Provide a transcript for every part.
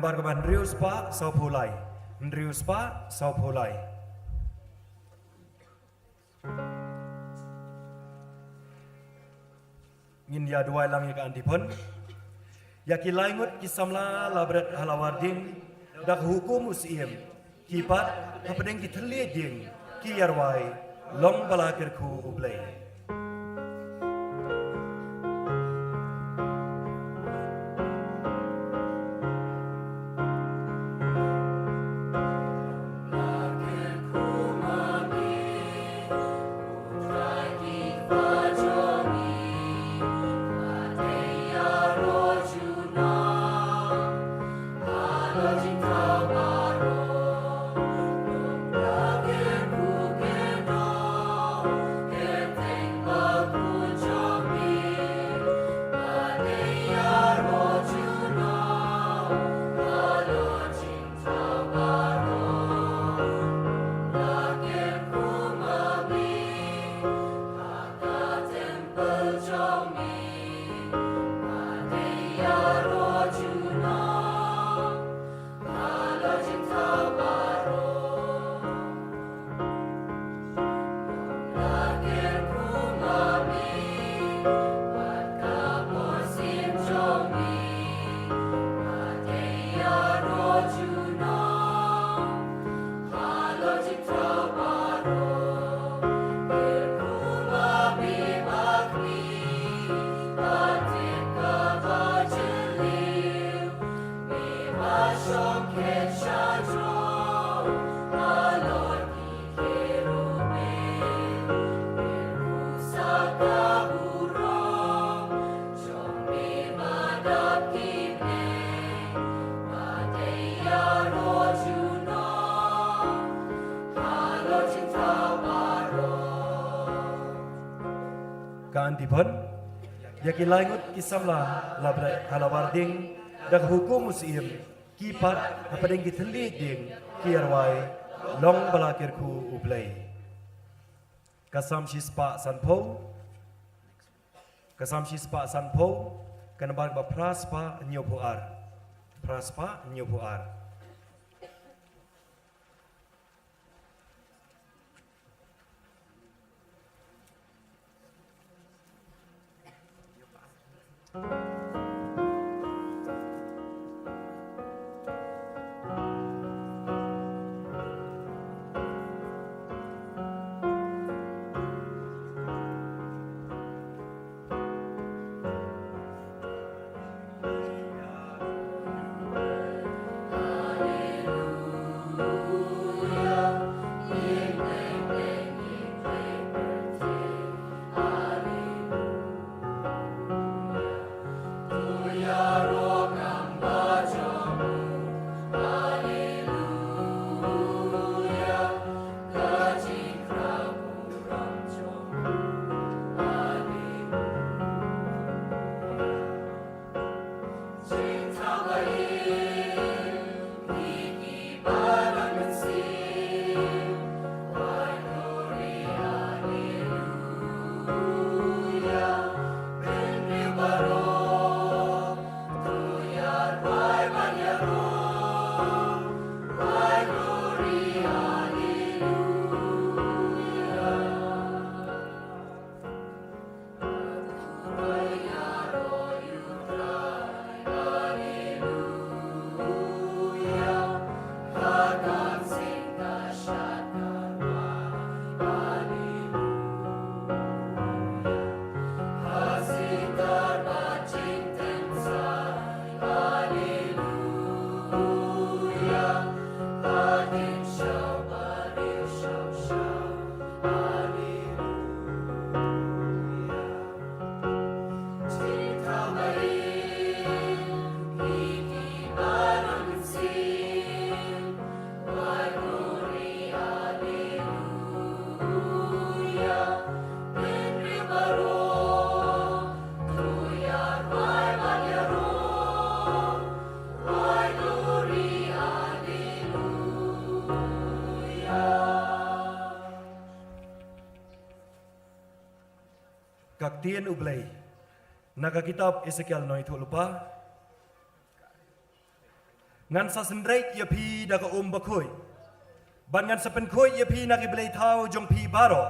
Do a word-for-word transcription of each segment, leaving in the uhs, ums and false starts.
Nambar kaba hynriew spah sawphew lai. Hynriew spah sawphew lai. Ngin ïa duwai lang ïa ka Aunty Phon. Ïa ki lai ngut ki samla la bret ha la war ding da ka hukum u Syiem. Ki pat hapdeng ki thylliej ding ki ïa rwai, long ba la kyrkhu U Blei. Ka Aunty Phon, ïa ki lai ngut ki samla la bret ha la war ding da ka hukum u Syiem. Ki pat hapdeng ki thylliej ding ki ïa rwai, long ba la kyrkhu U Blei. Ka Salm shispah sanphew. Ka Salm shispah sanphew, ka nambar ba phra spah hynñiewphew ar. Phra spah hynñiewphew ar. Ka ktien U Blei na ka kitab Esekiel nongïathuhlypa. Ngan sa synreit ïa phi da ka um bakhuid, bad ngan sa pynkhuid ïa phi na ki blei thaw jong phi baroh,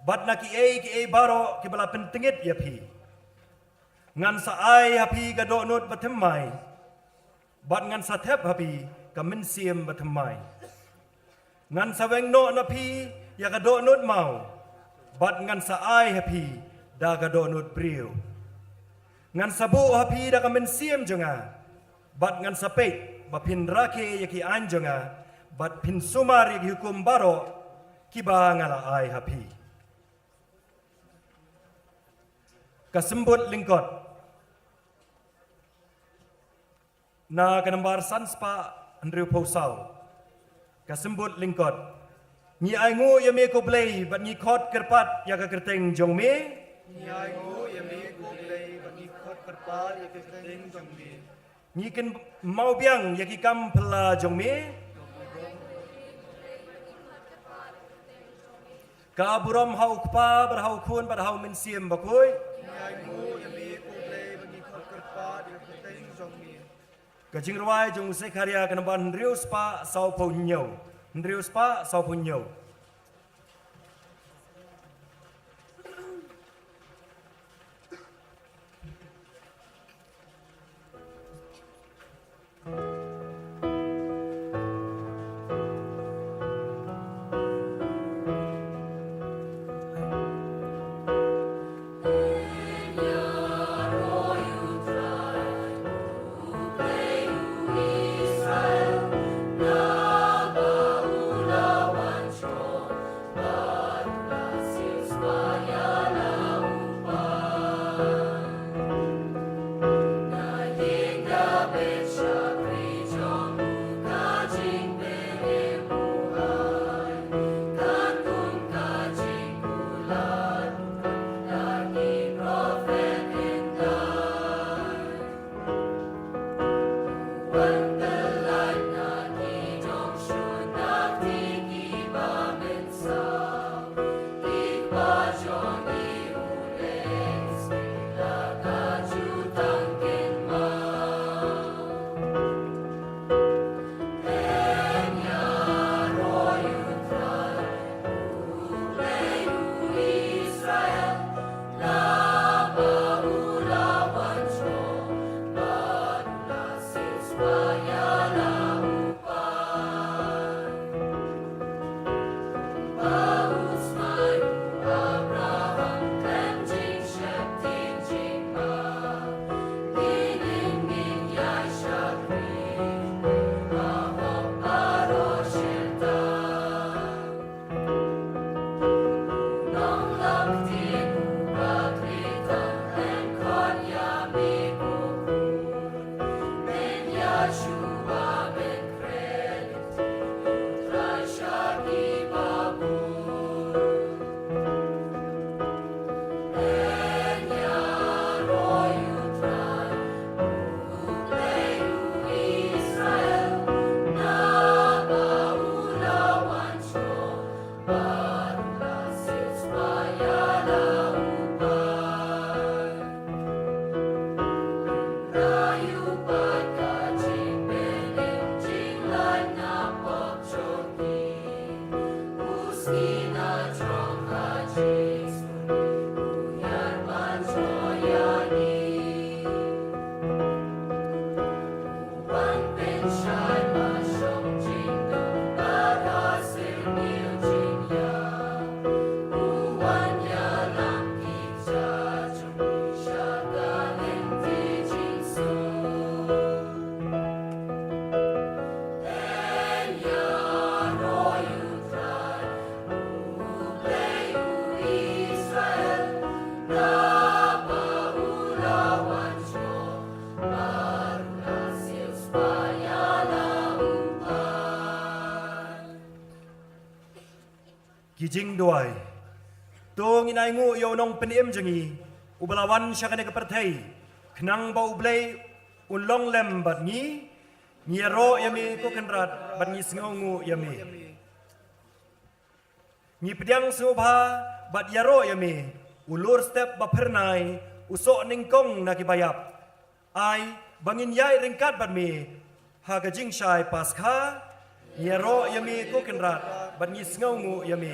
bad na kiei kiei baroh kiba la pyntngit ïa phi. Ngan sa ai ha phi ka dohnud bathymmai, bad ngan sa thep ha phi ka mynsiem bathymmai. Ngan sa weng noh na phi ïa ka dohnud maw, bad ngan sa ai ha phi da ka dohnud briew. Ngan sa buh ha phi da ka mynsiem jong nga, bad ngan sa peit ba phin rakhe ïa ki aiñ jong nga, bad phin sumar ïa ki hukum baroh kiba nga la ai ha phi. Ka symbud lyngkot. Na ka nambar san spah hynriew phew saw. Ka symbud lyngkot. Ngi ainguh ïa me ko Blei bad ngi khot kyrpad ïa ka kyrteng jong me. Ngi ainguh ïa me ko Blei bad ngi khot kyrpad ïa ka kyrteng jong me. Ngi kynmaw biang ïa ki kam phylla jong me. Ka burom ha u Kpa bad ha u Khun bad ha u Mynsiem Bakhuid. Ngi ainguh ïa me ko Blei bad ngi khot kyrpad ïa ka kyrteng jong me. Ka jingrwai jong u Sekharia ka nambar hynriew spah saw phew hynñiew. Hynriew spah saw phew hynñiew. Ki jingduwai. To ngin ainguh ïa u nongpynim jong ngi, uba la wan sha kane ka pyrthei, khnang ba U Blei un long lem bad ngi. Ngi ïaroh ïa me ko Kynrad bad ngi sngewnguh ïa me. Ngi pdiang sngewbha bad ïaroh ïa me, u lur step ba phyrnai, u soh nyngkong na kiba ïap. Ai ba ngin ïaid ryngkat bad me Ha ka jingshai Paskha, ngi ïaroh ïa me ko Kynrad, bad ngi sngewnguh ïa me.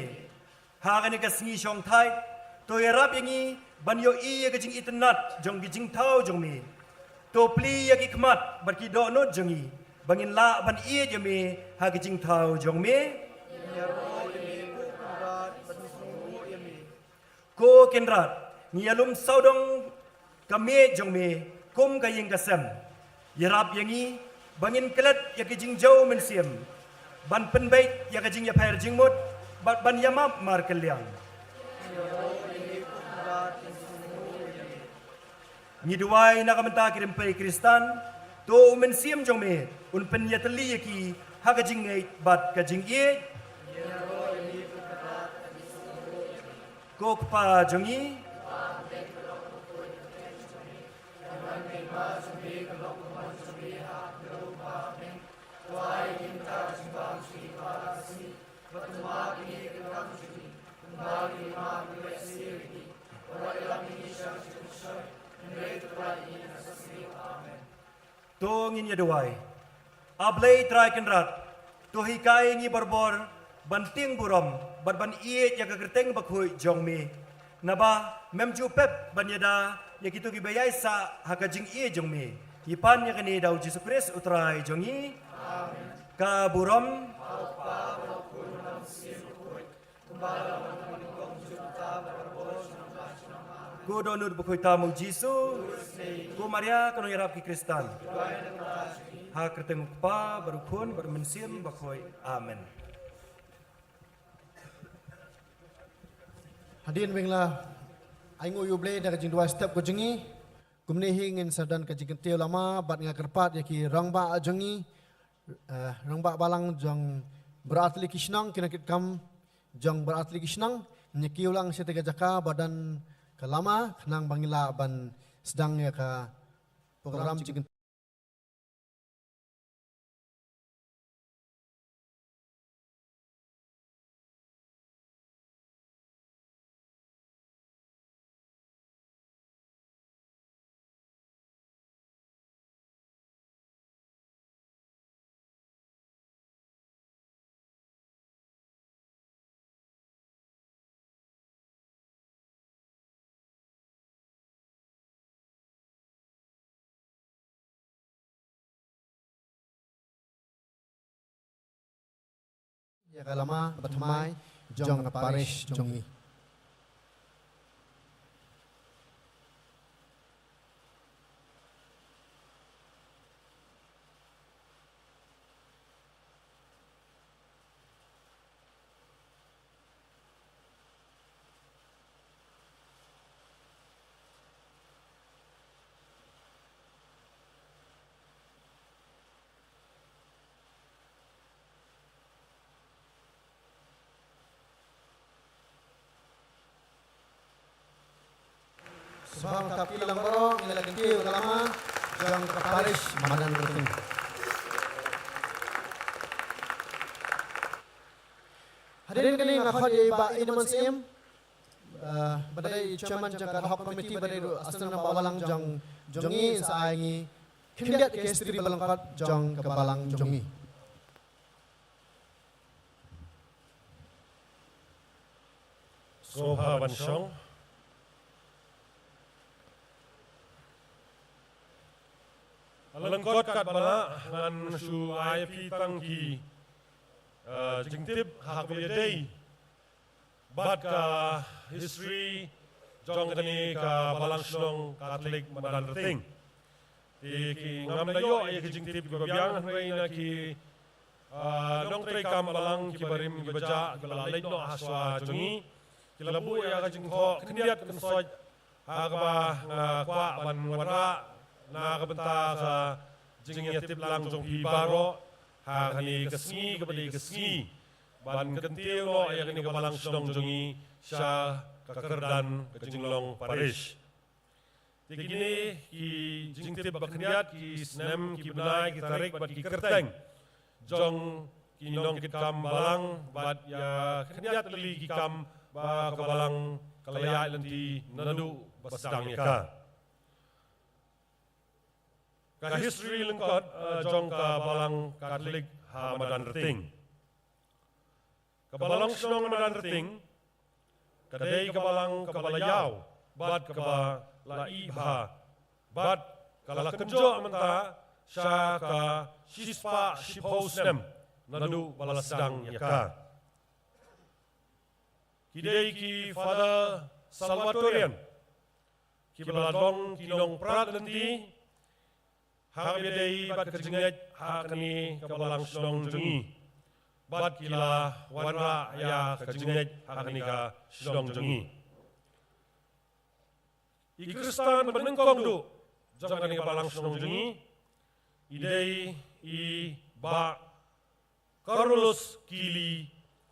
Ha kane ka sngi shongthait, to ïarap ïa ngi, ban ïohi ïa ka jingitynnad, jong ka jingthaw jong me. To plie ïa ki khmat, bad ki dohnud jong ngi, ba ngin lah ban ïeit ïa me, ha ka jingthaw jong me. Ko Kynrad, ngi ïalum sawdong ka miej jong me, kum ka ïing ka sem. Ïarap ïa ngi, ba ngin klet ïa ka jingjaw mynsiem. Ban pynbeit ïa ka jingïapher jingmut, bad ban ïamap markylliang. Ngi duwai na ka bynta ki rympei Khristan, to u mynsiem jong me, un pynïatylli ïa ki, ha ka jingngeit bad ka jingïeit. Ko Kpa jong ngi. To ngin ïa duwai. A Blei Trai Kynrad, to hikai ngi barabor, ban tieng burom, bad ban ïeit ïa ka kyrteng bakhuid jong me. Naba, mem ju pep ban ïada, ïa kito kiba ïaisah, ha ka jingïeit jong me. Ngi pan ïa kane da u Jisu Khrist u Trai jong ngi. Amen. Ka burom. Ko dohnud bakhuid tam u Jisu. Ko Maria ka nongïarap ki Khristan. Ha ka kyrteng u Kpa, bad u Khun, bad u Mynsiem bakhuid. Amen. Hadien ba ngi la ainguh ïa u Blei da ka jingduwai step ka jong ngi. Kumne hi ngin sa don ka jingkyntiew lama, bad nga kyrpad ïa ki rangbah jong ngi, eh, rangbah balang jong baroh tylli ki shnong, ki nongkitkam jong baroh tylli ki shnong, ngin ïa kiew lang sha kata ka jaka ba don ka lama, khnang ba ngin lah ban sdang ïa ka program jingkyntiew. Ïa ka lama bathymmai jong ka parish jong ngi. Sngewbha tap kti lang baroh, ngi la kyntiew ka lama jong ka parish Madan Kyrteng. Hadien kane nga khot ïa i Bah Edmund Syiem, eh, ba dei i chairman jong ka ad hoc committee, ba dei ruh assistant rangbah balang jong, jong ngi, sa ai ngi khyndiat ïa ka history ba lyngkot jong ka balang jong ngi. Sngewbha ban shong. Lyngkot katba lah ngan shu ai ïa phi tang ki, eh, jingtip ha kaba ïadei bad ka history jong kane ka balang shnong Katholik Madan Kyrteng. Te ki ngam da ïoh ïa ki jingtip kiba biang, hynrei na ki, ah, nongtrei kam balang kiba rim kiba jah kiba la leit noh ha shuwa jong ngi, ki la buh ïa ka jingthoh khyndiat khynsoit ha kaba nga kwah ban wanrah na ka bynta ka jingïatip lang jong phi baroh ha kane ka sngi kaba dei ka sngi ban kyntiew noh ïa kane ka balang shnong jong ngi sha ka kyrdan ka jinglong parish. Te kine ki jingtip ba khyndiat, ki snem, ki bnai, ki tarik bad ki kyrteng jong ki nongkitkam balang bad ïa khyndiat lili ki kam ba ka balang ka la ïaid lynti naduh ba sdang ïa ka. Ka history lyngkot, eh, jong ka Balang Katholik ha Madan Rting. Ka Balang Shnong Madan Rting ka dei ka balang kaba la ïaw bad kaba la ïehnoh bad ka la kynjoh mynta sha ka shispah shiphew snem naduh ba la sdang ïa ka. Ki dei ki Father Salvatorian kiba la long ki nongpyrkhat lynti ha kaba ïadei bad ka jingngeit ha kane ka Balang Shnong jong ngi bad ki la wanrah ïa ka jingngeit ha kane ka shnong jong ngi. I Khristan ba nyngkong duh jong kane ka Balang Shnong jong ngi i dei i Bah Carolus Kili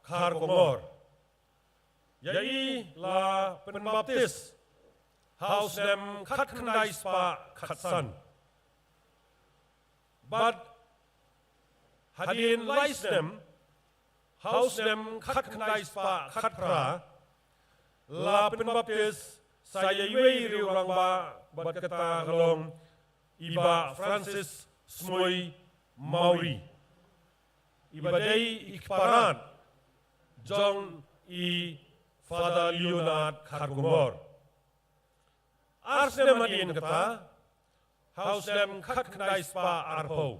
Kharkongor. Ïa i la pynbaptis ha u snem khatkhyndai spah khatsan. Bad hadien lai snem ha u snem khatkhyndai spah khatphra la pynbaptis sa ïa iwei i rangbah bad kata ka long i Bah Francis Smui Mawrie, iba dei i kparad jong i Father Leonard Kharkongor. Ar snem hadien kata, ha u snem khatkhyndai spah arphew,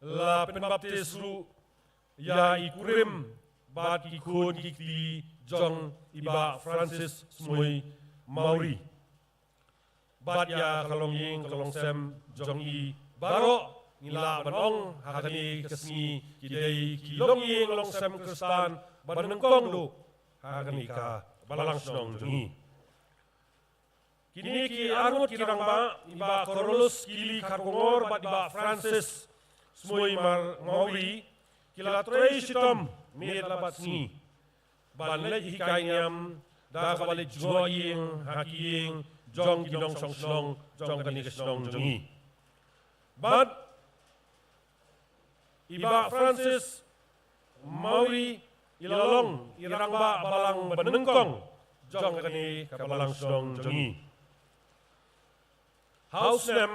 la pynbaptis ruh ïa i kurim bad ki khun ki kti jong i Bah Francis Smui Mawrie. Bad ïa ka longïing ka longsem jong i baroh, ngi lah ban ong ha kane ka sngi ki dei ki longïing longsem Khristan ba nyngkong duh ha kane ka Balang Shnong jong ngi. Kine ki arngut ki rangbah, i Bah Carolus Kili Kharkongor bad i Bah Francis Smui Mar Mawrie, ki la trei shitom miet la bad sngi ban leit hikai niam da kaba leit jngoh ïing ha ki ïing jong ki nongshong shnong jong kane ka shnong jong ngi. Bad i Bah Francis Mawrie i la long i rangbah balang ba nyngkong jong kane ka Balang Shnong jong ngi. Ha u snem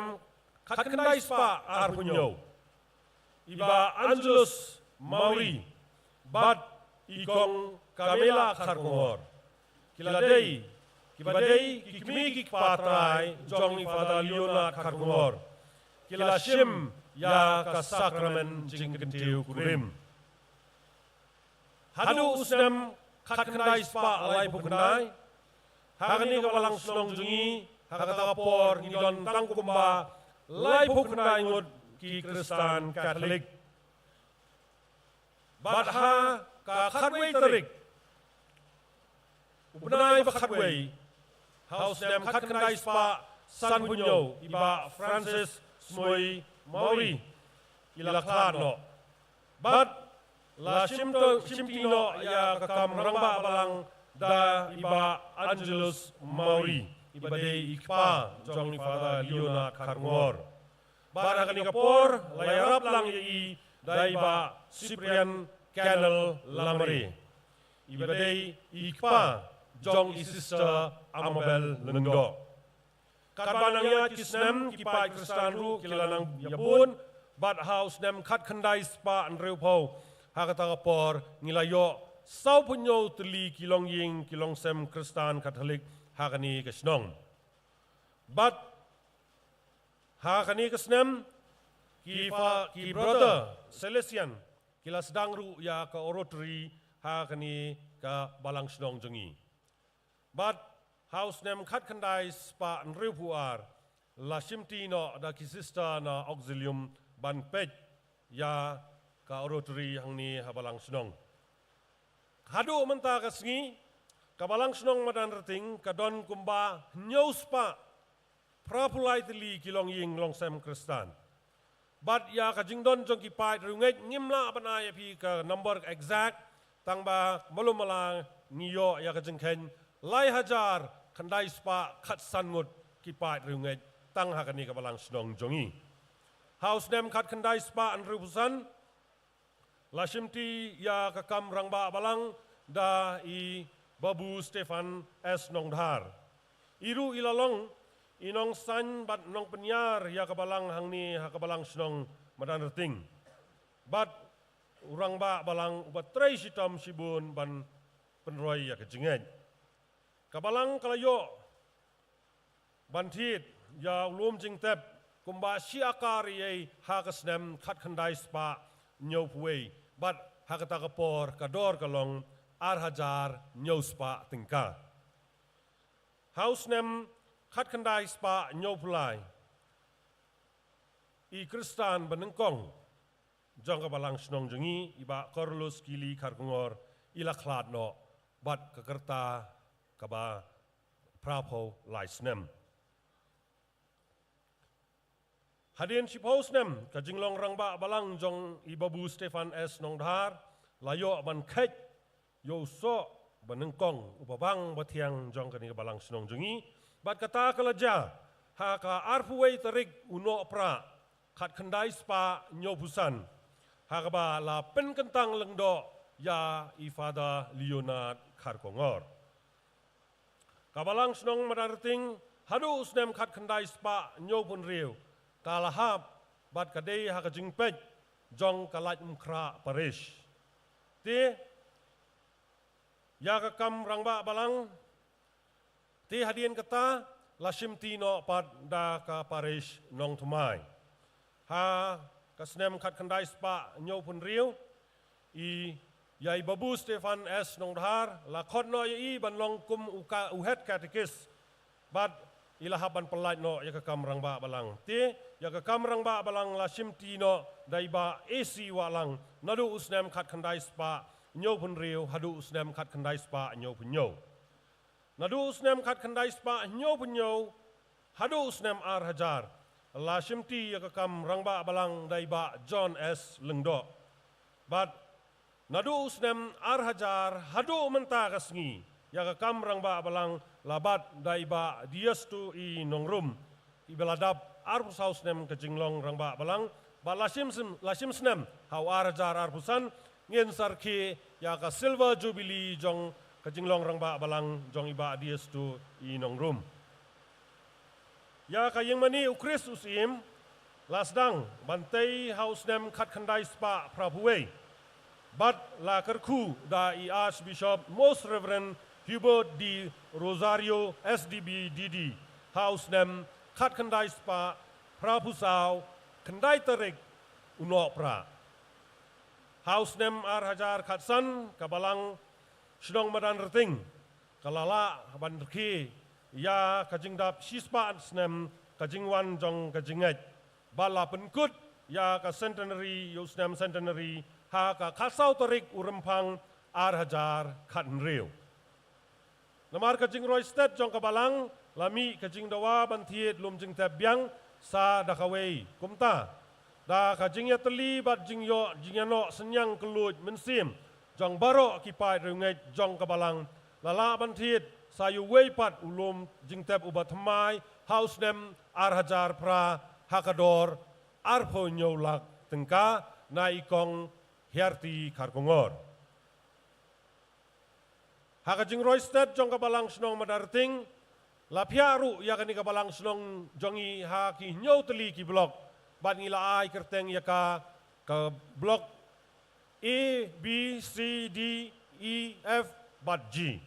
khatkhyndai spah arphew hynñiew, i Bah Angelus Mawrie bad i Kong Camilla Kharkongor ki la dei, kiba dei ki kmie ki kpa trai jong i Father Leonard Kharkongor, ki la shim ïa ka sakramen jingkyntiew kurim. Haduh u snem khatkhyndai spah laiphew khyndai, ha kane ka Balang Shnong jong ngi, ha kata ka por ngi don tang kumba laiphew khyndai ngut ki Khristan Katholik. Bad ha ka khatwei tarik u bnai ba khatwei, ha u snem khatkhyndai spah sanphew hynñiew, i Bah Francis Smui Mawrie i la khlad noh. Bad la shim to, shimti noh ïa ka kam rangbah balang da i Bah Angelus Mawrie, iba dei i kpa jong i Father Leonard Kharkongor. Bad ha kane ka por la ïarap lang ïa i da i Bah Cyprian Kennel Lamare, iba dei i kpa jong i Sister Amabel Lyngdoh. Katba nang ïaid ki snem, ki paid Khristan ruh ki la nang ïabun, bad ha u snem khatkhyndai spah hynriewphew, ha kata ka por ngi la ïoh sawphew hynñiew tylli ki longïing ki longsem Khristan Katholik ha kane ka shnong. Bad ha kane ka snem ki fa, ki Brother Salesian ki la sdang ruh ïa ka oratory ha kane ka Balang Shnong jong ngi. Bad ha u snem khatkhyndai spah hynriewphew ar la shimti noh da ki sister na Auxilium ban peit ïa ka oratory hangne ha Balang Shnong. Haduh mynta ka sngi ka Balang Shnong Madan Rting ka don kumba hynñiew spah phraphew lai tylli ki longïing longsem Khristan. Bad ïa ka jingdon jong ki paid riewngeit ngim lah ban ai ïa phi ka number exact, tangba malu mala ngi ïoh ïa ka jingkheiñ lai hajar khyndai spah khatsan ngut ki paid riewngeit tang ha kane ka Balang Shnong jong ngi. Ha u snem khatkhyndai spah hynriewphew san la shimti ïa ka kam rangbah balang da i Babu Stephan S Nongdhar. I ruh i la long i nongsan bad nongpynïar ïa ka balang hangne ha ka balang shnong Madanrting. Bad u rangbah balang uba trei shitom shibun ban pynroi ïa ka jingngeit. Ka balang ka la ïoh ban thied ïa u lum jingtep kumba shi akar ei ei ha ka snem khatkhyndai spah hynñiewphew wei, bad ha kata ka por ka dor ka long ar hajar hynñiew spah tyngka. Ha u snem khatkhyndai spah hynñiewphew lai, i Khristan banyngkong jong ka balang shnong jong ngi, i Bah Carlos Kili Kharkongor, i la khlad noh bad ka rta kaba phraphew lai snem. Hadien shiphew snem, ka jinglong rangbah balang jong i Babu Stephan S Nongdhar la ïoh ban kheit ïa u soh banyngkong uba bang ba thiang jong kane ka balang shnong jong ngi. Bad kata ka la jia ha ka arphew wei tarik u Nohprah khatkhyndai spah hynñiewphew san, ha kaba la pynkyntang lyngdoh ïa i Father Leonard Kharkongor. Ka balang shnong Madanrting haduh u snem khatkhyndai spah hynñiewphew hynriew ka la hap bad ka dei ha ka jingpeit jong ka Laitumkhrah Parish. Te ïa ka kam rangbah balang, te hadien kata la shimti noh pat da ka Parish Nongthymmai. Ha ka snem khatkhyndai spah hynñiewphew hynriew, i ïa i Babu Stephan S Nongdhar la khot noh ïa i ban long kum u ka, u head catechist. Bad i la hap ban pyllait noh ïa ka kam rangbah balang. Te ïa ka kam rangbah balang la shimti noh da i Bah A C Wahlang naduh u snem khatkhyndai spah hynñiewphew hynriew haduh u snem khatkhyndai spah hynñiewphew hynñiew. Naduh u snem khatkhyndai spah hynñiewphew hynñiew haduh u snem ar hajar la shimti ïa ka kam rangbah balang da i Bah John S Lyngdoh. Bad naduh u snem ar hajar haduh mynta ka sngi, ïa ka kam rangbah balang la bat da i Bah Diastu E Nongrum, iba la dap arphew saw snem ka jinglong rangbah balang, bad la shim, la shim snem ha u ar hajar arphew san, ngin sa rkhie ïa ka Silver Jubilee jong ka jinglong rangbah balang jong i Bah Diastu E Nongrum. Ïa ka Ïingmane U Khrist U Syiem la sdang ban tei ha u snem khatkhyndai spah phraphew wei, bad la kyrkhu da i Archbishop Most Reverend Hubert D Rosario S D B D D ha u snem khatkhyndai spah phraphew saw, khyndai tarik u Nohprah. Ha u snem ar hajar khatsan, ka balang shnong Madanrting ka la lah ban rkhie ïa ka jingdap shispah snem ka jingwan jong ka jingngeit, bad la pynkut ïa ka centenary, ïa u snem centenary, ha ka khatsaw tarik u Rymphang ar hajar khathynriew. Namar ka jingroi stet jong ka balang, la mih ka jingdawa ban thied lum jingtep biang sa da kawei. Kumta, da ka jingïatylli bad jingïoh jingïanoh synñiang kylluid mynsiem jong baroh ki paid riewngeit jong ka balang, la lah ban thied sa ïa uwei pat u lum jingtep uba thymmai ha u snem ar hajar phra, ha ka dor arphew hynñiew lak tyngka, na i Kong Hiarti Kharkongor. Ha ka jingroi stet jong ka balang shnong Madanrting, la phiah ruh ïa kane ka balang shnong jong ngi ha ki hynñiew tylli ki block, bad ngi la ai kyrteng ïa ka, ka block A, B, C, D, E, F bad G.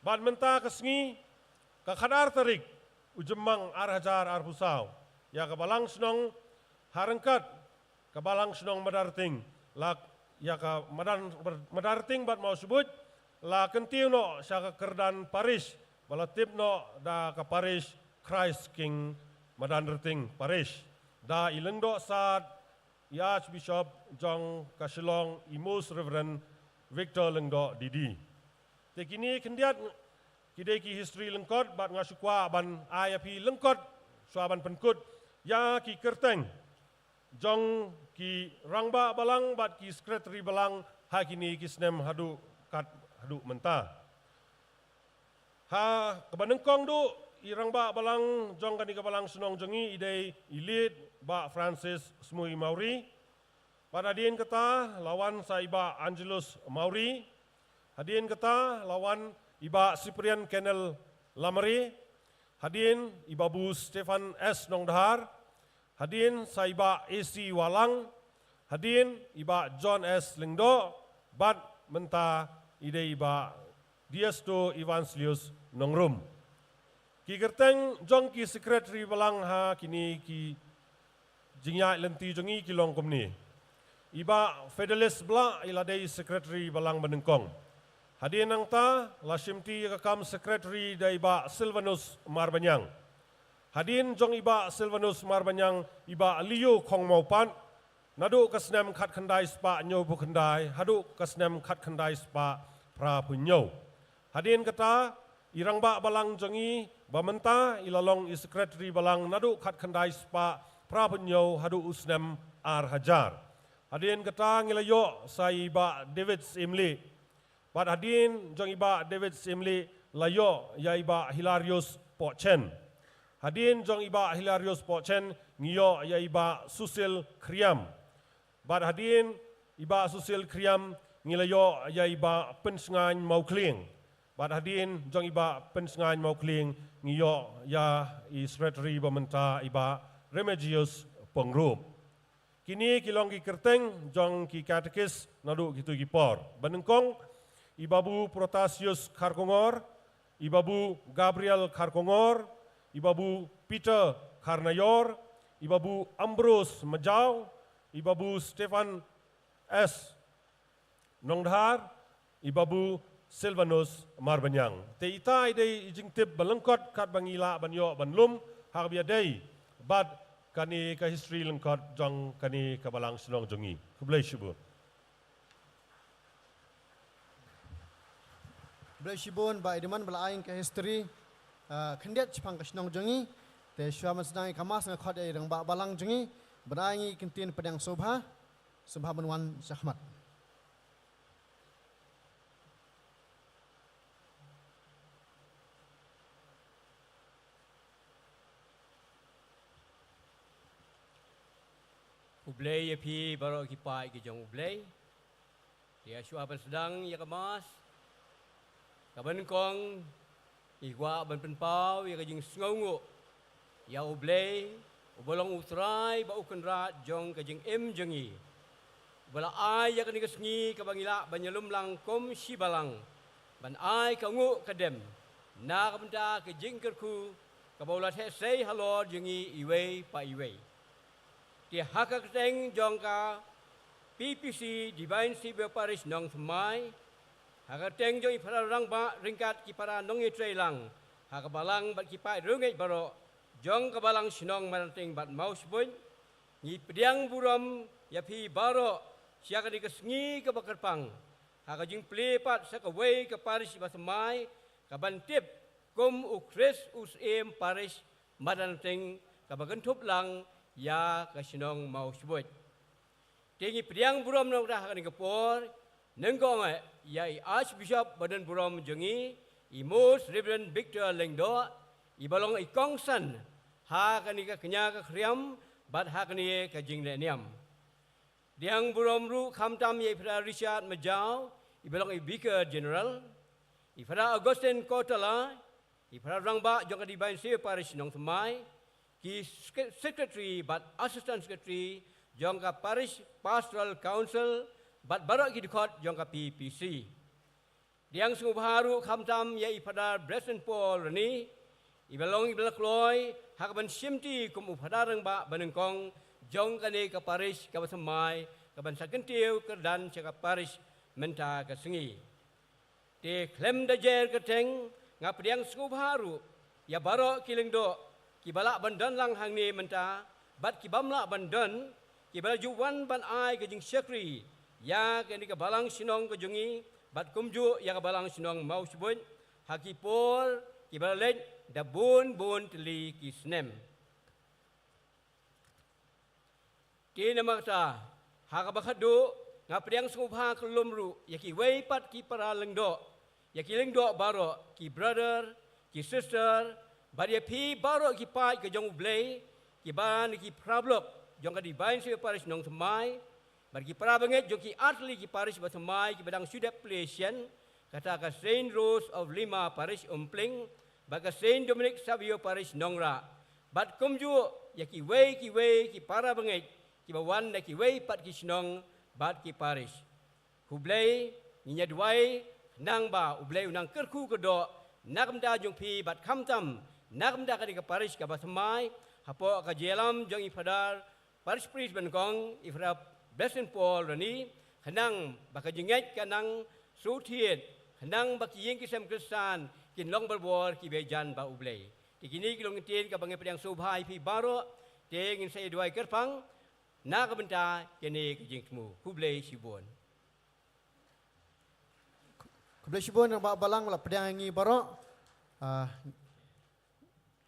Bad mynta ka sngi, ka khatar tarik u Jymmang ar hajar arphew saw, ïa ka balang shnong ha ryngkat ka balang shnong Madanrting, la, ïa ka Madan, Madanrting bad Mawshbuit, la kyntiew noh sha ka kyrdan parish ba la tip noh da ka parish Christ King Madanrting Parish, da i Lyngdoh Sad, i Archbishop jong ka Shillong, i Most Reverend Victor Lyngdoh D D. Te kine khyndiat ki dei ki history lyngkot, bad nga shu kwah ban ai ïa phi lyngkot shuwa ban pynkut ïa ki kyrteng jong ki rangbah balang bad ki secretary balang ha kine ki snem haduh kat haduh mynta. Ha kaba nyngkong duh, i rangbah balang jong kane ka balang shnong jong ngi i dei i late Bah Francis Smui Mawrie. Bad hadien kata la wan sa i Bah Angelus Mawrie. Hadien kata la wan i Bah Cyprian Kennel Lamare. Hadien i Babu Stephan S Nongdhar, hadien sa i Bah A C Wahlang, hadien i Bah John S Lyngdoh, bad mynta i dei i Bah Diesto Evanzelius Nongrum. Ki kyrteng jong ki secretary balang ha kine ki jingïaid lynti jong ngi ki long kumne. I Bah Fidelis Blah i la dei secretary balang banyngkong. Hadien nangta la shimti ïa ka kam secretary da i Bah Silvanus Marbaniang. Hadien jong i Bah Silvanus Marbaniang i Bah Leo Khongmawpat, naduh ka snem khatkhyndai spah hynñiewphew khyndai haduh ka snem khatkhyndai spah phraphew hynñiew. Hadien kata, i rangbah balang jong ngi ba mynta i la long i secretary balang naduh khatkhyndai spah phraphew hynñiew haduh u snem ar hajar. Hadien kata ngi la ïoh sa i Bah David Syiemlieh. Bad hadien jong i Bah David Syiemlieh la ïoh ïa i Bah Hilarius Pohchen. Hadien jong i Bah Hilarius Pohchen ngi ïoh ïa i Bah Susil Khriam. Bad hadien i Bah Susil Khriam ngi la ïoh ïa i Bah Pynsngain Mawkhlieng. Bad hadien jong i Bah Pynsngain Mawkhlieng ngi ïoh ïa i secretary ba mynta i Bah Remigius Pyngrope. Kine ki long ki kyrteng jong ki katekis naduh kito ki por. Banyngkong, i Babu Protasius Kharkongor, i Babu Gabriel Kharkongor, i Babu Peter Kharnaior, i Babu Ambrose Majaw, i Babu Stephan S Nongdhar, i Babu Silvanus Marbaniang. Te ita i dei i jingtip ba lyngkot kat ba ngi lah ban ïoh ban lum ha kaba ïadei bad kane ka history lyngkot jong kane ka balang shnong jong ngi. Khublei shibun. Khublei shibun Bah Idaman ba la ai ka history, ah, khyndiat shaphang ka shnong jong ngi. Te shuwa ban sdang ïa ka mass nga khot ïa i rangbah balang jong ngi ban ai ngi ki ktien pdiang sngewbha. Sngewbha ban wan shakhmat. Khublei ïa phi baroh ki paid ki jong U Blei. Te shuwa ban sdang ïa ka mass, kaba nyngkong ngi kwah ban pynpaw ïa ka jingsngewnguh ïa U Blei uba long U Trai bad U Kynrad jong ka jingim jong ngi, uba la ai ïa kane ka sngi kaba ngi lah ban ïalum lang kum shi balang ban ai ka nguh ka dem na ka bynta ka jingkyrkhu kaba u la theh sei halor jong ngi iwei pa iwei. Te ha ka kyrteng jong ka P P C Divine Savior Parish Nongthymmai, ha ka kyrteng jong i para rangbah ryngkat ki para nongïatreilang ha ka balang bad ki paid riewngeit baroh jong ka balang shnong Madanting bad Mawshbuit, ngi pdiang burom ïa phi baroh sha kane ka sngi kaba kyrpang ha ka jingplie pat sa kawei ka parish bathymmai kaban tip kum U Khrist U Syiem Parish Madanting kaba kynthup lang ïa ka shnong Mawshbuit. Te ngi pdiang burom na u kata ha kane ka por, nyngkong eh ïa i Archbishop badonburom jong ngi, i Most Reverend Victor Lyngdoh, iba long i kongsan ha kane ka kñia ka khriam bad ha kane ka jinglehniam. Pdiang burom ruh khamtam ïa i Father Richard Majaw, iba long i Vicar General, i Father Augustine Kotala, i para rangbah jong ka Divine Savior Parish Nongthymmai, ki sek-, secretary bad assistant secretary jong ka Parish Pastoral Council bad baroh ki dkhot jong ka P P C. Pdiang sngewbha ruh khamtam ïa i Father Breston Paul Rani, iba long iba la kloi ha kaban shimti kum u Father rangbah banyngkong jong kane ka parish kaba thymmai kaban sa kyntiew kyrdan sha ka parish mynta ka sngi. Te khlem da jer kyrteng, nga pdiang sngewbha ruh ïa baroh ki lyngdoh kiba lah ban don lang hangne mynta bad ki bym lah ban don, kiba la ju wan ban ai ka jingshakri ïa kane ka balang shnong ka jong ngi bad kumjuh ïa ka balang shnong Mawshbuit ha ki por kiba la leit da bun bun tylli ki snem. Te namar kata, ha kaba khatduh, nga pdiang sngewbha kyllum ruh ïa kiwei pat ki para lyngdoh, ïa ki lyngdoh baroh, ki brother, ki sister, bad ïa phi baroh ki paid ka jong U Blei, kiba na ki parablok jong ka Divine Savior Parish Nongthymmai, bad ki para bangeit jong ki artylli ki parish bathymmai kiba dang shu dep plie shen, kata ka Saint Rose of Lima Parish Umpling, bad ka Saint Dominic Savio Parish Nongrah, bad kumjuh ïa kiwei kiwei ki para bangeit kiba wan na kiwei pat ki shnong bad ki parish. Khublei, ngin ïa duwai khnang ba U Blei un nang kyrkhu kyrdoh na ka bynta jong phi bad khamtam na ka bynta kane ka parish kaba thymmai, hapoh ka jingïalam jong i Phadar Parish Priest ba nyngkong, i Phadar Blessing Paul Rani, khnang ba ka jingngeit kan nang suk thied, khnang ba ki ïing ki sem Khristan kin long barabor kiba ïajan bad U Blei. Te kine ki long ki ktien kaba ngi pdiang sngewbha ïa phi baroh, te ngin sa ïa duwai kyrpang na ka bynta kane ka jingthmu. Khublei shibun. Khublei shibun ïa ba balang ba la pdiang ïa ngi baroh. Ah,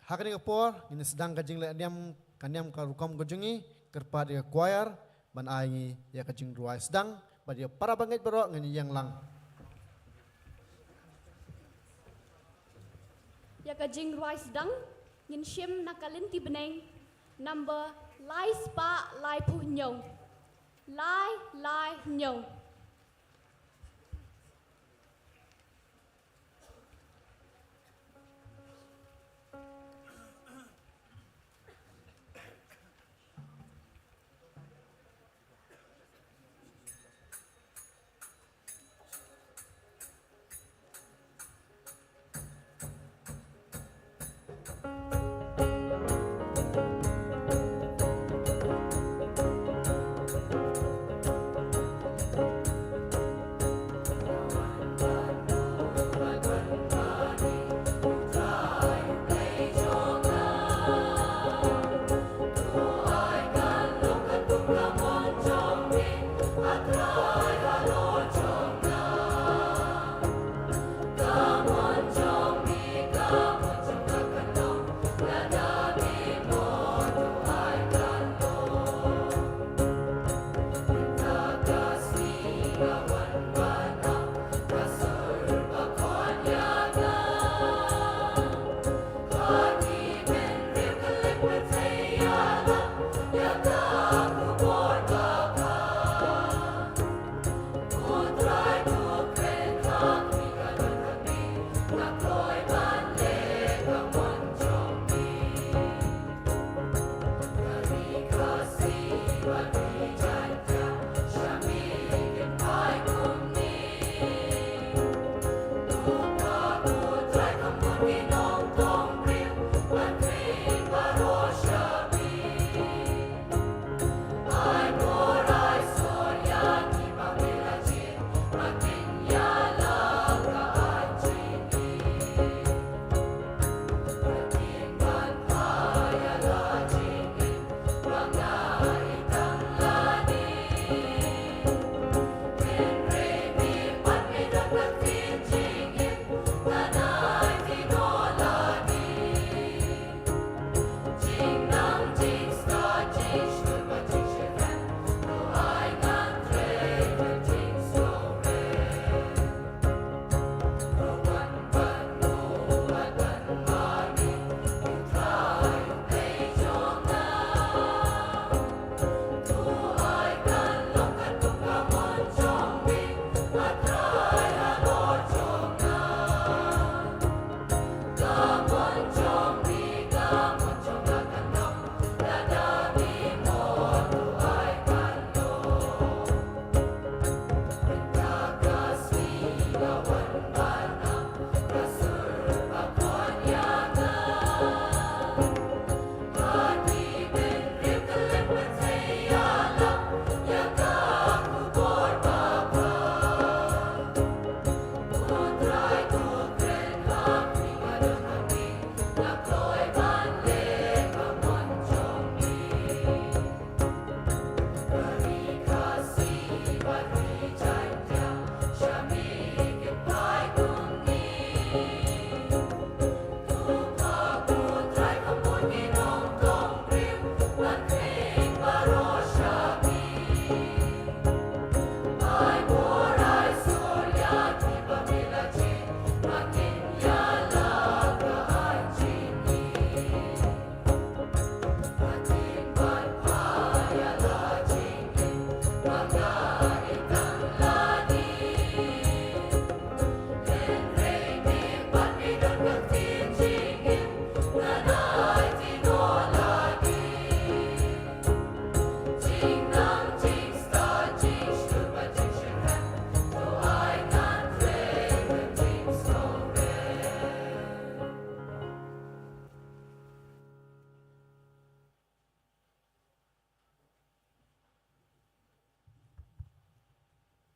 ha kane ka por ngin sdang ka jingleh niam, ka niam ka rukom ka jong ngi, kyrpad ïa ka choir ban ai ngi ïa ka jingrwai sdang, bad ïa para bangeit baroh ngin ïeng lang. Ïa ka jingrwai sdang ngin shim na ka lynti bneng number lai spah laiphew hynñiew. Lai lai hynñiew.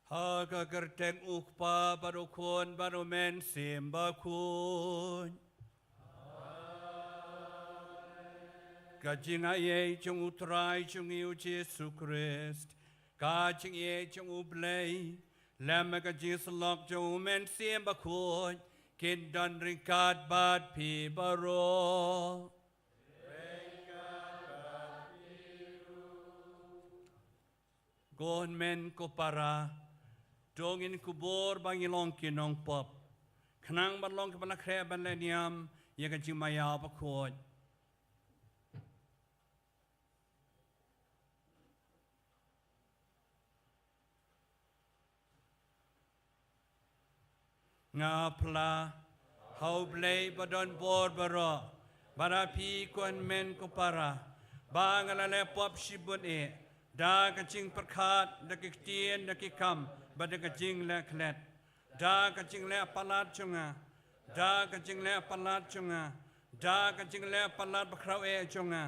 Ha ka kyrteng U Kpa bad U Khun bad U Mynsiem Bakhuid. Ka jingaiei jong U Trai jong ngi U Jisu Khrist, ka jingaiei jong U Blei, lem bad ka jingsyllok jong U Mynsiem Bakhuid, kin don ryngkat bad phi baroh. Ko hynmen ko para, to ngin kubur ba ngi long ki nongpop, khnang ban long kiba la khreh ban leh niam ïa ka jingmaïa bakhuid. Nga pla ha U Blei ba don bor baroh, bad ha phi ko hynmen ko para, ba nga la leh pop shibun eh, da ka jingpyrkhat, da ki ktien, da ki kam, bad da ka jingleh klet. Da ka jingleh palat jong nga, da ka jingleh palat jong nga, da ka jingleh palat bakhraw eh jong nga.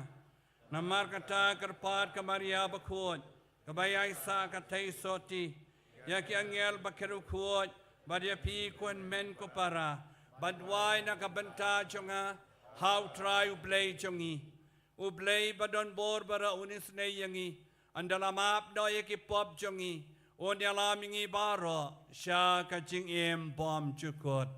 Namar kata kyrpad ka Maria bakhuid, kaba ïaisah ka theisotti, ïa ki angel bad ki riewkhuid, bad ïa phi ko hynmen ko para, ban duwai na ka bynta jong nga ha U Trai U Blei jong ngi. U Blei ba don bor baroh un isynei ïa ngi, un da la map noh ïa ki pop jong ngi, un ïalam ïa ngi baroh sha ka jingim bymjukut.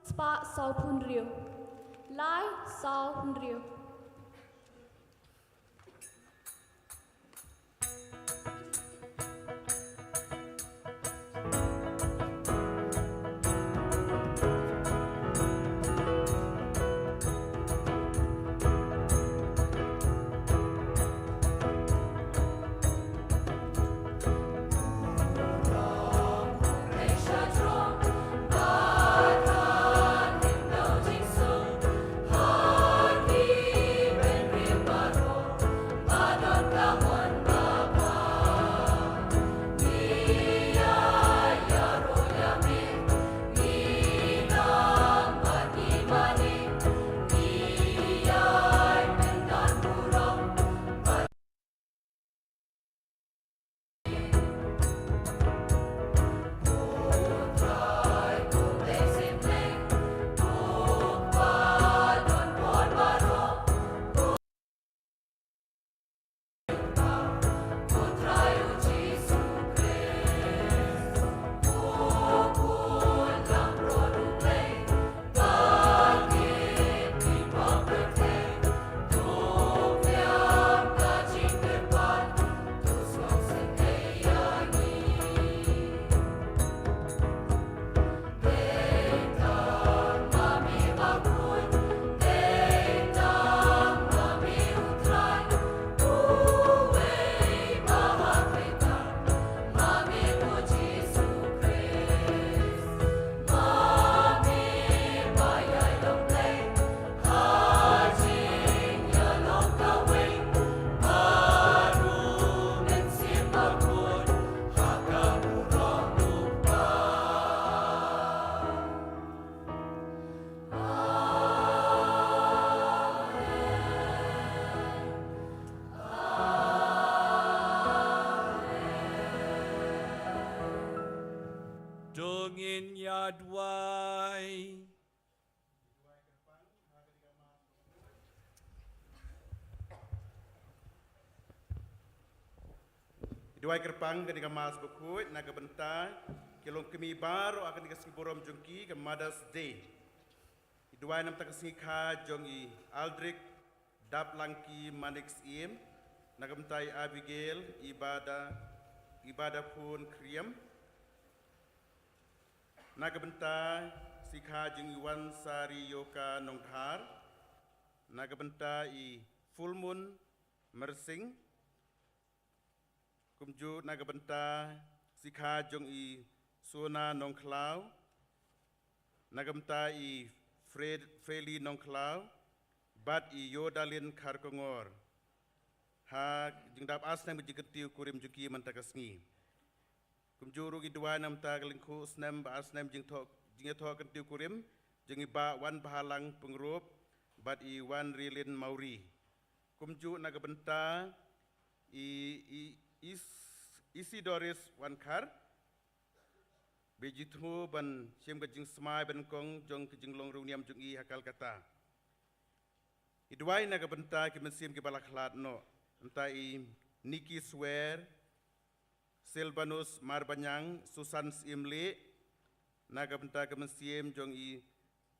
Spah saw phew hynriew. Lai saw hynriew. duwai. Duwai kyrpang kane ka Mass bakhuid na ka bynta ki longkmie baroh ha kane ka sngi burom jong ki, ka Mother's Day. Duwai namar ka sngi kha jong i Aldrich Daplangki Manik Syiem, na ka bynta i Abigail Ibada, Ibada Phun Kriam, na ka bynta sngi kha jong i Wansari Yoka Nongthar, na ka bynta i Fulmun Mersing, kumjuh na ka bynta sngi kha jong i Sona Nongkhlaw, na ka bynta i Fred, Feli Nongkhlaw, bad i Yodalin Kharkongor. Ha jingdap ar snem jingkyntiew kurim jong ki mynta ka sngi. Kumjuh ruh i duwai namar ka lyngkhuh snem ba ar snem jingthoh, jingïathoh kyntiew kurim jong i Bah Wanbhalang Pyngrope bad i Wanrilin Mawrie. Kumjuh na ka bynta i, i Is-, Isidoris Wankhar, ba ju thmu ban shim ka jingsmai banyngkong jong ka jinglong riewniam jong i ha Calcutta. I duwai na ka bynta ki mynsiem kiba la khlad noh, namar i Nikki Swer, Silvanus Marbaniang, Susan Syiemlieh, na ka bynta ka mynsiem jong i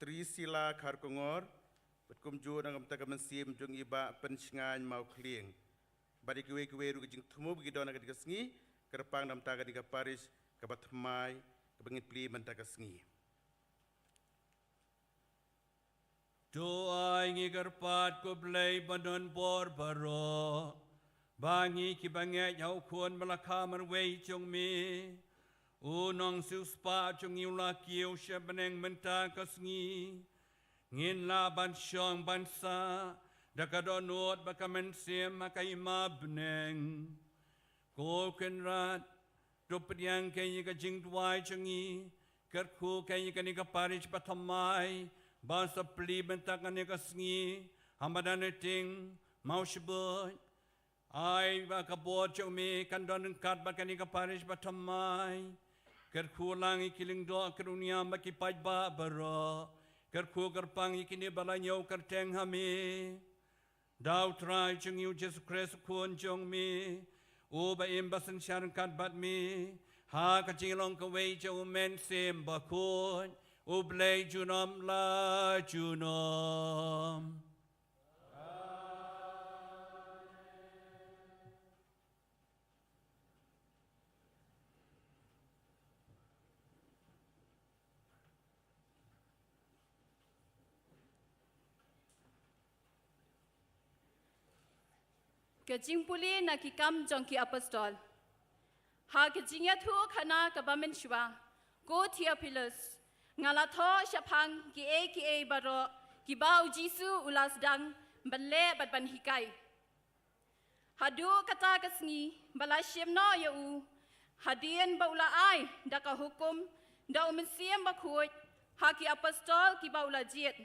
Trisila Kharkongor, bad kumjuh na ka bynta ka mynsiem jong i Bah Pynshngaiñ Mawkhlieng. Bad ïa kiwei kiwei ruh ki jingthmu ba ki don ha kane ka sngi, kyrpang namar kane ka parish kaba thymmai, kaba ngin plie mynta ka sngi. To ai ngi kyrpad, ko Blei ba don bor baroh, ba ngi kiba ngeit ha u Khun ba la kha marwei jong me, u nongsiewspah jong ngi u la kiew sha bneng mynta ka sngi, ngin lah ban shong ban sah da ka dohnud bad ka mynsiem ha ka hima bneng. Ko Kynrad, to pdiang kein ïa ka jingduwai jong ngi, kyrkhu kein ïa kane ka parish ba thymmai ba sa plie mynta kane ka sngi ha madan rating mawshbuit. Ai ba ka bor jong me kan don ryngkat bad kane ka parish ba thymmai. Kyrkhu lang ïa ki lyngdoh ki riewniam bad ki paidbah baroh. Kyrkhu kyrpang ïa kine ba la ñiew kyrteng ha me. Da U Trai jong ngi U Jisu Khrist U Khun jong me, uba im bad synshar ryngkat bad me ha ka jinglong kawei jong U Mynsiem Bakhuid, U Blei junom la junom. Ka jingpule na Ki Kam Jong Ki Apostol. Ha ka jingïathuhkhana kaba mynshuwa, ko Theophilus, nga la thoh shaphang kiei kiei baroh kiba U Jisu u la sdang ban leh bad ban hikai. Haduh kata ka sngi ba la shim noh ïa u, hadien ba u la ai da ka hukum da U Mynsiem Bakhuid ha ki apostol kiba u la jied.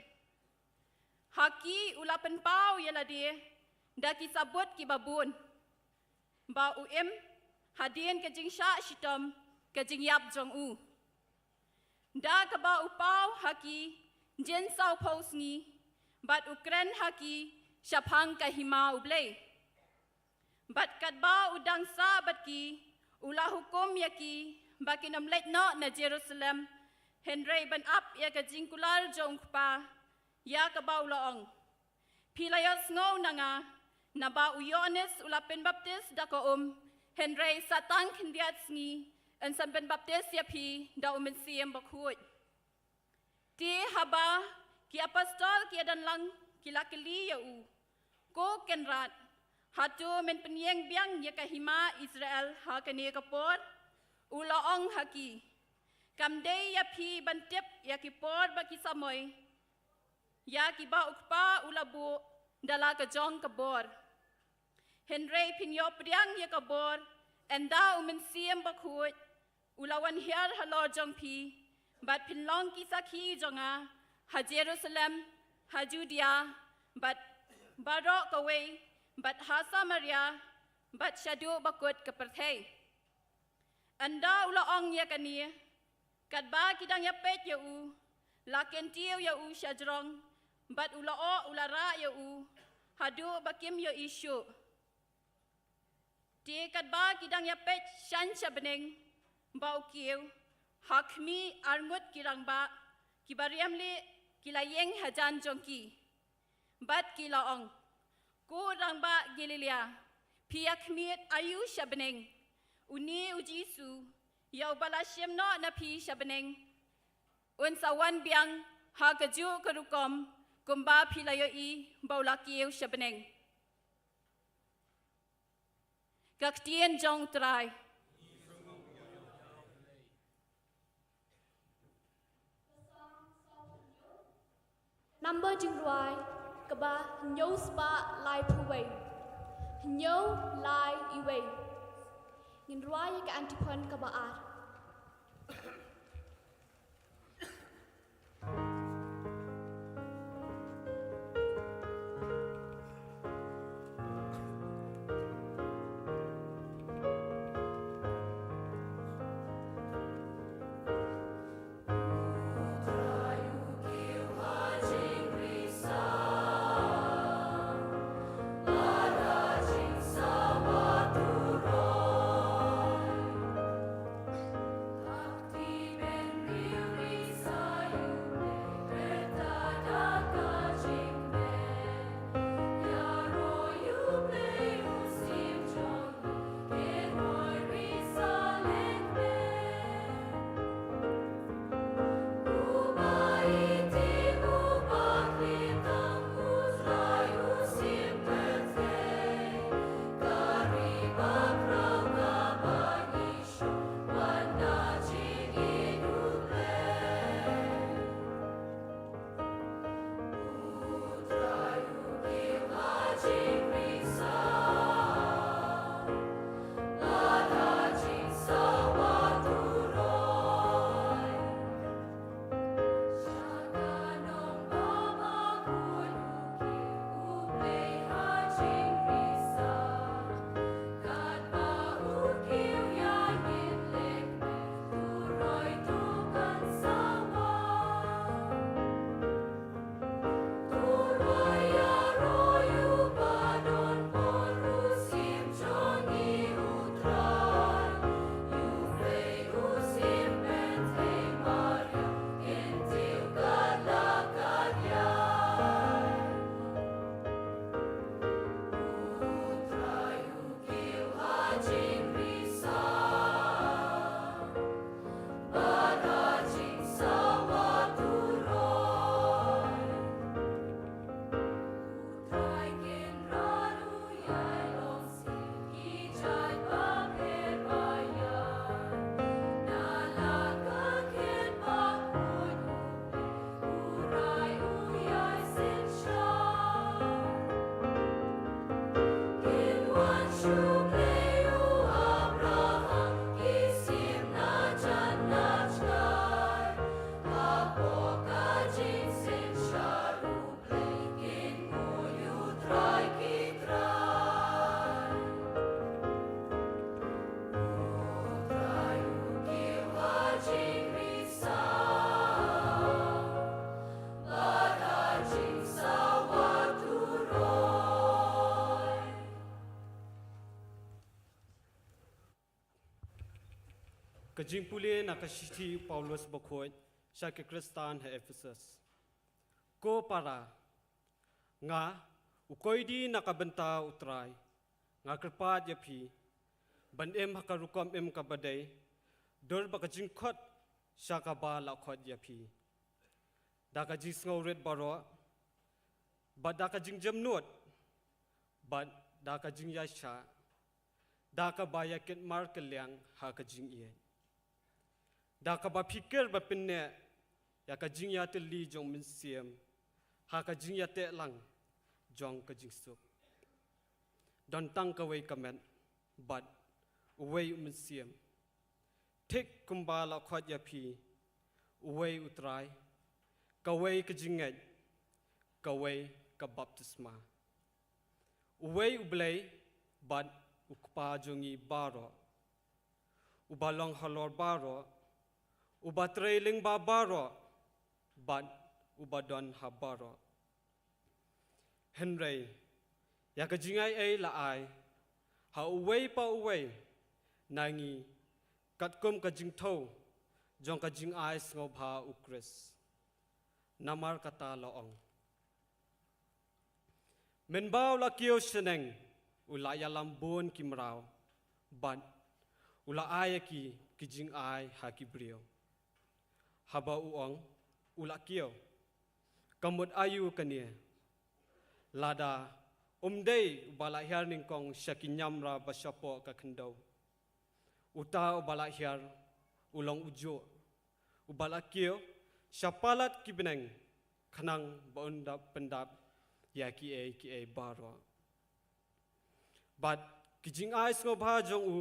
Ha ki u la pynpaw ïa lade da ki sabut kiba bun, ba u im hadien ka jingshah shitom ka jingïap jong u. Da kaba u paw ha ki jin sawphew sngi, bad u kren ha ki shaphang ka hima U Blei. Bad katba u dang sah bad ki, u la hukum ïa ki ba kin ym leit noh na Jerusalem, hynrei ban ap ïa ka jingkular jong U Kpa, ïa kaba u la ong. Phi la ïohsngew na nga, naba u Ïoannis u la pynbaptis da ka um, hynrei sa tang khyndiat sngi yn sa pynbaptis ïa phi da U Mynsiem Bakhuid. Te haba ki apostol ki ïadon lang ki la kylli ïa u, Ko Kynrad, hato men pynïeng biang ïa ka hima Israel ha kane ka por? U la ong ha ki, Kam dei ïa phi ban tip ïa ki por bad ki samoi, ïa kiba U Kpa u la buh da la ka jong ka bor. Hynrei phin ïoh pdiang ïa ka bor ynda U Mynsiem Bakhuid u la wan hiar halor jong phi, bad phin long ki sakhi jong nga ha Jerusalem, ha Judea, bad baroh kawei, bad ha Samaria, bad shaduh ba kut ka pyrthei. Ynda u la ong ïa kane, Katba ki dang ïapeit ïa u, la kyntiew ïa u sha jrong, bad u la ong u la rah ïa u, haduh ba kim ïohi shuh. Te katba ki dang ïapeit shan sha bneng ba u kiew, ha khmih arngut ki rangbah kiba riam lieh ki la ïeng hajan jong ki. Bad ki la ong, Ko rangbah Galilaia, phi ïa khmih aïu sha bneng? Une u Jisu, ïa uba la shim noh na phi sha bneng, un sa wan biang ha kajuh ka rukom kumba phi la ïohi ba u la kiew sha bneng. Ka ktien jong u Trai. Number jingrwai kaba hynñiew spah laiphew wei. Hynñiew lai wei. Ngin rwai ïa ka antiphon kaba ar. Ka jingpule na ka shithi u Paulus bakhuid sha ki Khristan ha Ephesus. Ko para, nga, u koidi na ka bynta u Trai, nga kyrpad ïa phi ban im ha ka rukom im kaba dei, dur ba ka jingkhot sha kaba la khot ïa phi, da ka jingsngewrit baroh, bad da ka jingjemnud, bad da ka jingïaishah, da kaba ïakit markylliang ha ka jingïeit, da kaba pyrkhat ba pynneh ïa ka jingïatylli jong u Mynsiem ha ka jingïateh lang jong ka jingsuk. Don tang kawei ka met bad uwei u Mynsiem, thik kumba la khot ïa phi, uwei u Trai, kawei ka jingngeit, kawei ka baptisma, uwei u Blei bad u Kpa jong ngi baroh, uba long halor baroh, uba trei lyngba baroh bad uba don ha baroh. Hynrei ïa ka jingai ei la ai ha uwei pa uwei na ngi katkum ka jingthew jong ka jingai sngewbha u Khrist. Namar kata la ong, mynba u la kiew shaneng, u la ïalam bun ki mraw bad u la ai ïa ki ki jingai ha ki briew. Haba u ong u la kiew, ka mut aïu kane? Lada um dei uba la hiar nyngkong sha ki niamra ba shapoh ka khyndew, uta uba la hiar u long ujuh uba la kiew sha palat ki bneng, khnang ba un dap pyndap ïa kiei kiei baroh. Bad ki jingai sngewbha jong u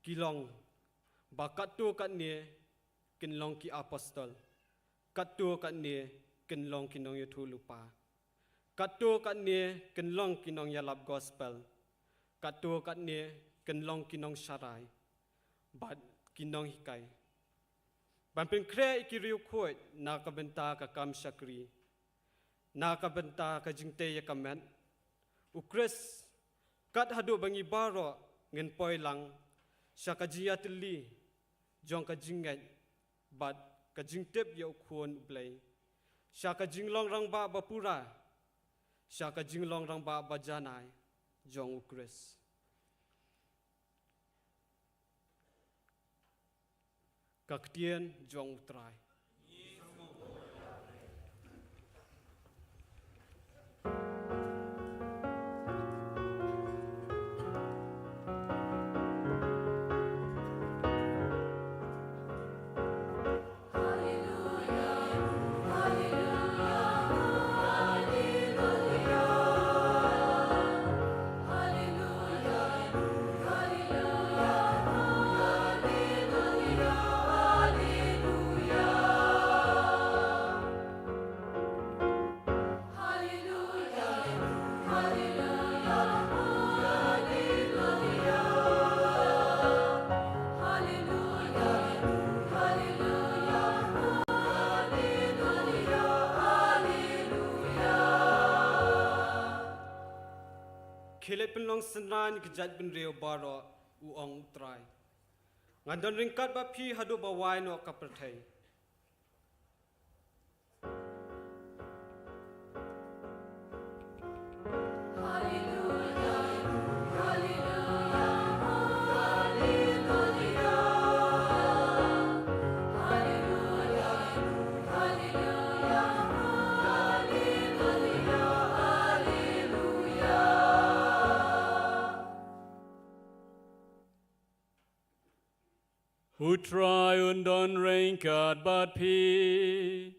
ki long ba katto katne kin long ki apostol, katto katne kin long ki nongïathuhlypa, katto katne kin long ki nongïalap gospel, katto katne kin long ki nongsharai bad ki nonghikai, ban pynkhreh ïa ki riewkhuid na ka bynta ka kam shakri, na ka bynta ka jingtei ïa ka met. U Khrist, kat haduh ba ngi baroh ngin poi lang sha ka jingïatylli jong ka jingngeit bad ka jingtip ïa u Khun u Blei, sha ka jinglong rangbah ba pura, sha ka jinglong rangbah ba janai jong u Khrist. Ka ktien jong u Trai. Khie leit pynlong synran ïa ki jaitbynriew baroh, u ong u Trai. Ngan don ryngkat bad phi haduh ba wai noh ka pyrthei. U Trai un don ryngkat bad phi.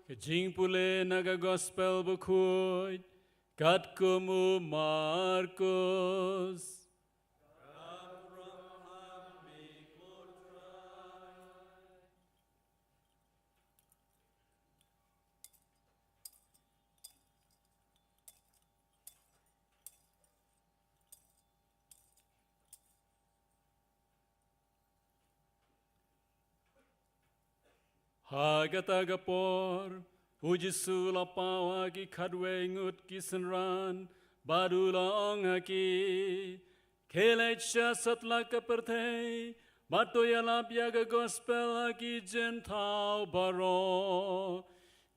Ka jingpule na ka Gospel Bakhuid katkum u Markos. Ha kata ka por, u Jisu u la paw ha ki khatwei ngut ki synran, bad u la ong ha ki, khie leit sha satlak ka pyrthei, bad to ïalap ïa ka Gospel ha ki jynthaw baroh.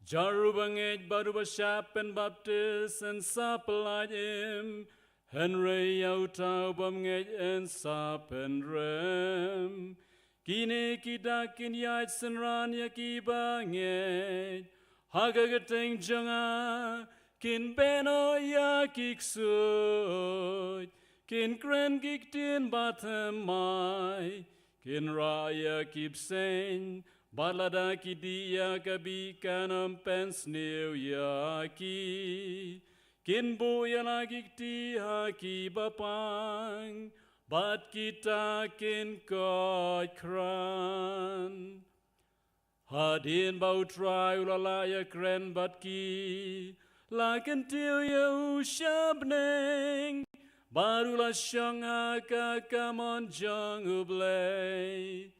Jar uba ngeit bad uba shah pynbaptis yn sa pyllait im, hynrei ïa uta u bym ngeit yn sa pynrem. Kine ki dak kin ïaid synran ïa ki ba ngeit. Ha ka kyrteng jong nga kin beh noh ïa ki ksuid, kin kren ki ktien bathymmai, kin rah ïa ki bseiñ, bad lada ki dih ïa ka bih kan ym pynsniew ïa ki. Kin buh ïa la ki kti ha ki bapang, bad kita kin koit khran. Hadien ba u Trai u la lah ïakren bad ki, la kyntiew ïa u sha bneng, bad u la shong ha ka kamon jong U Blei.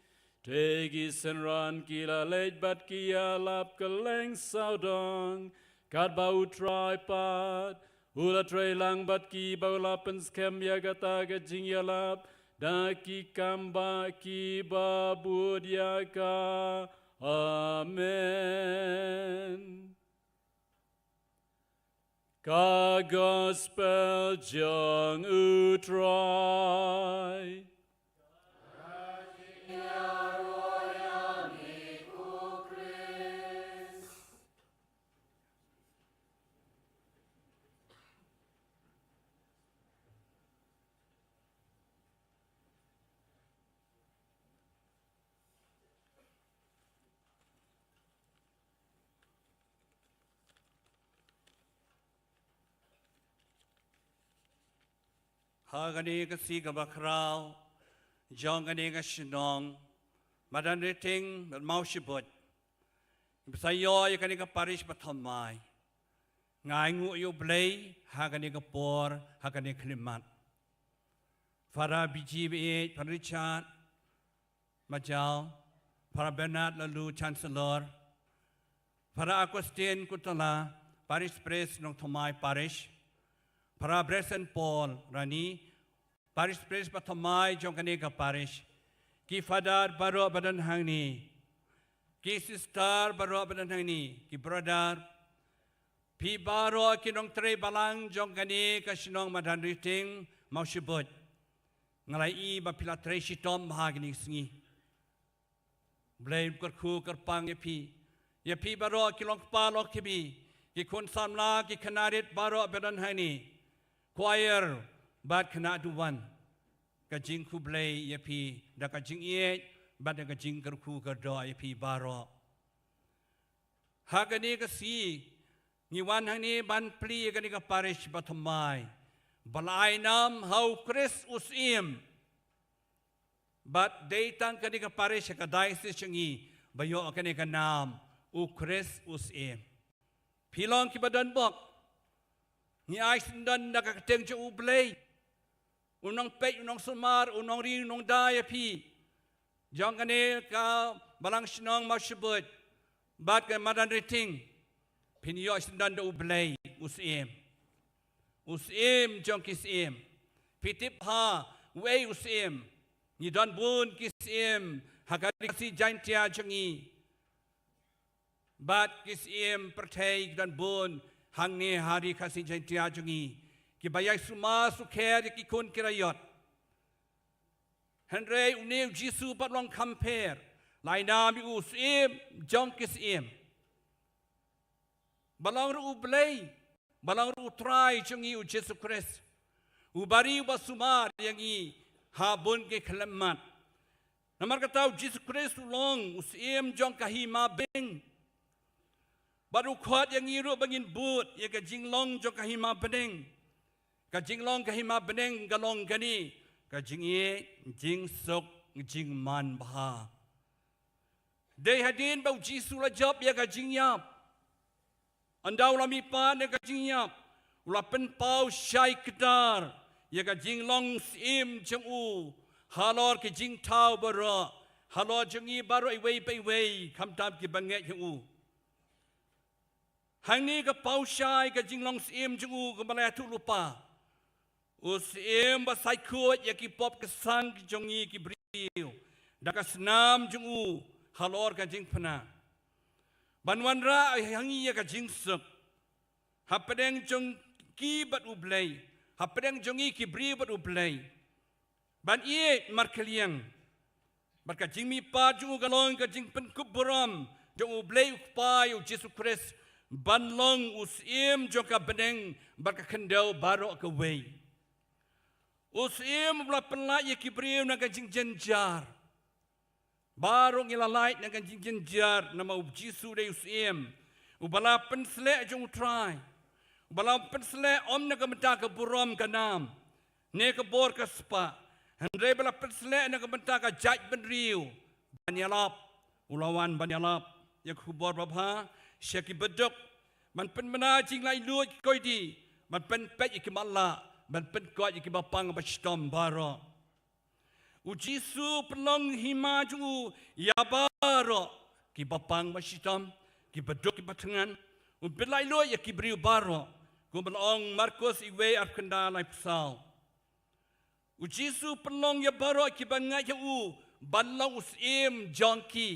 Te ki synran ki la leit bad ki ïalap kylleng sawdong, katba U Trai pat u la trei lang bad ki, bad u la pynskhem ïa kata ka jingïalap da ki kam ba ki ba bud ïa ka. Amen. Ka Gospel jong U Trai. Ha kane ka sngi kaba khraw jong kane ka shnong Madanrting bad Mawshbuit, ba sa ïoh ïa kane ka parish ba thymmai, nga ainguh ïa U Blei ha kane ka por, ha kane ka khyllipmat. Father B G B H, Father Richard Majaw, Father Bernard Laloo, Chancellor, Father Augustine Kutala, Parish Priest Nongthymmai Parish, Father Bryson Paul Rani, Parish Priest ba thymmai jong kane ka parish, ki Father baroh ba don hangne, ki Sister baroh ba don hangne, ki Brother, phi baroh ki nongtrei balang jong kane ka shnong Madanrting Mawshbuit, nga la ïohi ba phi la trei shitom bha ha kine ki sngi. Blei un kyrkhu kyrpang ïa phi, ïa phi baroh ki longkpa longkmie, ki khun samla, ki khynnah rit baroh ba don hangne, choir bad khynnah duwan. Ka jingkhublei ïa phi da ka jingïeit bad da ka jingkyrkhu kyrdoh ïa phi baroh. Ha kane ka sngi ngi wan hangne ban plie ïa kane ka parish ba thymmai, ba la ai nam ha U Khrist U Syiem. Bad dei tang kane ka parish ha ka diocese jong ngi ba ïoh kane ka nam, U Khrist U Syiem. Phi long kiba don bok, ngi ai syndon da ka kyrteng jong U Blei, U Nongpeit, U Nongsumar, U Nongri, U Nongda ïa phi jong kane ka balang shnong Mawshbuit bad ka Madanrting. Phin ïoh syndon da U Blei U Syiem, U Syiem jong ki syiem. Phi tip bha uei U Syiem? Ngi don bun ki syiem ha ka Ri Khasi Jaiñtia jong ngi, bad ki syiem pyrthei ki don bun hangne ha Ri Khasi Jaiñtia jong ngi, kiba ïai sumar sukher ïa ki khun ki raiot. Hynrei une U Jisu pat long kham pher, la ai nam ïa u U Syiem jong ki syiem. Ba long ruh U Blei, ba long ruh U Trai jong ngi U Jisu Khrist, uba ri uba sumar ïa ngi ha bun ki khyllipmat. Namar kata U Jisu Khrist u long U Syiem jong ka hima bneng, bad u khot ïa ngi ruh ba ngin bud ïa ka jinglong jong ka hima bneng. Ka jinglong ka hima bneng ka long kane: ka jingïeit, jingsuk, jingman bha. Dei hadien ba U Jisu u la jop ïa ka jingïap, ynda u la mihpat na ka jingïap, u la pynpaw shai kdar ïa ka jinglong syiem jong u halor ki jingthaw baroh, halor jong ngi baroh iwei pa iwei, khamtam kiba ngeit ha u. Hangne ka paw shai ka jinglong syiem jong u kaba la ïathuh lypa. U Syiem ba sa khuid ïa ki pop ki sang jong ngi ki briew da ka snam jong u halor ka jingpynah, ban wanrah ha ngi ïa ka jingsuk hapdeng jong ki bad U Blei, hapdeng jong ngi ki briew bad U Blei, ban ïeit markylliang. Bad ka jingmihpat jong u ka long ka jingpynkup burom jong U Blei U Kpa ïa U Jisu Khrist ban long U Syiem jong ka bneng bad ka khyndew baroh kawei. U Syiem uba la pynlait ïa ki briew na ka jingjynjar. Baroh ngi la lait na ka jingjynjar namar U Jisu dei U Syiem uba la pynsleh jong U Trai, uba la pynsleh ym na ka bynta ka burom ka nam ne ka bor ka spah, hynrei ba la pynsleh na ka bynta ka jaitbynriew, ban ïalap. U la wan ban ïalap ïa ka khubor babha sha ki baduk, ban pynbna jinglaitluid ki koidi, ban pynpeit ïa ki matlah, ban pynkhiah ïa ki bapang bashitom baroh. U Jisu u pynlong hima jong u ïa baroh, ki bapang bashitom, ki baduk ki bathngan, u pynlait luid ïa ki briew baroh, kumba la ong Markos wei arphew khyndai laiphew saw. U Jisu u pynlong ïa baroh ki bangeit ha u ban long u syiem jong ki.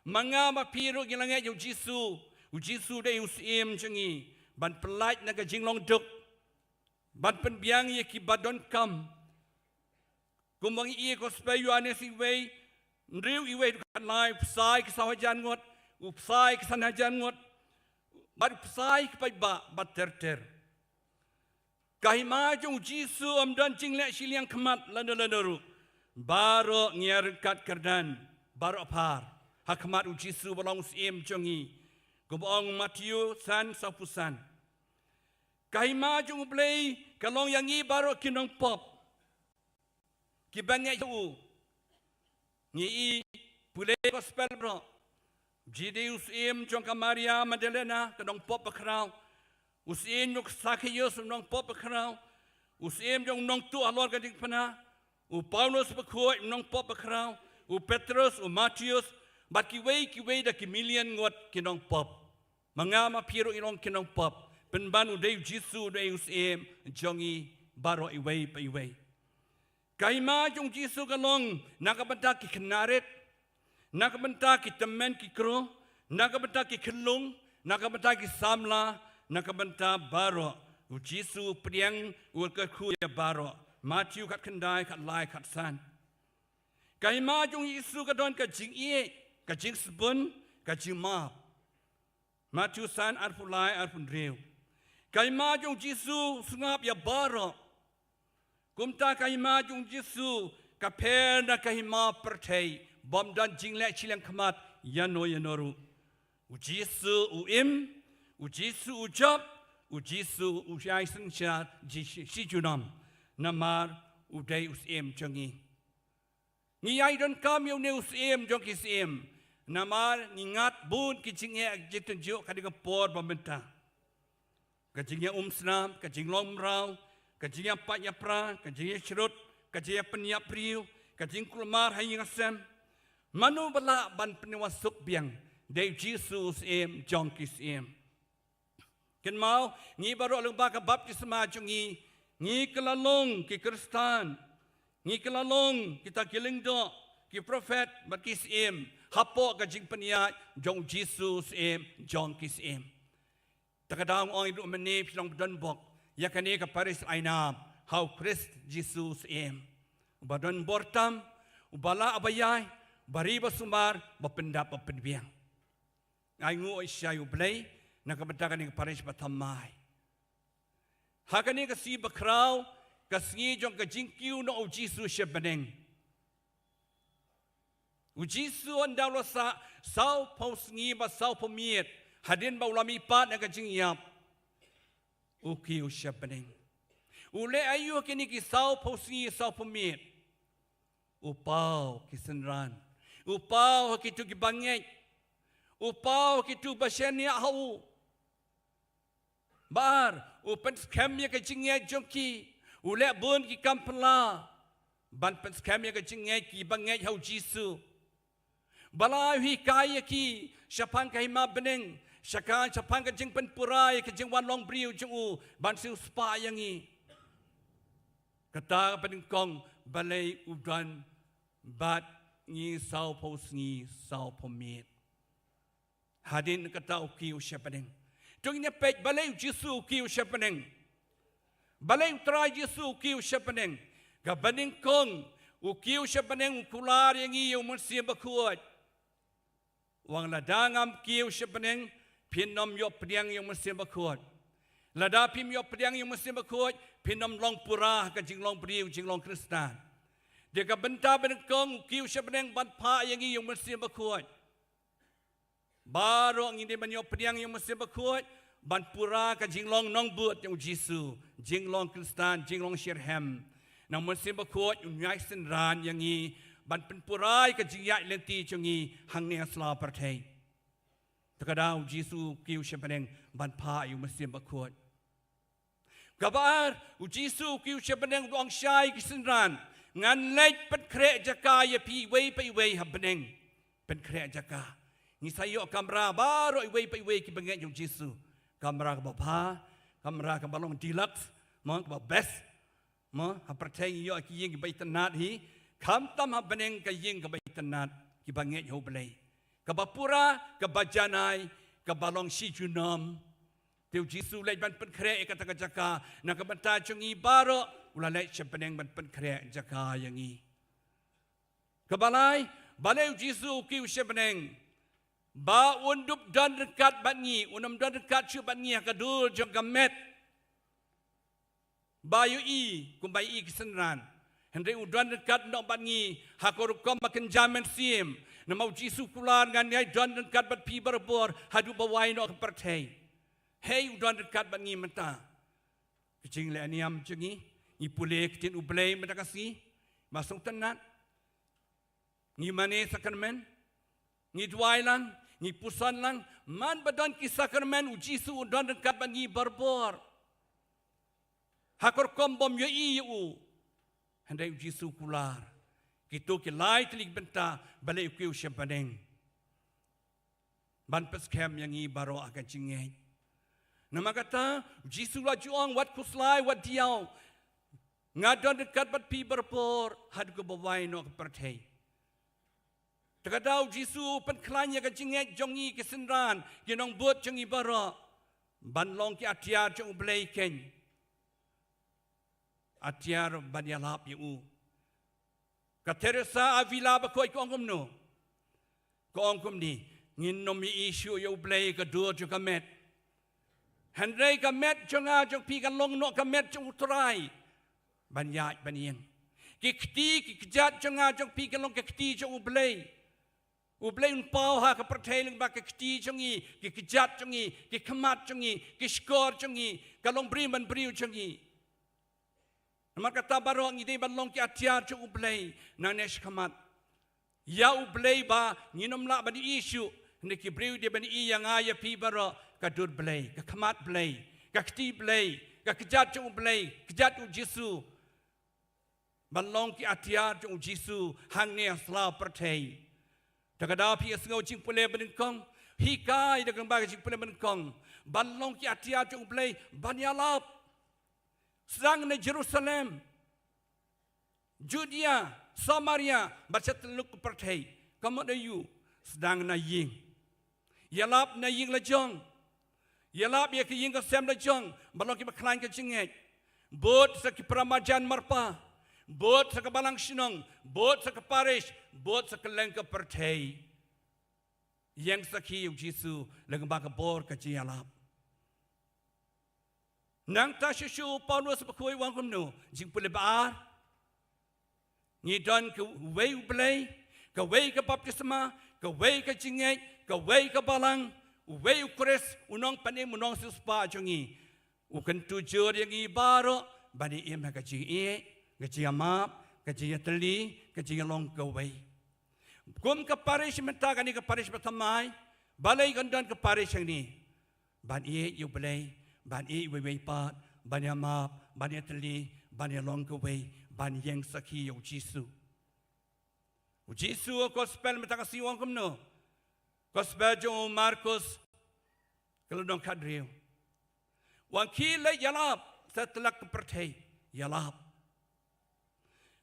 Ma nga ma phi ruh ngi la ngeit ïa u Jisu, u Jisu u dei u syiem jong ngi, ban pynlait na ka jinglong duk, ban pynbiang ïa ki badonkam. Kumba ngi i Gospel Ïoannis wei, hynriew wei, khatlai, u bsa ïa ki saw hajar ngut, u bsa ïa ki san hajar ngut, bad u bsa ïa ki paidbah bad ter ter. Ka hima jong u Jisu ym don jingleh shiliang khmat lano lano ruh. Baroh ngi ïa ryngkat kyrdan, baroh phar ha khmat u Jisu ba long u syiem jong ngi. Kumba ong Mathaios san sawphew san. Ka hima jong u Blei ka long ïa ngi baroh ki nongpop, ki bangeit ha u. Ngi i pule Gospel baroh. Jingdei u syiem jong ka Maria Magdalena, ka nongpop bakhraw. U syiem jong u Sakheus, u nongpop bakhraw. U syiem jong u nongtuh halor ka diengphna. U Paulus bakhuid, u nongpop bakhraw. U Petrus, u Mathaios, bad kiwei kiwei da ki million ngut ki nongpop. Ma nga ma phi ruh ngi long ki nongpop, pynban u dei u Jisu u dei u syiem jong ngi baroh iwei pa iwei. Ka hima jong u Jisu ka long na ka bynta ki khynnah rit, na ka bynta ki tymmen ki kro, na ka bynta ki khyllung, na ka bynta ki samla, na ka bynta baroh. U Jisu u pdiang, u kyrkhu ïa baroh. Mathaios khatkhyndai, khatlai, khatsan. Ka hima jong u Jisu ka don ka jingïeit, ka jingsbun, ka jingmap. Mathaios san, arphew lai, arphew hynriew. Ka hima jong u Jisu u sngap ïa baroh. Kumta ka hima jong u Jisu ka pher na ka hima pyrthei, bym don jingleh shiliang khmat ïano ïano ruh. U Jisu u im, u Jisu u jop, u Jisu u ïai synshar shi, shi junom. Namar u dei u syiem jong ngi. Ngi ïai donkam ïa une u syiem jong ki syiem. Namar ngi ngat bun ki jingeh, jingtynjuh ha kane ka por ba mynta. Ka jingïaumsnam, ka jinglong mraw, ka jingïapait ïapra, ka jingïashrut, ka jingïapynïap briew, ka jingkulmar ha ïing ha sem. Mano ba lah ban pynïawasuk biang? Dei u Jisu u syiem jong ki syiem. Kynmaw, ngi baroh lyngba ka baptisma jong ngi, ngi kylla long ki Khristan, ngi kylla long kita ki lyngdoh, ki prophet, bad ki syiem, hapoh ka jingpynïaid jong u Jisu u syiem jong ki syiem. Ta ka daw nga ong ïa u mynne phi long ba donbok ïa kane ka parish Ainam ha u Khrist Jisu u syiem. Uba don bor tam, uba lah ba ïai, uba ri ba sumar, ba pyndap ba pynbiang. Ai nguh ai shai ïa u Blei na ka bynta kane ka parish ba thymmai. Ha kane ka sngi bakhraw, ka sngi jong ka jingkiew noh u Jisu sha bneng. U Jisu ynda u la sah sawphew sngi bad sawphew miet, hadien ba u la mihpat na ka jingïap, u kiew sha bneng. U leh aïu ha kine ki sawphew sngi sawphew miet? U paw ki synran. U paw ha kito ki bangeit. U paw ha kito ba shaniah ha u. Ba ar, u pynskhem ïa ka jingngeit jong ki. U leh bun ki kam phylla ban pynskhem ïa ka jingngeit ki bangeit ha u Jisu. Ba la u hikai ïa ki shaphang ka hima bneng, shaka, shaphang ka jingpynpura ïa ka jingwan long briew jong u, ban siew spah ïa ngi. Kata ka pynïaid kong balei u don bad ngi sawphew sngi sawphew miet. Hadien kata u kiew sha bneng. To ngin ïa peit balei u Jisu u kiew sha bneng. Balei u Trai Jisu u kiew sha bneng. Ka banyngkong u kiew sha bneng u kular ïa ngi ïa u Mynsiem Bakhuid. U ong lada ngam kiew sha bneng, phin ym ïoh pdiang ïa u Mynsiem Bakhuid. Lada phim ïoh pdiang ïa u Mynsiem Bakhuid, phin ym long pura ha ka jinglong briew, jinglong Khristan. Dei ka bynta banyngkong u kiew sha bneng ban phah ïa ngi ïa u Mynsiem Bakhuid. Baroh ngin dei ban ïoh pdiang ïa u Mynsiem Bakhuid ban pura ka jinglong nongbud jong u Jisu, jinglong Khristan, jinglong shitrhem. Nang Mynsiem Bakhuid un ïai synran ïa ngi ban pynpura ïa ka jingïaid lynti jong ngi hangne ha sla pyrthei. Ta ka daw u Jisu u kiew sha bneng ban phah ïa u Mynsiem Bakhuid. Kaba ar, u Jisu u kiew sha bneng, u ong sha ki synran, ngan leit pynkhreh jaka ïa phi iwei pa iwei ha bneng. Pynkhreh jaka. Ngi sa ïoh kamra baroh iwei pa iwei kiba ngeit ïa u Jisu. Kamra kaba bha, kamra kaba long deluxe, mo, kaba best. Mo, ha pyrthei ngi ïoh ki ïing kiba itynnad hi, khamtam ha bneng ka ïing kaba itynnad, kiba ngeit ha u Blei. Kaba pura, kaba janai, kaba long shi junom. Te u Jisu u leit ban pynkhreh ïa kata ka jaka, na ka bynta jong ngi baroh, u la leit sha bneng ban pynkhreh jaka ïa ngi. Kaba lai, balei u Jisu u kiew sha bneng? Ba un dup don ryngkat bad ngi, un ym don ryngkat shuh bad ngi ha ka dur jong ka met. Ba ïohi, kumba ïohi ki synran. Hynrei u don ryngkat noh bad ngi, ha ka rukom ba kynja mynsiem. Namar u Jisu u kular, ngan ïai don ryngkat bad phi barabor, haduh ba wai noh ka pyrthei. Hei u don ryngkat bad ngi mynta. Ka jingleh niam jong ngi, ngi pule ktien u Blei mynta ka sngi, ba sngewtynnad. Ngi mane sakramen, ngi duwai lang, ngi puson lang, man ba don ki sakramen u Jisu u don ryngkat bad ngi barabor. Ha ka rukom bym ïohi ïa u. Hynrei u Jisu u kular. Kito ki lai tylli ki bynta, balei u kiew sha bneng. Ban pynskhem ïa ngi baroh ha ka jingngeit. Namar kata, u Jisu u la ju ong, wat khuslai, wat diaw. Nga don ryngkat bad phi barabor, haduh kaba wai noh ka pyrthei. Te kata u Jisu u pynkhlaiñ ïa ka jingngeit jong ngi ki synran, ki nongbud jong ngi baroh. Ban long ki atiar jong u Blei keiñ. Atiar ban ïalap ïa u. Ka Teresa Avila bakhuid ka ong kumno? Ka ong kumne, ngin ym ïohi shuh ïa u Blei ha ka dur jong ka met. Hynrei ka met jong nga jong phi kan long noh ka met jong u Trai. Ban ïaid ban ïeng. Ki kti ki kjat jong nga jong phi kan long ki kti jong u Blei. U Blei un paw ha ka pyrthei lyngba ki kti jong ngi, ki kjat jong ngi, ki khmat jong ngi, ki shkor jong ngi, ka longbriew manbriew jong ngi. Namar kata baroh ngi dei ban long ki atiar jong u Blei nangne shakhmat. Ïa u Blei ba ngin ym lah ban ïohi shuh, hynrei ki briew dei ban ïohi ïa nga ïa phi baroh, ka dur Blei, ka khmat Blei, ka kti Blei, ka kjat jong u Blei, kjat u Jisu. Ban long ki atiar jong u Jisu hangne ha sla pyrthei. Te ka daw phi ïa sngew jingpule banyngkong, hikai da kaba ka jingpule banyngkong. Ban long ki atiar jong u Blei, ban ïalap. Sdang na Jerusalem, Judea, Samaria, bad sha tyllup ka pyrthei. Ka mut aïu, sdang na ïing. Ïalap na ïing la jong. Ïalap ïa ka ïing ka sem la jong, ban long kiba khlaiñ ka jingngeit. Bud sa ki para marjan marpa. Bud sa ka balang shnong. Bud sa ka parish. Bud sa kylleng ka pyrthei. Ïeng sakhi ïa u Jisu lyngba ka bor ka jingïalap. Nangta shuh shuh u Paulus bakhuid u ong kumno, jingpule ba ar. Ngi don kawei u Blei, kawei ka baptisma, kawei ka jingngeit, kawei ka balang, uwei u Khrist, u nongpynim, u nongsiewspah jong ngi. U kyntu jur ïa ngi baroh, ban ïa im ha ka jingïeit, ka jingïamap, ka jingïatylli, ka jingïalong kawei. Kum ka parish mynta kane ka parish ba thymmai, balei kan don ka parish hangne. Ban ïeit ïa u Blei, ban ïeit uwei uwei pat, ban ïamap, ban ïatylli, ban ïalong kawei, ban ïeng sakhi ïa u Jisu. U Jisu ha gospel mynta ka sngi u ong kumno. Gospel jong u Markus, ka lynnong khathynriew. U ong khie leit ïalap, satlak ka pyrthei, ïalap.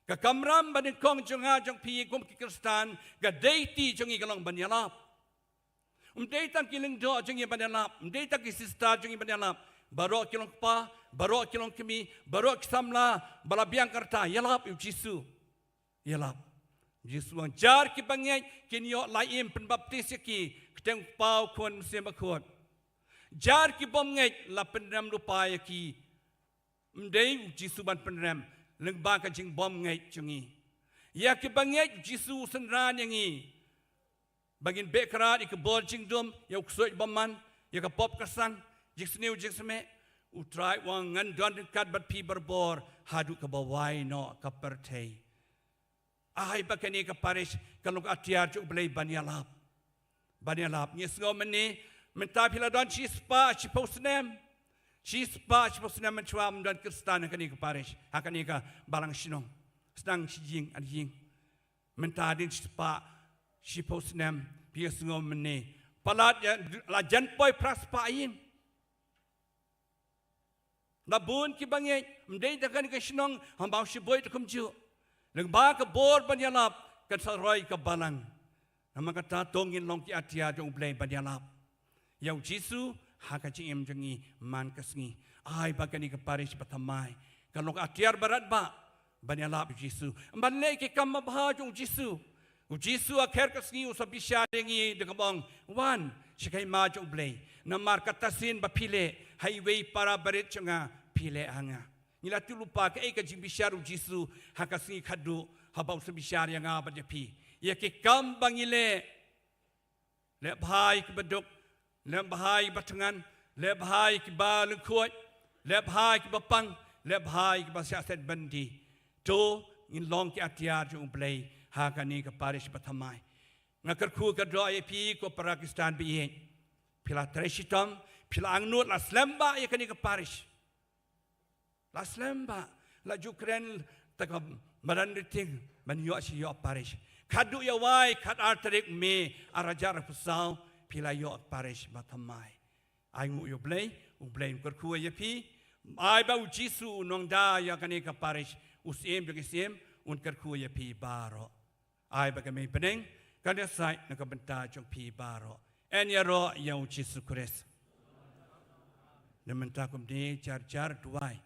Ka kamram banyngkong jong nga jong phi kum ki Khristan, ka duty jong ngi ka long ban ïalap. Ym dei tang ki lyngdoh jong ngi ban ïalap, ym dei tang ki sister jong ngi ban ïalap. Baroh ki longkpa, baroh ki longkmie, baroh ki samla, ba la biang ka rta, ïalap ïa u Jisu. Ïalap. U Jisu u ong jar kiba ngeit, kin ïoh la im pynbaptis ïa ki, kyrteng u Kpa, u Khun, Mynsiem Bakhuid. Jar ki bym ngeit, la pynrem lypa ïa ki. Ym dei u Jisu ban pynrem, lyngba ka jingbym ngeit jong ngi. Ïa kiba ngeit u Jisu u synran ïa ngi. Ba ngin beh krad ïa ka bor jingdum, ïa u ksuid bymman, ïa ka pop ka sang, jingsniew jingsmeh. U Trai u ong ngan don ryngkat bad phi barabor, haduh kaba wai noh ka pyrthei. Ai ba kane ka parish, ka long ka atiar jong u Blei ban ïalap. Ban ïalap, ngi sngew mynne, mynta phi la don shispah, shiphew snem. Shispah shiphew snem mynshuwa ym don Khristan ha kane ka parish, ha kane ka balang shnong. Sdang shi ïing ar ïing. Mynta dien shispah shiphew snem, phi ïa sngew mynne. Palat ïa la jan poi phra spah ïing. La bun kiba ngeit, ym dei tang kane ka shnong, ha Mawshynrut te kumjuh. Lyngba ka bor ban ïalap, kan sa roi ka balang. Namar kata to ngin long ki atiar jong U Blei ban ïalap ïa U Jisu ha ka jingim jong ngi man ka sngi. Ai ba kane ka parish ba thymmai kan long atiar ba radbah ban ïalap ïa U Jisu, ban leh ki kam babha jong U Jisu. U Jisu ha kher ka sngi u sa bishar ïa ngi da kaba ong, wan sha ka hima jong U Blei. Namar kata shisien ba phi leh ha iwei i para barit jong nga, phi leh ha nga. Ngi la tip lypa kaei ka jingbishar U Jisu ha ka sngi khadduh, haba u sa bishar ïa nga bad ïa phi ïa ki kam ba ngi leh. Leh bha ïa kiba duk, leh bha ïa kiba thngan, leh bha ïa kiba lyngkhuid, leh bha ïa kiba pang, leh bha ïa kiba shah set byndi. To ngin long ki atiar jong U Blei ha kane ka parish ba thymmai. Nga kyrkhu kyrdoh ïa phi ko para Khristan ba ïeit. Phi la trei shitom, phi la angnud, la slem bha ïa kane ka parish. La slem bha, la ju kren ta ka madan riting ban ïoh shi ïoh parish. Khadduh ïa wai khatar tarik May arhajar arphew saw, phi la ïoh parish ba thymmai. Ai nguh ïa U Blei, U Blei un kyrkhu ïa phi. Ai ba U Jisu u nongda ïa kane ka parish, u Syiem jong ki syiem, un kyrkhu ïa phi baroh. Ai ba ka mei bneng kan ïasaid na ka bynta jong phi baroh. Yn ïaroh ïa U Jisu Khrist. Na mynta kumne jar jar duwai.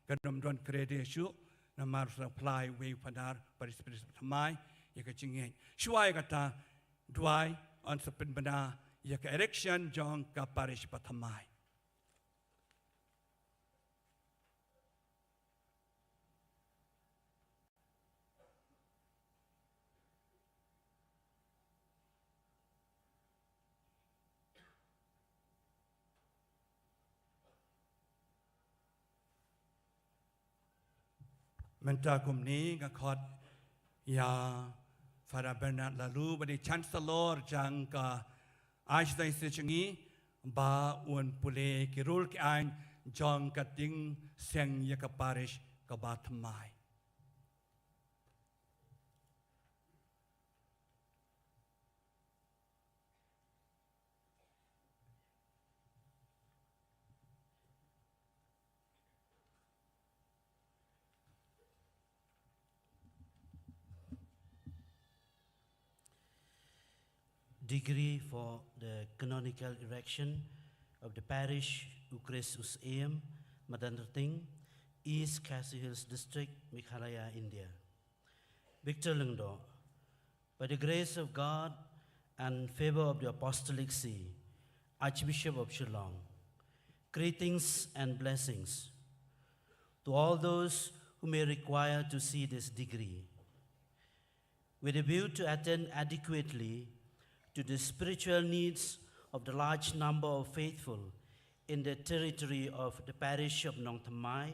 Kan ym don kredi shuh namar sa phla iwei u phadar parish priest ba thymmai ïa ka jingngeit. Shuwa ïa kata duwai yn sa pynbna ïa ka erection jong ka parish ba thymmai. Mynta kumne nga khot ïa Father Bernard Laloo, ba dei Chancellor jong ka Archdiocese jong ngi, ba un pule ki rule ki aiñ jong ka jingïaseng ïa ka parish kaba thymmai. Decree for the canonical erection of the parish U Khrist U Syiem, Madanrting, East Khasi Hills District, Meghalaya, India. Victor Lyngdoh, by the grace of God and favor of the Apostolic See, Archbishop of Shillong, greetings and blessings to all those who may require to see this decree. With a view to attend adequately to the spiritual needs of the large number of faithful in the territory of the parish of Nongthymmai,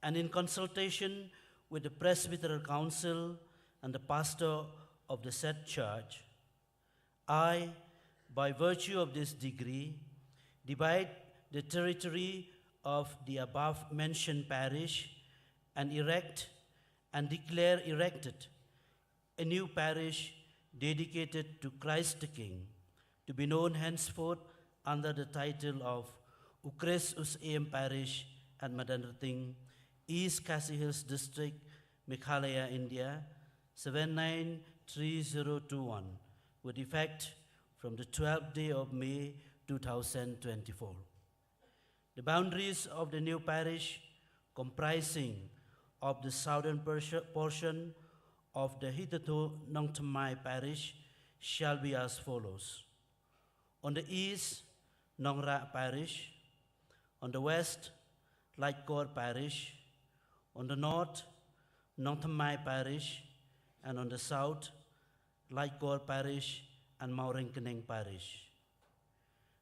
and in consultation with the Presbyteral Council and the pastor of the said church, I, by virtue of this decree, divide the territory of the above mentioned parish and erect and declare erected a new parish dedicated to Christ the King, to be known henceforth under the title of U Khrist U Syiem Parish at Madanrting, East Khasi Hills District, Meghalaya, India, seven nine three zero two one, with effect from the twelfth day of May two thousand twenty-four. The boundaries of the new parish, comprising of the southern portion, portion of the hitherto Nongthymmai parish, shall be as follows. On the east, Nongrah Parish. On the west, Laitkor Parish. On the north, Nongthymmai Parish. And on the south, Laitkor Parish and Mawryngkneng Parish.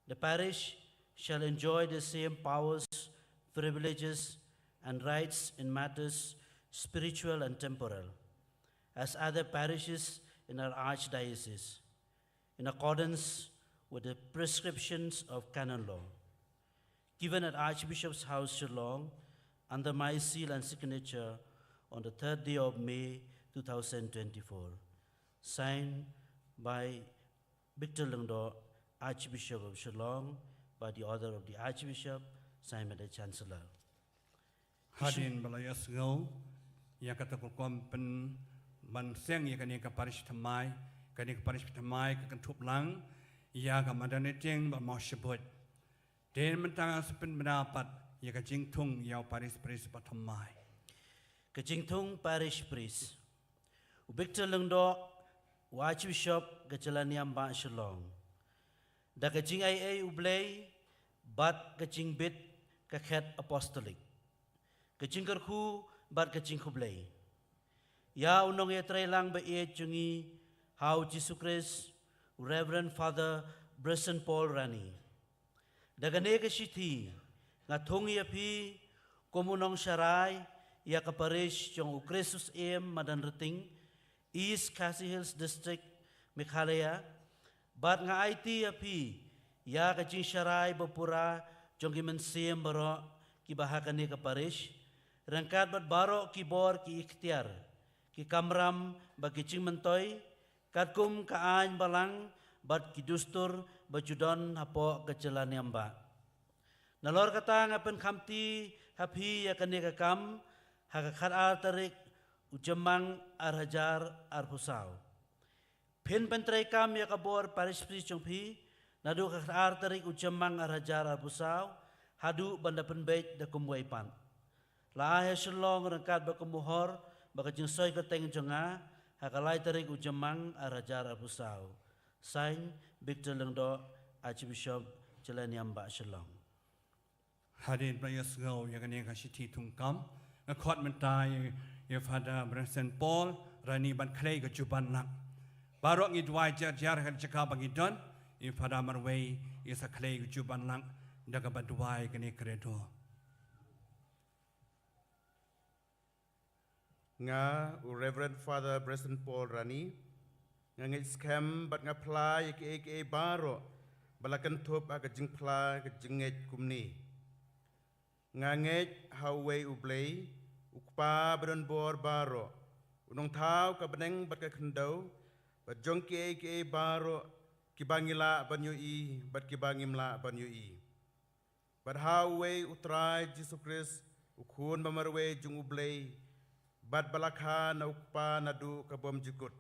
The parish shall enjoy the same powers, privileges, and rights in matters spiritual and temporal as other parishes in our archdiocese, in accordance with the prescriptions of canon law. given at Archbishop's House, Shillong, under my seal and signature on the third day of May two thousand twenty-four. Signed by Victor Lyngdoh, Archbishop of Shillong, by the order of the Archbishop, signed by the Chancellor. Hadien ba la ïohsngew ïa kata ka rukom pynban seng ïa kane ka parish thymmai, kane ka parish thymmai ka kynthup lang ïa ka Madanitieng bad Mawshynrut. Te mynta nga sa pynbna pat ïa ka jingthung ïa u parish priest ba thymmai. Ka jingthung parish priest. U Victor Lyngdoh, u Archbishop ka Jylla Niam Bah Shillong. Da ka jingaiei U Blei bad ka jingbit ka khet apostolic, ka jingkyrkhu bad ka jingkhublei ïa u nongïatreilang ba ïeit jong ngi ha u Jisu Khrist, u Reverend Father Bryson Paul Rani. Da kane ka shithi nga thung ïa phi kum u nongsharai ïa ka parish jong u Kristus Ïem Madanrting, East Khasi Hills District, Meghalaya, bad nga aiti ïa phi ïa ka jingsharai ba pura jong ki mynsiem baroh kiba ha kane ka parish, ryngkat bad baroh ki bor ki iktiar, ki kamram bad ki jingmyntoi, katkum ka aiñ balang bad ki dustur ba ju don hapoh ka Jylla Niam Bah. Nalor kata nga pynkhamti ha phi ïa kane ka kam ha ka khatar tarik u Jymmang ar hajar arphew saw. Phin pyntreikam ïa ka bor parish priest jong phi naduh ka khatar tarik u Jymmang ar hajar arphew saw haduh ban da pynbeit da kumwei pat. La ai ha Shillong ryngkat bad ka mohor bad ka jingsoi kyrteng jong nga ha ka lai tarik u Jymmang ar hajar arphew saw. Sign, Victor Lyngdoh, Archbishop Jylla Niam Bah Shillong. Hadien ba la ïohsngew ïa kane ka shithi thungkam, nga khot mynta ïa, ïa Father Bryson Paul Rani ban khlei ka juban lak. Baroh ngi duwai jar jar ha ka jaka ba ngi don, ïa Father marwei ïa sa khlei ka juban lak da kaba duwai kane ka Credo. Nga, u Reverend Father Bryson Paul Rani, nga ngeit skhem bad nga phla ïa kiei kiei baroh ba la kynthup ha ka jingphla ka jingngeit kumne. Nga ngeit ha uwei U Blei, U Kpa badonbor baroh, U Nongthaw ka bneng bad ka khyndew, bad jong kiei kiei baroh kiba ngi lah ban ïohi bad kiba ngim lah ban ïohi. Bad ha uwei U Trai Jisu Khrist, U Khun ba marwei jong U Blei, bad ba la kha na U Kpa naduh ka bymjukut.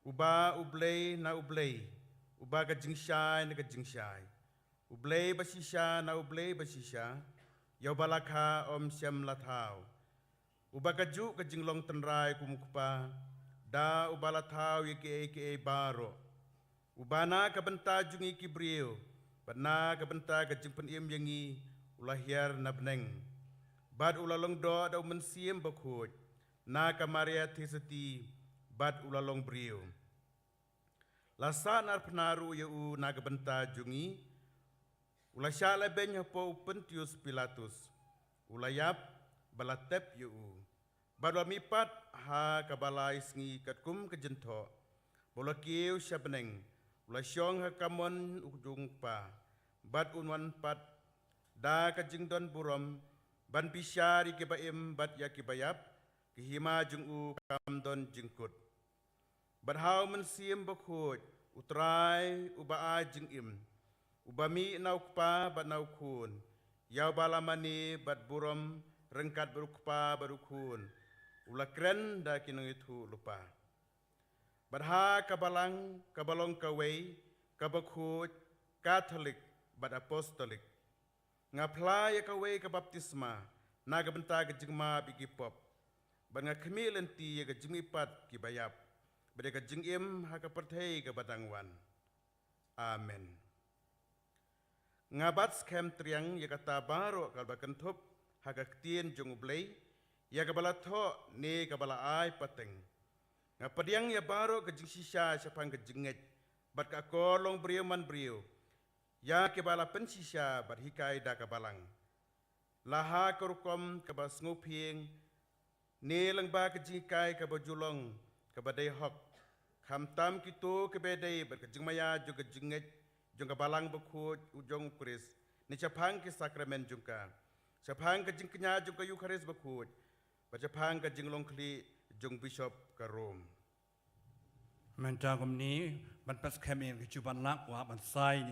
Uba U Blei na U Blei, uba ka jingshai na ka jingshai, U Blei ba shisha na U Blei ba shisha, ïa uba la kha ym shym la thaw. Uba kajuh ka jinglong tynrai kum U Kpa, da uba la thaw ïa kiei kiei baroh. Uba na ka bynta jong ngi ki briew, bad na ka bynta ka jingpynim ïa ngi, u la hiar na bneng. Bad u la long doh da U Mynsiem Bakhuid, na ka Maria Theisotti, bad u la long briew. La sahnarphna ruh ïa u na ka bynta jong ngi, u la shah lehbeiñ hapoh u Pontius Pilatus, u la ïap, bad la tep ïa u. Bad u la mihpat ha kaba lai sngi katkum ka jynthoh, bad u la kiew sha bneng, u la shong ha ka kamon u jong U Kpa, bad un wan pat da ka jingdon burom, ban bishar ïa kiba im bad ïa kiba ïap, ka hima jong u kam don jingkut. Bad ha U Mynsiem Bakhuid, U Trai, uba ai jingim, uba mih na U Kpa bad na U Khun, ïa uba la mane bad burom ryngkat bad U Kpa bad U Khun, u la kren da ki nongïathuhlypa. Bad ha ka balang kaba long kawei, kaba khuid, Katholik, bad Apostolik. Nga phla ïa kawei ka baptisma na ka bynta ka jingmap ïa ki pop, bad nga khmih lynti ïa ka jingmihpat kiba ïap, bad ïa ka jingim ha ka pyrthei kaba dang wan. Amen. Nga bat skhem triang ïa kata baroh kaba kynthup ha ka ktien jong U Blei, ïa kaba la thoh ne kaba la ai pateng. Nga pdiang ïa baroh ka jingshisha shaphang ka jingngeit bad ka akor longbriew manbriew, ïa kiba la pynshisha bad hikai da ka balang, la ha ka rukom kaba sngewphieng ne lyngba ka jinghikai kaba ju long kaba dei hok, khamtam kito kiba dei bad ka jingmaïa jong ka jingngeit jong ka balang bakhuid u jong U Khrist, ne shaphang ki sakramen jong ka, shaphang ka jingkñia jong ka Eukharist bakhuid, bad shaphang ka jinglong khlieh jong Bishop ka Rome. Mynta kumne, ban pat skhem ïa ka juban lak, wat ban sai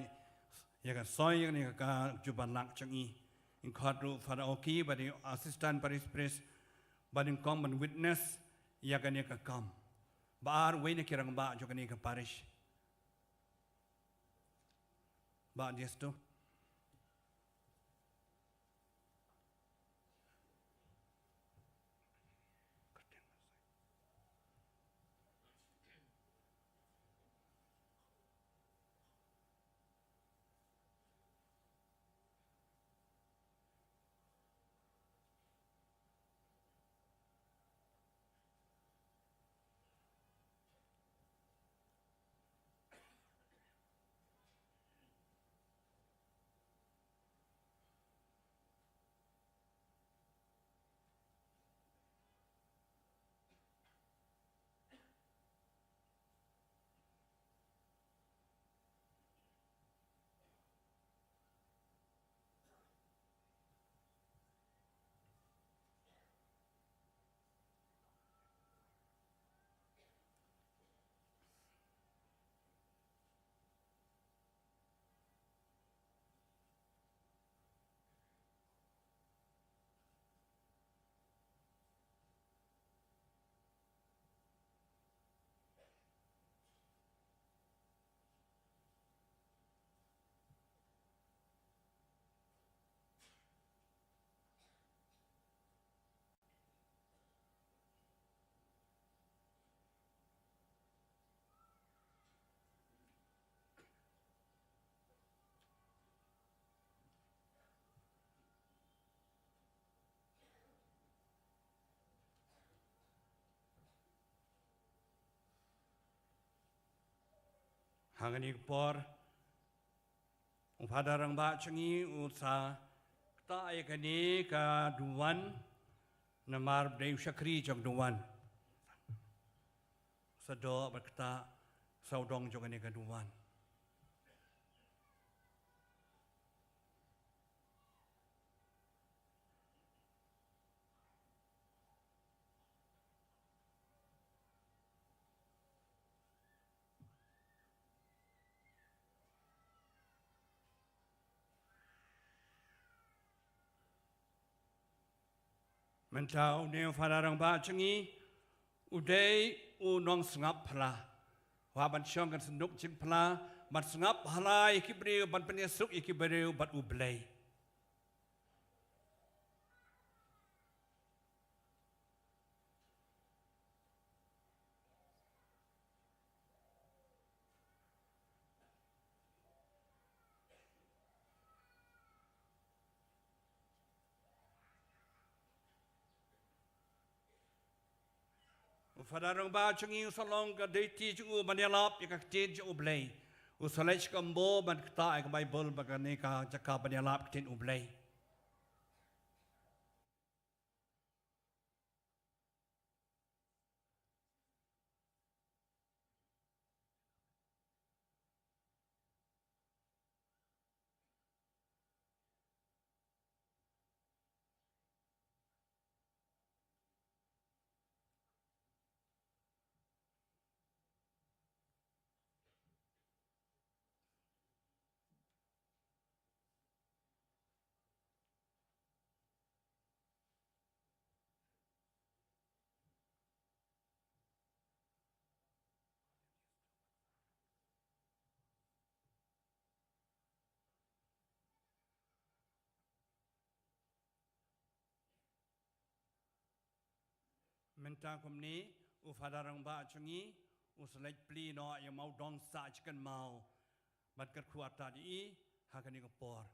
ïa ka soi ïa kane ka juban lak jong i. Ngin khot ruh Father Oki, bad i Assistant Parish Priest, bad nyngkong ban witness ïa kane ka kam. Bad ar wei na ki rangbah jong kane ka parish. Bah Diesto. Ha kane ka por, u Father rangbah jong ngi u sa ktah ïa kane ka duwan, namar ba dei u shakri jong duwan. Sa doh bad ktah sawdong jong kane ka duwan. Mynta une u Father rangbah jong ngi u dei u nongsngap pla. Wat ban shong ka synduk jingpla, ban sngap pla ïa ki briew, ban pynïasuk ïa ki briew bad U Blei. U Father rangbah jong ngi u sa long ka duty jong u ban ïalap ïa ka ktien jong U Blei. U sa leit sha ka Mbo ban ktah ïa ka Baibl bad kane ka jaka ban ïalap ktien U Blei. Mynta kumne u Father rangbah jong ngi u sa leit plie noh ïa u maw dong sah jingkynmaw ban kyrkhu artat ïa i ha kane ka por.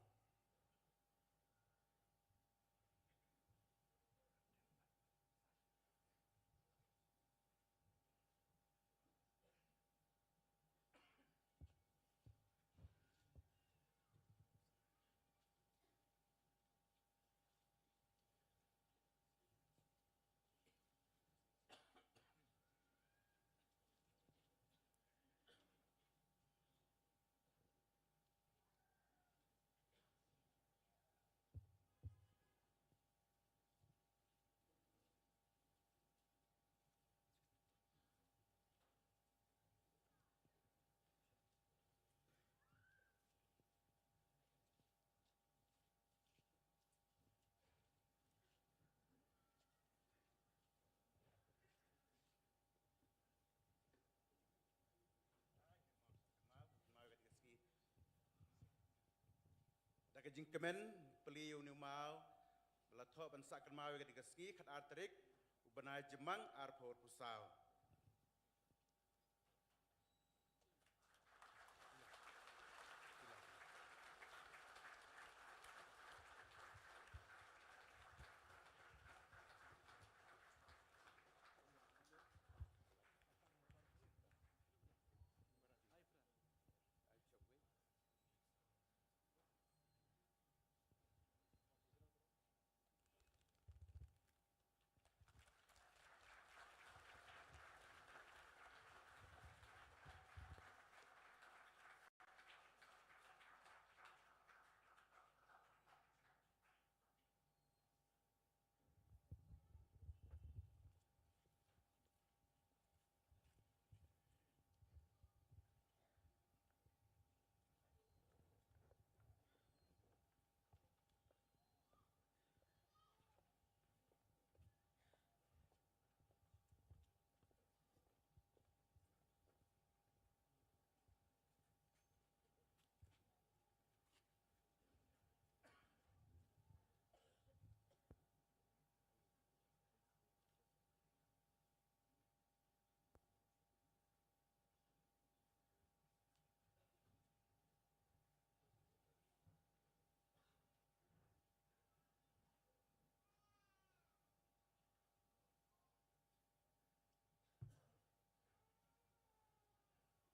jingkmen plie ïa une u maw ba la thoh ban sah kynmaw ïa kane ka sngi khatar tarik u bnai Jymmang arphew arphew saw.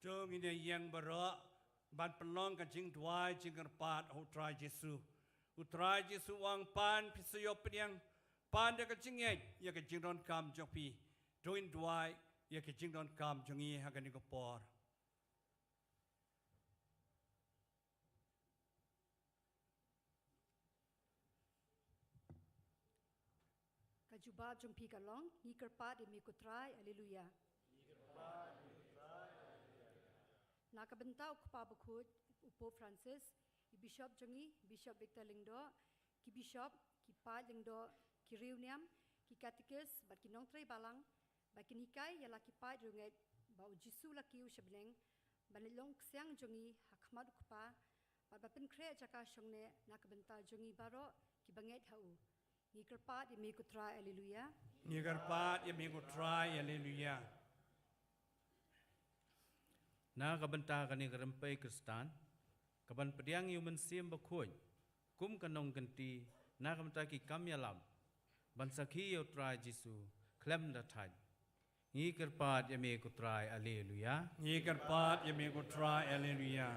To ngin ïa ïeng baroh ban pynlong ka jingduwai jingkyrpad ha u Trai Jisu. U Trai Jisu u ong, pan phi sa ïoh pdiang, pan da ka jingngeit ïa ka jingdonkam jong phi. To ngin duwai ïa ka jingdonkam jong ngi ha kane ka por. Ka jubab jong phi ka long, ngi kyrpad ïa me ko Trai, haleluya. Na ka bynta u Kpa Bakhuid, u Pope Francis, i Bishop jong ngi, Bishop Victor Lyngdoh, ki Bishop, ki Paid Lyngdoh, ki riewniam, ki katikis, bad ki nongtrei balang, ba kin hikai ïa la ki paid riewngeit ba u Jisu la kiew sha bneng ban leit long ksiang jong ngi ha khmat u Kpa, bad ba pynkhreh jaka shongneh na ka bynta jong ngi baroh kiba ngeit ha u. Ngi kyrpad ïa me ko Trai, haleluya. Ngi kyrpad ïa me ko Trai, haleluya. Na ka bynta kane ka rympei Khristan, kaban pdiang ïa u Mynsiem Bakhuid kum ka nongkynti na ka bynta ki kam ïalam, ban sakhi ïa u Trai Jisu khlem da thait. Ngi kyrpad ïa me ko Trai, haleluya. Ngi kyrpad ïa me ko Trai, haleluya.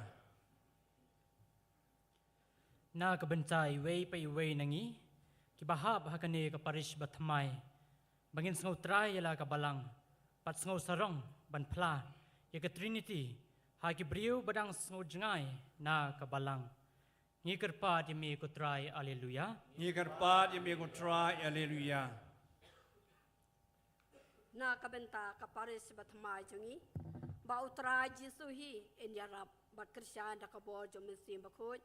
Na ka bynta iwei pa iwei na ngi kiba hap ha kane ka parish bathymmai, ba ngin sngew trai ïa la ka balang bad sngew sarong ban phla ïa ka Trinity ha ki briew ba dang sngew jngai na ka balang. Ngi kyrpad ïa me ko Trai, haleluya. Ngi kyrpad ïa me ko Trai, haleluya. Na ka bynta ka parish bathymmai jong ngi, ba u Trai Jisu hi un ïarap bad kyrshan da ka bor jong u Mynsiem Bakhuid,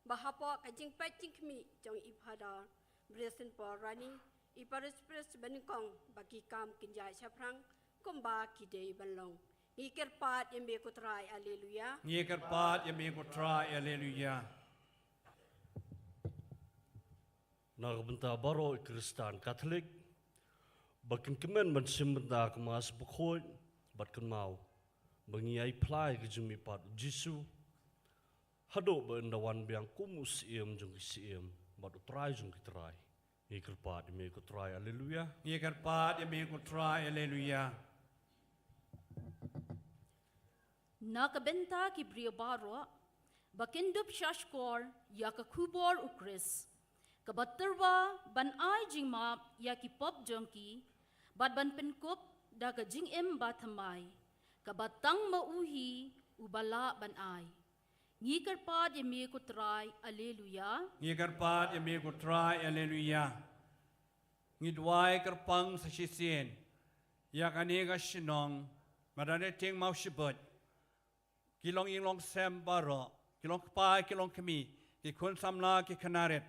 ba hapoh ka jingpeit jingkhmih jong i Phadar Briesenpor Rani, i parish priest banyngkong, ba ki kam kin ïaid shaphrang kumba ki dei ban long. Ngi kyrpad ïa me ko Trai, haleluya. Ngi kyrpad ïa me ko Trai, haleluya. Na ka bynta baroh i Khristan Katholik ba kin kmen ban shim bynta ka Mass Bakhuid bad kynmaw ba ngi ïai phla ïa ka jingmihpat u Jisu, haduh ba un da wan biang kum u Siem jong ki siem bad u Trai jong ki trai. Ngi kyrpad ïa me ko Trai, haleluya. Ngi kyrpad ïa me ko Trai, haleluya. Na ka bynta ki briew baroh ba kin dup shahshkor ïa ka khubor u Khrist, kaba tyrwa ban ai jingmap ïa ki pop jong ki, bad ban pynkup da ka jingim bathymmai, kaba tang ma u hi uba lah ban ai. Ngi kyrpad ïa me ko Trai, haleluya. Ngi kyrpad ïa me ko Trai, haleluya. Ngi duwai kyrpang sa shisien ïa kane ka shnong Mawshynrut, ki longïing longsem baroh, ki longkpa, ki longkmie, ki khun samla, ki khynnah rit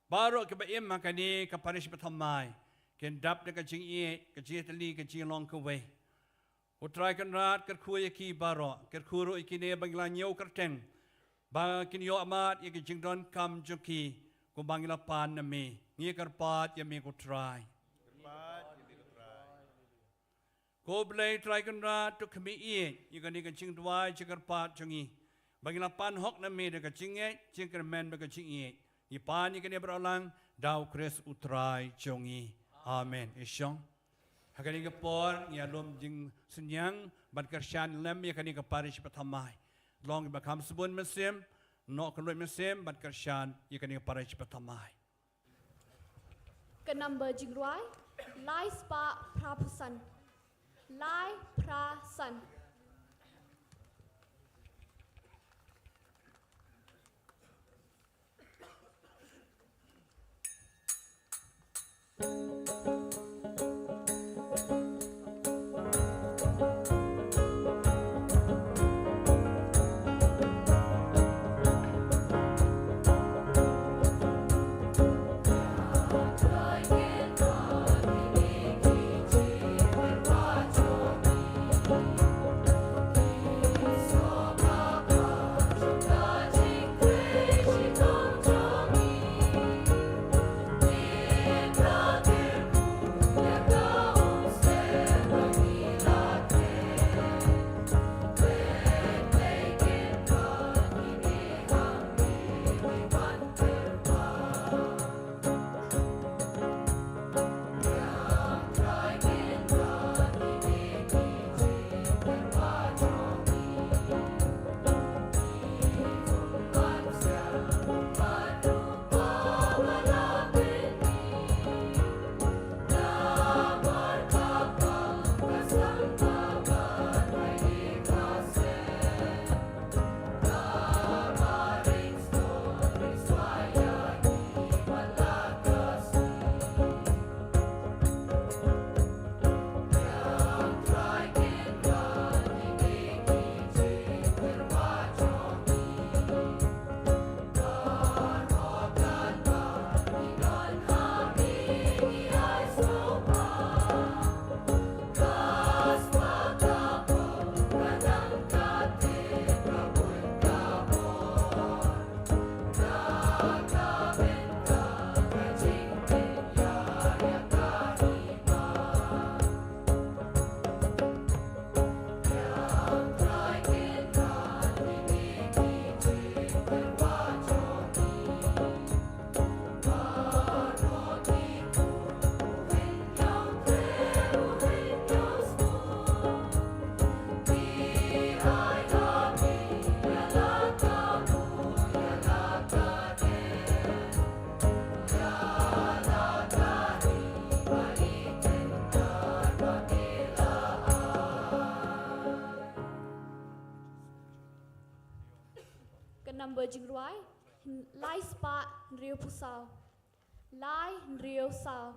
baroh kiba im ha kane ka parish bathymmai, kin dap da ka jingïeit, ka jingïatylli, ka jinglong kawei. U Trai Kynrad, kyrkhu ïa ki baroh, kyrkhu ruh ïa kine ba ngi la ñiew kyrteng ba kin ïoh mad ïa ka jingdonkam jong ki, kumba ngi la pan na me. Ngi kyrpad ïa me ko Trai. Ko Blei Trai Kynrad, to khmih ïa kane ka jingduwai jingkyrpad jong ngi, ba ngi la pan hok na me da ka jingngeit, jingkyrmen bad ka jingïeit. Ngi pan ïa kane baroh lang da u Khrist u Trai jong ngi. Amen. Ïa shong. Ha kane ka por ngi ïalum jingsynñiang ban kyrshan lem ïa kane ka parish ba thymmai. Long ba kham sbun mynsiem, noh ka luid mynsiem ban kyrshan ïa kane ka parish ba thymmai. Ka number jingrwai, lai spah phra phew san. Lai phra san. Ka number jingrwai, lai spah hynriew phew saw. Lai hynriew saw.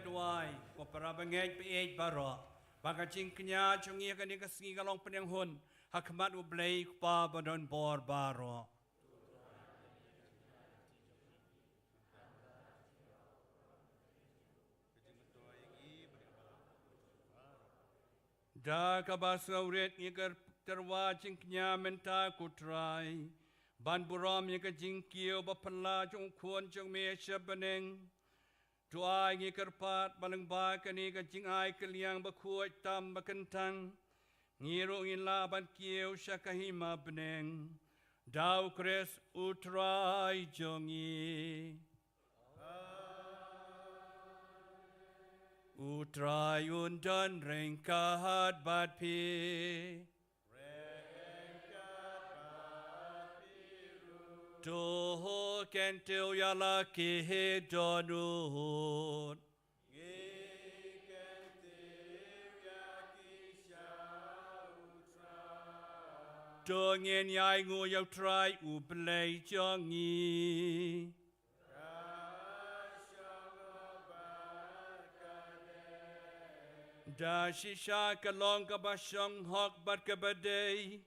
Duwai, ko para bangeit baieit baroh, ba ka jingkñia jong ngi ha kane ka sngi ka long pynïeng hun ha khmat U Blei U Kpa badonbor baroh. Da kaba sngewrit ngi kyrpad tyrwa jingkñia mynta, ko Trai, ban burom ïa ka jingkiew ba phylla jong U Khun jong me sha bneng. To ai ngi kyrpad ba lyngba kane ka jingai kylliang bakhuid tam bakyntang, ngi ruh ngin lah ban kiew sha ka hima bneng. Da U Khrist U Trai jong ngi. U Trai un don ryngkat bad phi. To kyntiew ïa la ki dohnud. To ngin ïai nguh ïa U Trai U Blei jong ngi. Da shisha ka long kaba shong hok bad kaba dei,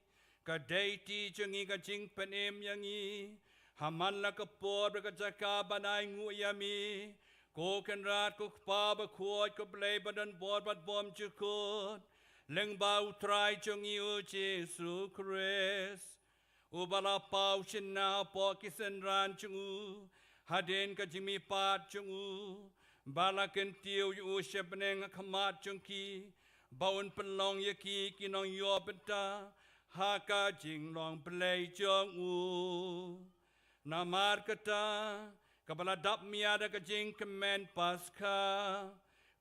ka dei ti jong ngi ka jingpynim ïa ngi ha man la ka por bad ka jaka ban ai nguh ïa me, ko Kynrad ko Kpa bakhuid, ko Blei badonbor bad bymjukut, lyngba U Trai jong ngi U Jisu Khrist. Uba la paw shynna hapoh ki synran jong u hadien ka jingmihpat jong u, ba la kyntiew ïa u sha bneng ha khmat jong ki, ba un pynlong ïa ki ki nongïoh bynta ha ka jinglong Blei jong u. Namar kata, kaba la dap mih da ka jingkmen Paskha,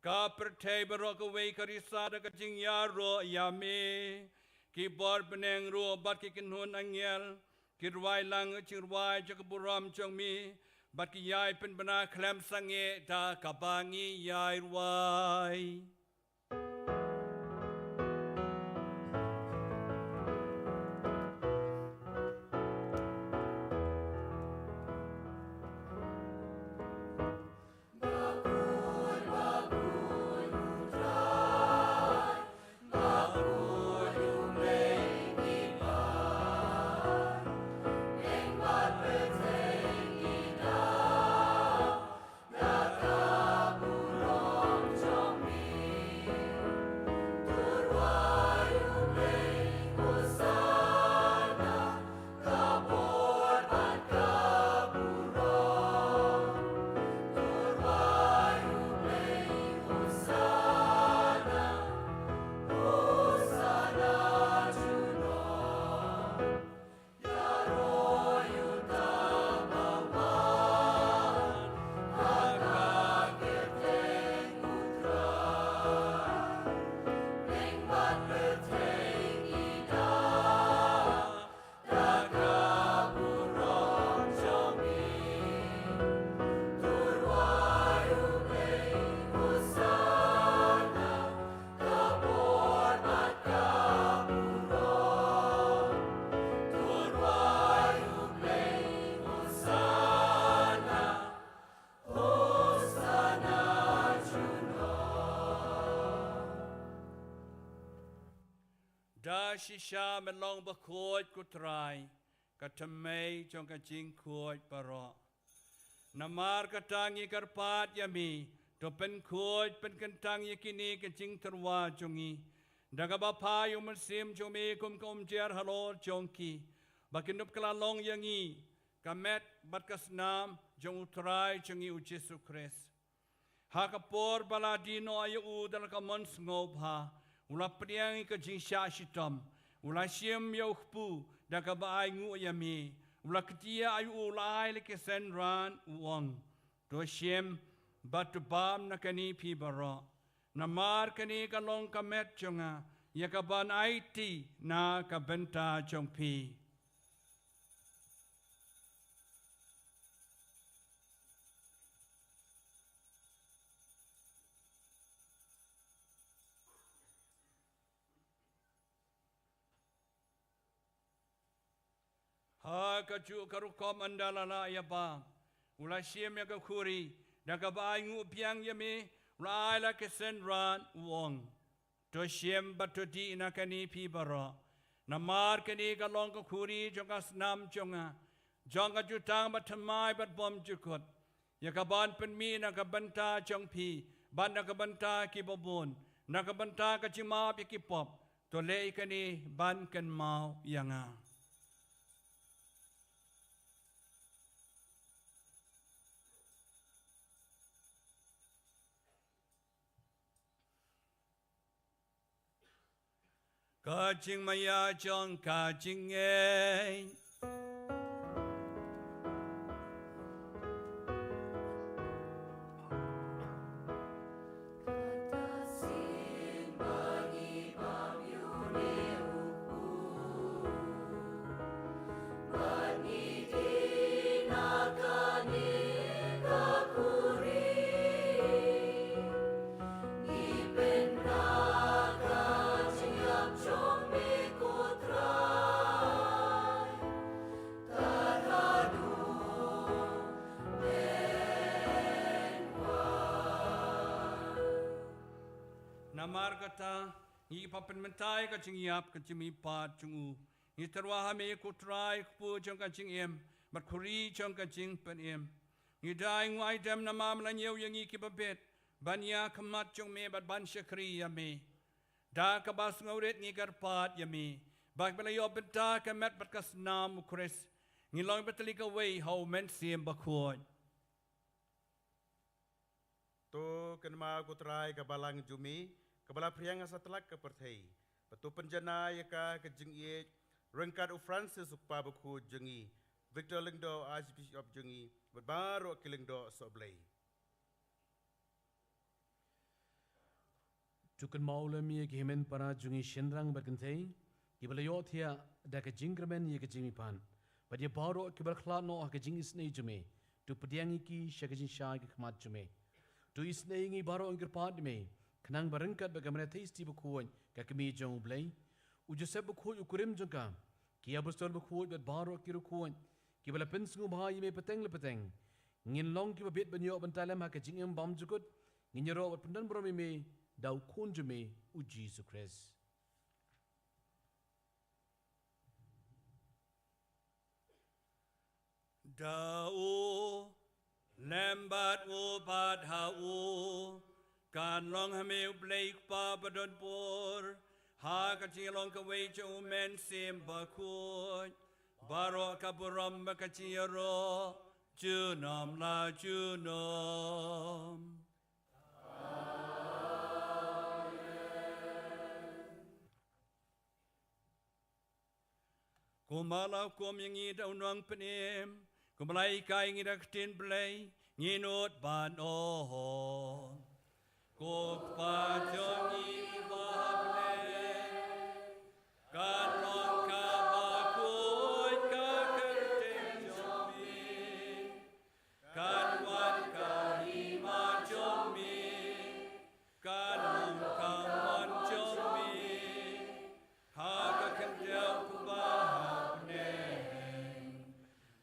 ka pyrthei baroh kawei ka risa da ka jingïaroh ïa me. Ki bor bneng ruh bad ki kynhun angel ki rwai lang ka jingrwai jong ka burom jong me, bad ki ïai pynbna khlem sangeh da kaba ngi ïai rwai. Da shisha me long bakhuid ko Trai, ka thymmei jong ka jingkhuid baroh. Namar kata ngi kyrpad ïa me, to pynkhuid pynkyntang ïa kine ki jingtyrwa jong ngi da kaba phah ïa u Mynsiem jong me kum ka umjer halor jong ki, ba kin dup kylla long ïa ngi ka met bad ka snam jong U Trai jong ngi U Jisu Khrist. Ha ka por ba la die noh ïa u da la ka mon sngewbha, u la pdiang ïa ka jingshah shitom, u la shim ïa u kpu da kaba ainguh ïa me, u la kjia ïa u, u la ai la ki synran, u ong: To shim bad to bam na kane phi baroh, namar kane ka long ka met jong nga, ïa kaban aiti na ka bynta jong phi. Ha kajuh ka rukom ynda la lah ïa bam, u la shim ïa ka khuri, da kaba ainguh biang ïa me, U la ai la ki synran, u ong: To shim bad to dih na kane, phi baroh, namar kane ka long ka khuri jong ka snam jong nga, jong ka jutang bathymmai bad bymjukut, ïa kaban pynmih na ka bynta jong phi bad na ka bynta ki babun, na ka bynta ka jingmap ïa ki pop. To leh ïa kane ban kynmaw ïa nga. Ka jingmaïa jong ka jingngeit. Namar kata, ngi ïa pynmynta ïa ka jingïap ka jingmihpat jong u. Ngi tyrwa ha me ko Trai, kpu jong ka jingim bad khuri jong ka jingpynim. Ngi duwai, nguaidem namar me la ñiew ïa ngi ki babit ban ïakhmat jong me bad ban shakri ïa me. Da kaba sngewrit ngi kyrpad ïa me ba kiba la ïoh bynta ka met bad ka snam u Khrist, ngin long bad tylli kawei ha u Mynsiem Bakhuid. To kynmaw ko Trai ka balang jong me kaba la phriang ha satlak ka pyrthei, bad to pynjanai ïa ka ka jingïeit ryngkat u Francis u Kpa Bakhuid jong ngi, Victor Lyngdoh Archbishop jong ngi, bad baroh ki lyngdoh sohblei. To kynmaw lem ïa ki hynmen para jong ngi shynrang bad kynthei kiba la ïohthiah da ka jingkyrmen ïa ka jingmihpat, bad ïa baroh kiba la khlad noh ha ka jingisynei jong me. To pdiang ïa ki sha ka jingshai ka khmat jong me. To isynei ïa ngi baroh, ngi kyrpad ïa me, khnang ba ryngkat bad ka Mari Theisotti Bakhuid, ka Kmie jong u Blei, u Joseph Bakhuid u kurim jong ka, ki apostol bakhuid bad baroh ki riewkhuid kiba la pynsngewbha ïa me pateng la pateng, ngin long kiba bit ban ïoh bynta lem ha ka jingim bymjukut. Ngin ïaroh bad pyndonburom ïa me da u Khun jong me u Jisu Khrist. Da u, lem bad u, bad ha u, kan long ha me u Blei Kpa badonbor, ha ka jinglong kawei jong u Mynsiem Bakhuid, baroh ka burom bad ka jingïaroh junom la junom. Kumba la hukum ïa ngi da u Nongpynim, kumba la hikai ïa ngi da ka ktien Blei, ngin nud ban ong: Ko Kpa jong ngi uba ha bneng, kan long kaba khuid ka kyrteng jong me. Kan wan ka hima jong me. Kan long ka mon jong me ha ka khyndew kumba ha bneng.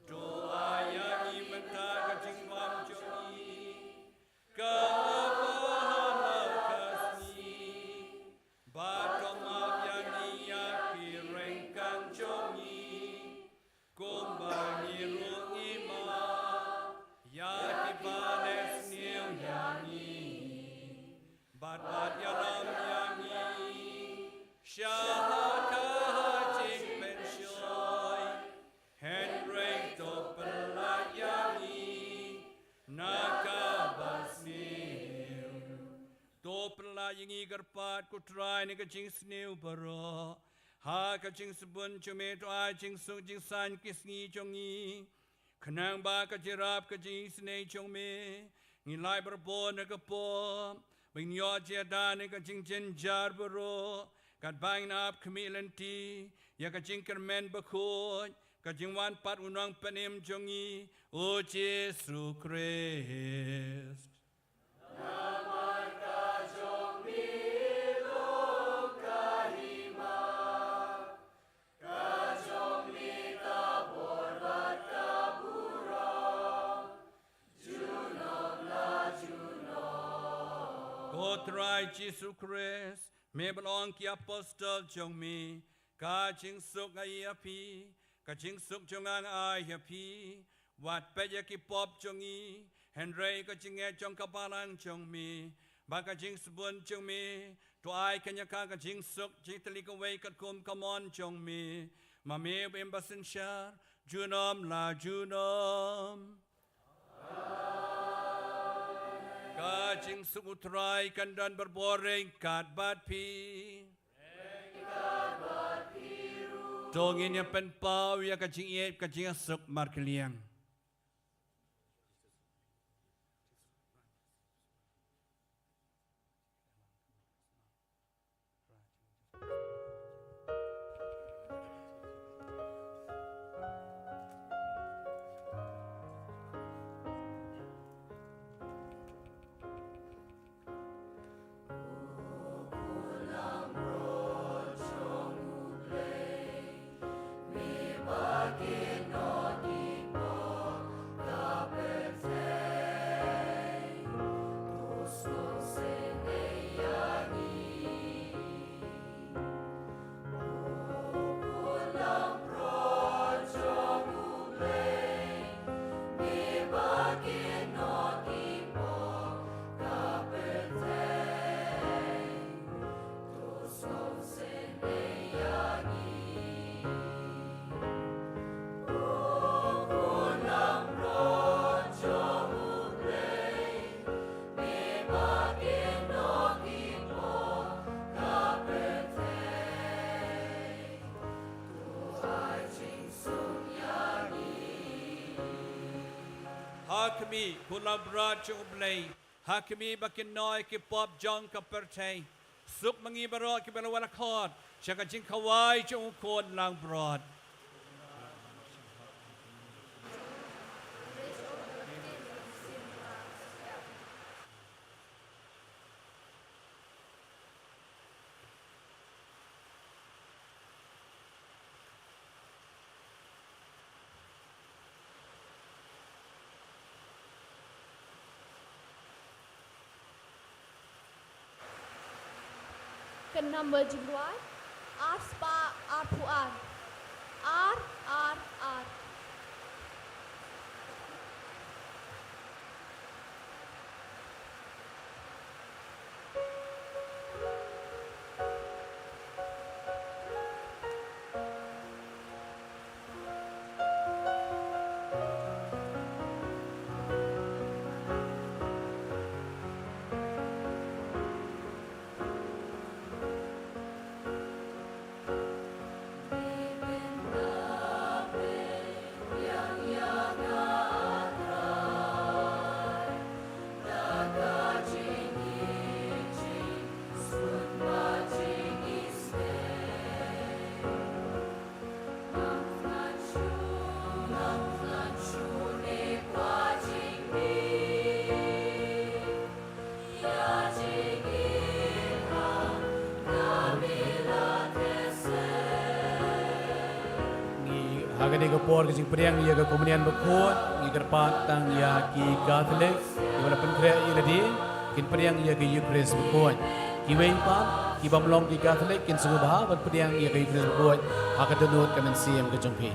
To ai ïa ngi mynta ka jingbam jong ngi kaba ha la ka sngi. Bad to map ïa ngi ïa ki ryngkang jong ngi, kumba ngi ruh ngi map ïa kiba leh sniew ïa ngi. Bad wat ïalam ïa ngi sha ka jingpynshoi, hynrei to pyllait ïa ngi na kaba sniew. To pyllait ïa ngi kyrpad ko Trai na ka jingsniew baroh, ha ka jingsbun jong me to ai jingsuk jingsaiñ ki sngi jong ngi, khnang ba ka jingïarap ka jingisynei jong me, ngin lait barabor na ka pop, ba ngin ïoh jingïada na ka jingjynjar baroh, katba ngin ap khmih lynti ïa ka jingkyrmen bakhuid, ka jingwan pat u Nongpynim jong ngi, u Jisu Khrist. Namar ka jong me long ka hima, ka jong me ka bor bad ka burom, junom la junom. Ko Trai Jisu Khrist, me ba la ong ki apostol jong me, ka jingsuk nga ai ïa phi, ka jingsuk jong nga nga ai ïa phi. Wat peit ïa ki pop jong ngi, hynrei ka jingngeit jong ka balang jong me, bad ka jingsbun jong me, to ai kane ka, ka jingsuk jingtylli kawei katkum ka mon jong me. Ma me u ba im ba synshar junom la junom. Ka jingsuk U Trai kan don barabor ryngkat bad phi. To ngin ïa pynpaw ïa ka jingïeit ka jingïasuk markylliang. Ha khmih, ko langbrot jong U Blei. Ha khmih ba kin noh ki pop jong ka pyrthei. Suk ma ngi baroh kiba la wan la khot sha ka jingkhawai jong u khun langbrot. Ka number jingduwai ar spah arphew ar, ar ar ar. Ngi ha kane ka por ka jingpdiang ïa ka Komunion Bakhuid, ngi kyrpad tang ïa ki Katholik kiba la pynkhreh ïa lade, kin pdiang ïa ka Eucharist Bakhuid. Kiwei pat ki bym long ki Katholik kin sngewbha ban pdiang ïa ka Eucharist Bakhuid ha ka dohnud ka mynsiem ka jong phi.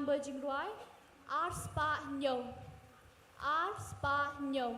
Number jingrwai ar spah hynñiew. Ar spah hynñiew.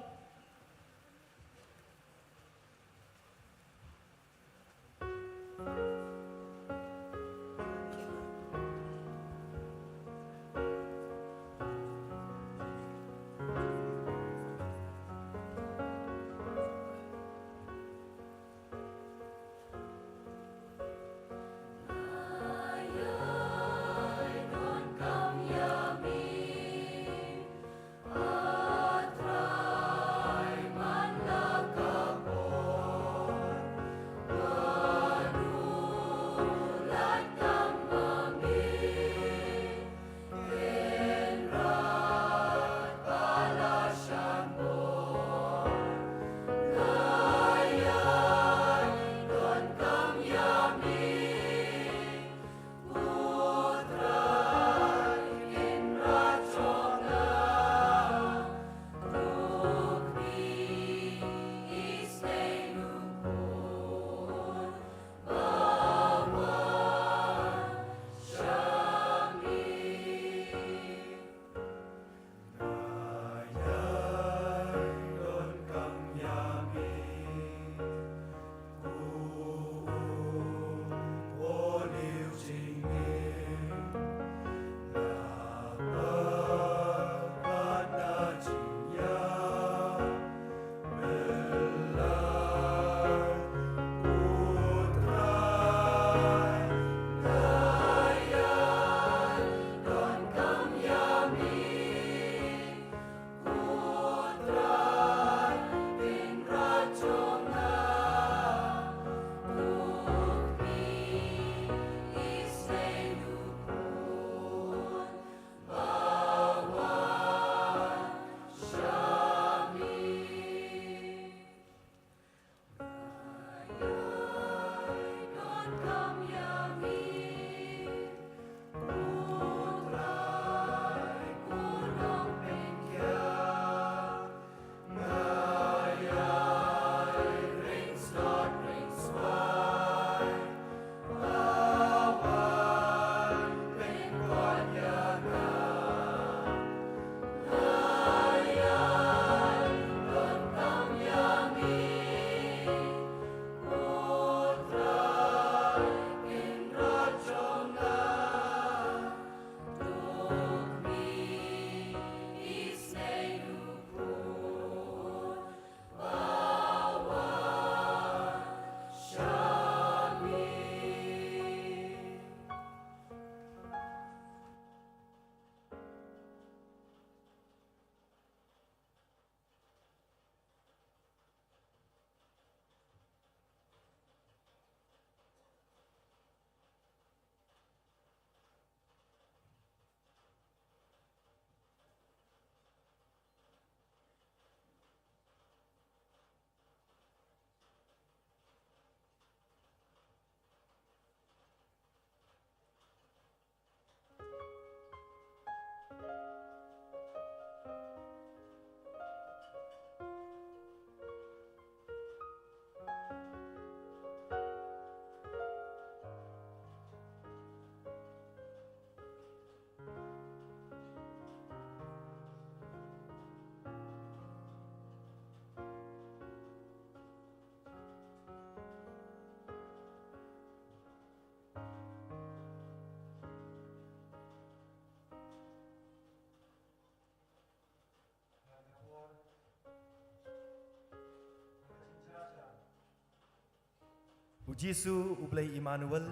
U Jisu U Blei Immanuel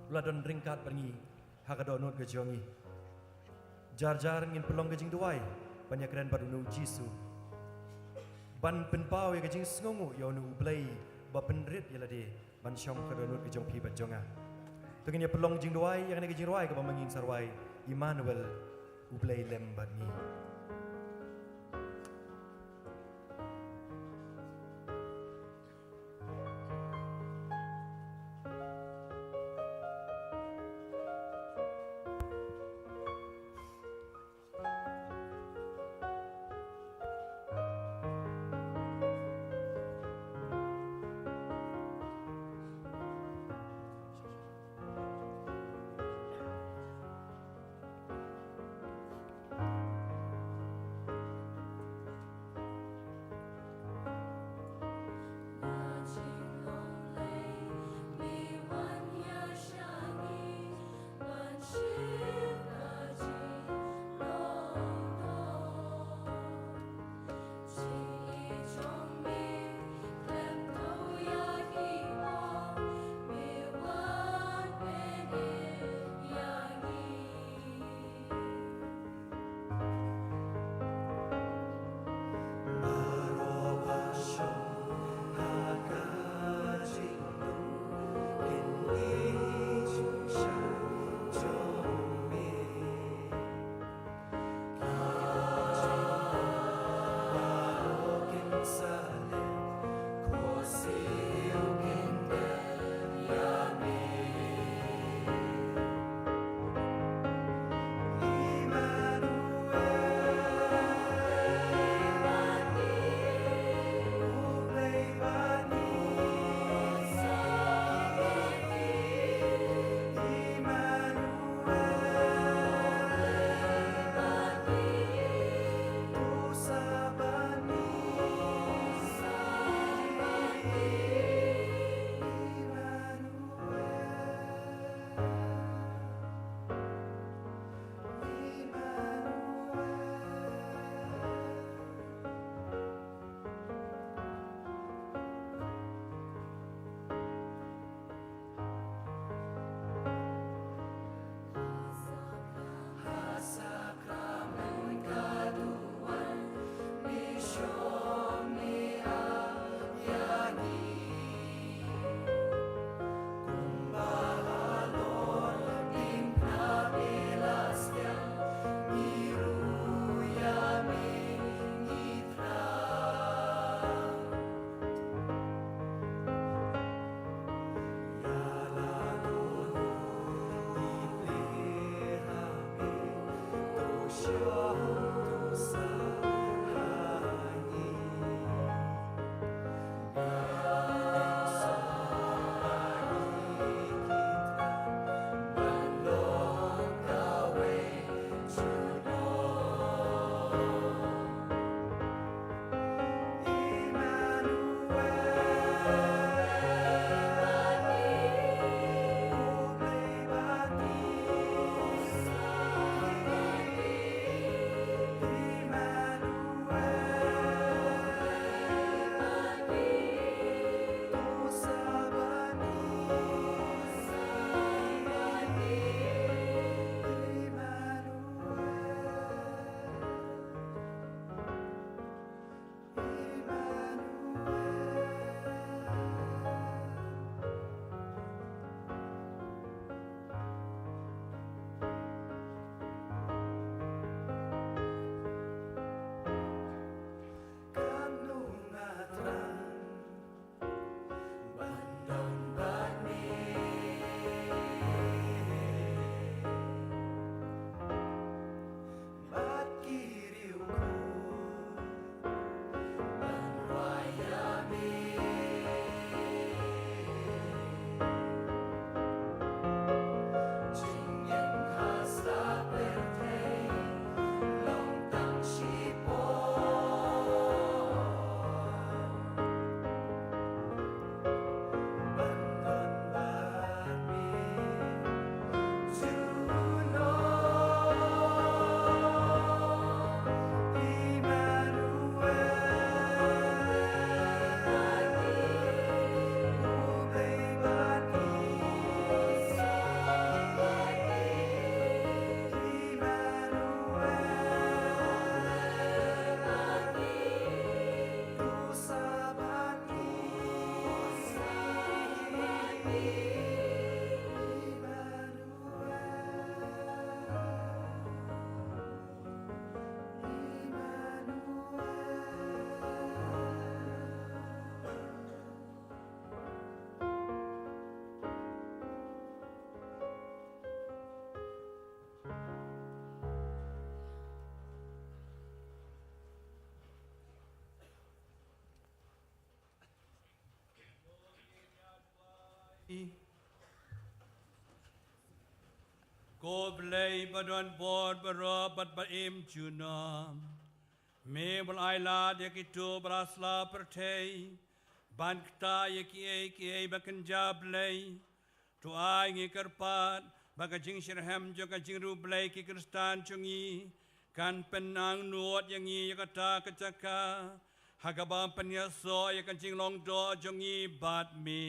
u la don ryngkat bad ngi ha ka dohnud ka jong ngi. Jar jar ngin pynlong ka jingduwai ban ïakren bad uno U Jisu, ban pynpaw ïa ka jingsngewnguh ïa uno U Blei ba pynrit ïa lade ban shong ha ka dohnud ka jong phi bad jong nga. To ngin ïa pynlong jingduwai ïa kane ka jingrwai kaba ma ngi ngin sa rwai: Immanuel, U Blei lem bad ngi. Ko Blei ba don bor baroh bad ba im junom, me ba la ai lad ïa kito ba la sla pyrthei ban ktah ïa kiei kiei ba kynja Blei, to ai ngi kyrpad ba ka jingshitrhem jong ka jingïaroh Blei ki Khristan jong ngi kan pynangnud ïa ngi ïa kata ka jaka, ha kaba pynïasoh ïa ka jinglong doh jong ngi bad me.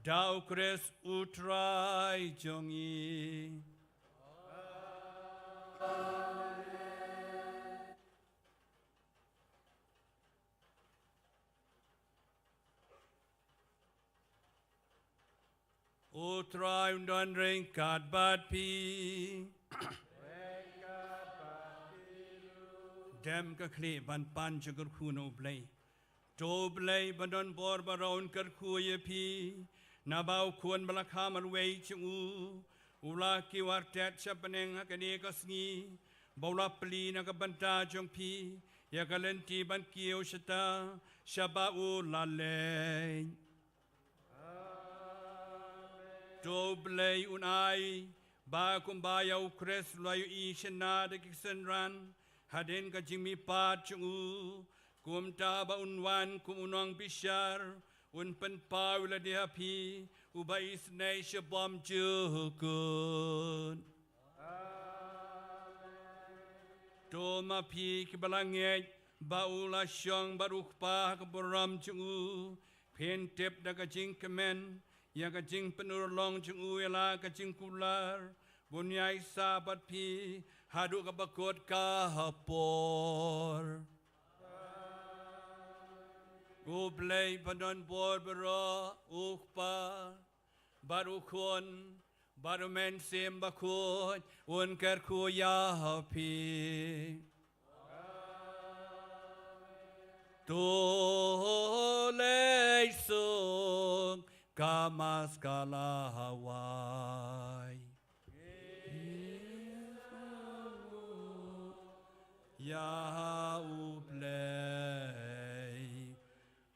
Da U Khrist U Trai jong ngi. U Trai un don ryngkat bad phi. Dem ka khlieh ban pan jingkyrkhu na U Blei. To U Blei ba don bor baroh un kyrkhu ïa phi, naba u Khun ba la kha marwei jong u, u la kiew artat sha bneng ha kane ka sngi, ba u la plie na ka bynta jong phi, ïa ka lynti ban kiew shata, sha ba u la leit. To U Blei un ai, ba kumba ïa u Khrist u la ïohi shynna da ki synran, hadien ka jingmihpat jong u, kumta ba un wan kum u nongbishar, un pynpaw ïa lade ha phi, uba isynei sha bymjukut. To ma phi kiba la ngeit, ba u la shong bad u Kpa ha ka burom jong u, phin tip da ka jingkmen, ïa ka jingpynurlong jong u ïa la ka jingkular, bun ïaisah bad phi, haduh kaba kut ka por. U Blei ba don bor baroh, u Kpa, bad u Khun, bad u Mynsiem Bakhuid, un kyrkhu ïa phi. To leit suk, ka Mass ka la wai. Ïa U Blei.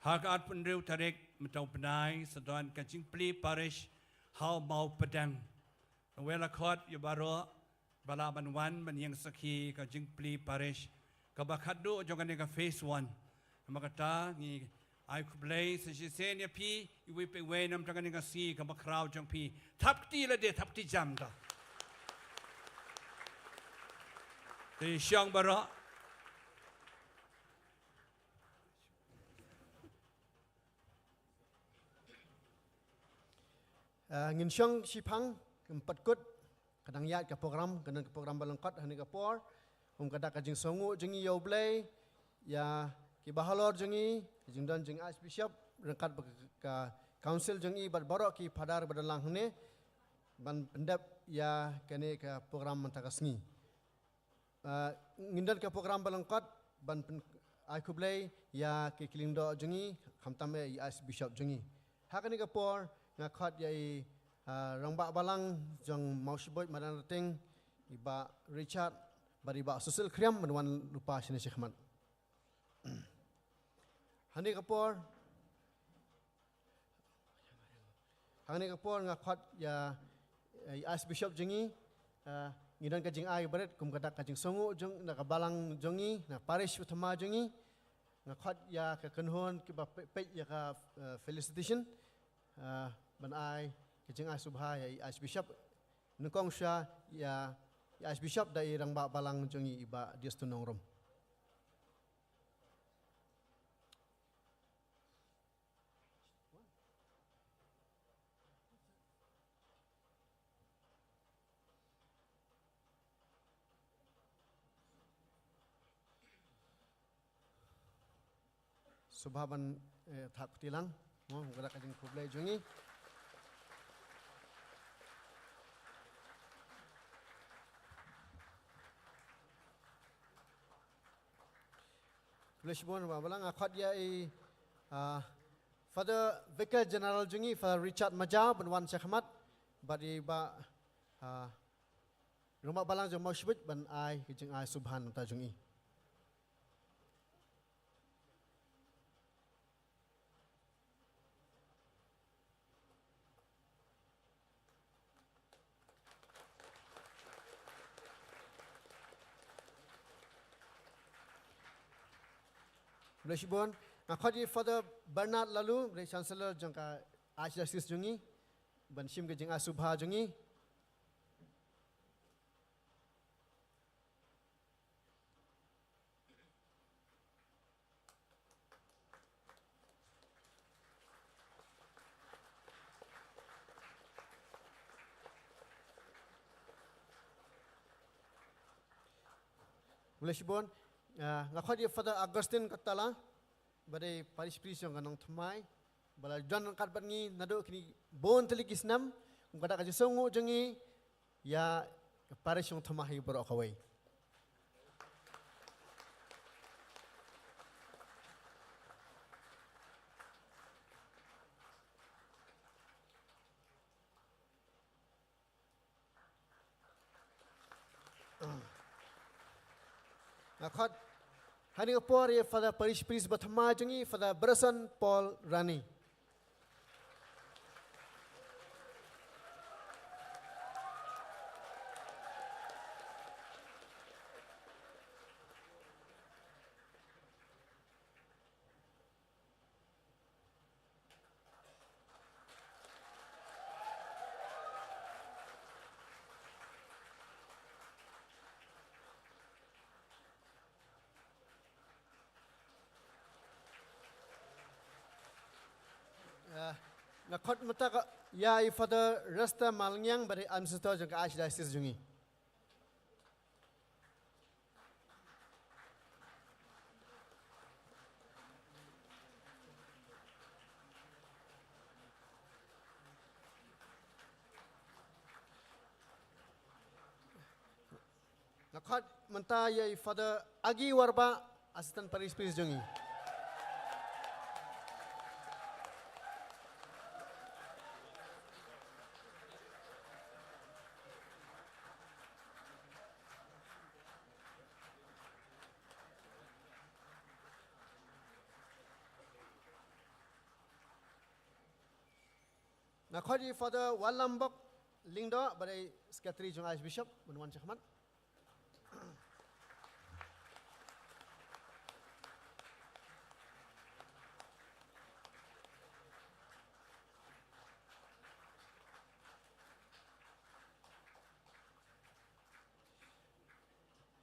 Ha ka arphew hynriew tarik mynta u bnai, sa don ka jingplie parish ha u Mawpdeng. Nga la khot ïa baroh ba lah ban wan ban ïeng sakhi ka jingplie parish kaba khatduh jong kane ka phase one. Namar kata ngi ai khublei sa shisien ïa phi, iwei pa iwei na ka bynta kane ka sngi kaba khraw jong phi. Thap kti lade, thap kti jam ta. Te shong baroh. Ah, ngin shong shiphang, ngim pat kut, ka dang ïaid ka program, ka dang ka program ba lyngkot, ha kane ka por, kum ka dak ka jingsngewnguh jong ngi ïa U Blei, ïa kiba halor jong ngi, ka jingdon jong Archbishop, ryngkat bad ka, ka council jong ngi, bad baroh ki phadar ba don lang hangne, ban pyndep ïa kane ka program mynta ka sngi. Ah, ngin don ka program ba lyngkot, ban pyn-, ai khublei ïa ki kylleng doh jong ngi, khamtam eh ïa i Archbishop jong ngi. Ha kane ka por, nga khot ïa i, ah, Rangbah Balang jong Mawshbuit Madanrting, i Bah Richard, bad i Bah Susil Khriam, ban wan lypa shane shakhmat. Ha kane ka por, ha kane ka por nga khot ïa, eh, i Archbishop jong ngi, eh, ngi don ka jingai barit, kum ka dak ka jingsngewnguh jong, na ka balang jong ngi, na parish u thma jong ngi, nga khot ïa ka kynhun kiba pe-, peit ïa ka, eh, felicitation, eh, ban ai ka jingai sngewbha ïa i Archbishop, nyngkong shuwa ïa i Archbishop da i Rangbah Balang jong ngi i Bah Diostun Nongrum. Sngewbha ban, eh, thap kti lang. Mo, ka dak ka jingkhublei jong ngi. Khublei shibun, Bah Balang, nga khot ïa i, ah, Father Vicar General jong ngi, Father Richard Majaw, ban wan shakhmat, bad i Bah, ah, Rangbah Balang jong Mawshbuit, ban ai ka jingai sngewbha na ka bynta jong ngi. Khublei shibun, nga khot ïa i Father Bernard Laloo, ba dei Chancellor jong ka Archdiocese jong ngi, ban shim ka jingai sngewbha jong ngi. Khublei shibun, ah, nga khot ïa Father Augustine Katala, ba dei Parish Priest jong ka Nongthymmai, ba la don ryngkat bad ngi naduh kine bun tylli ki snem, kum ka dak ka jingsngewnguh jong ngi, ïa ka parish Nongthymmai baroh kawei. Nga khot ha kane ka por ïa Father Parish Priest ba thymmai jong ngi, Father Bryson Paul Rani. Eh, nga khot mynta ka ïa i Father Rasta Malngiang ba dei Administrator jong ka Archdiocese jong ngi. Nga khot mynta ïa i Father Agi Warbah, Assistant Parish Priest jong ngi. Nga khot ïa i Father Walambok Lyngdoh ba dei Secretary jong Archbishop, ban wan shakhmat.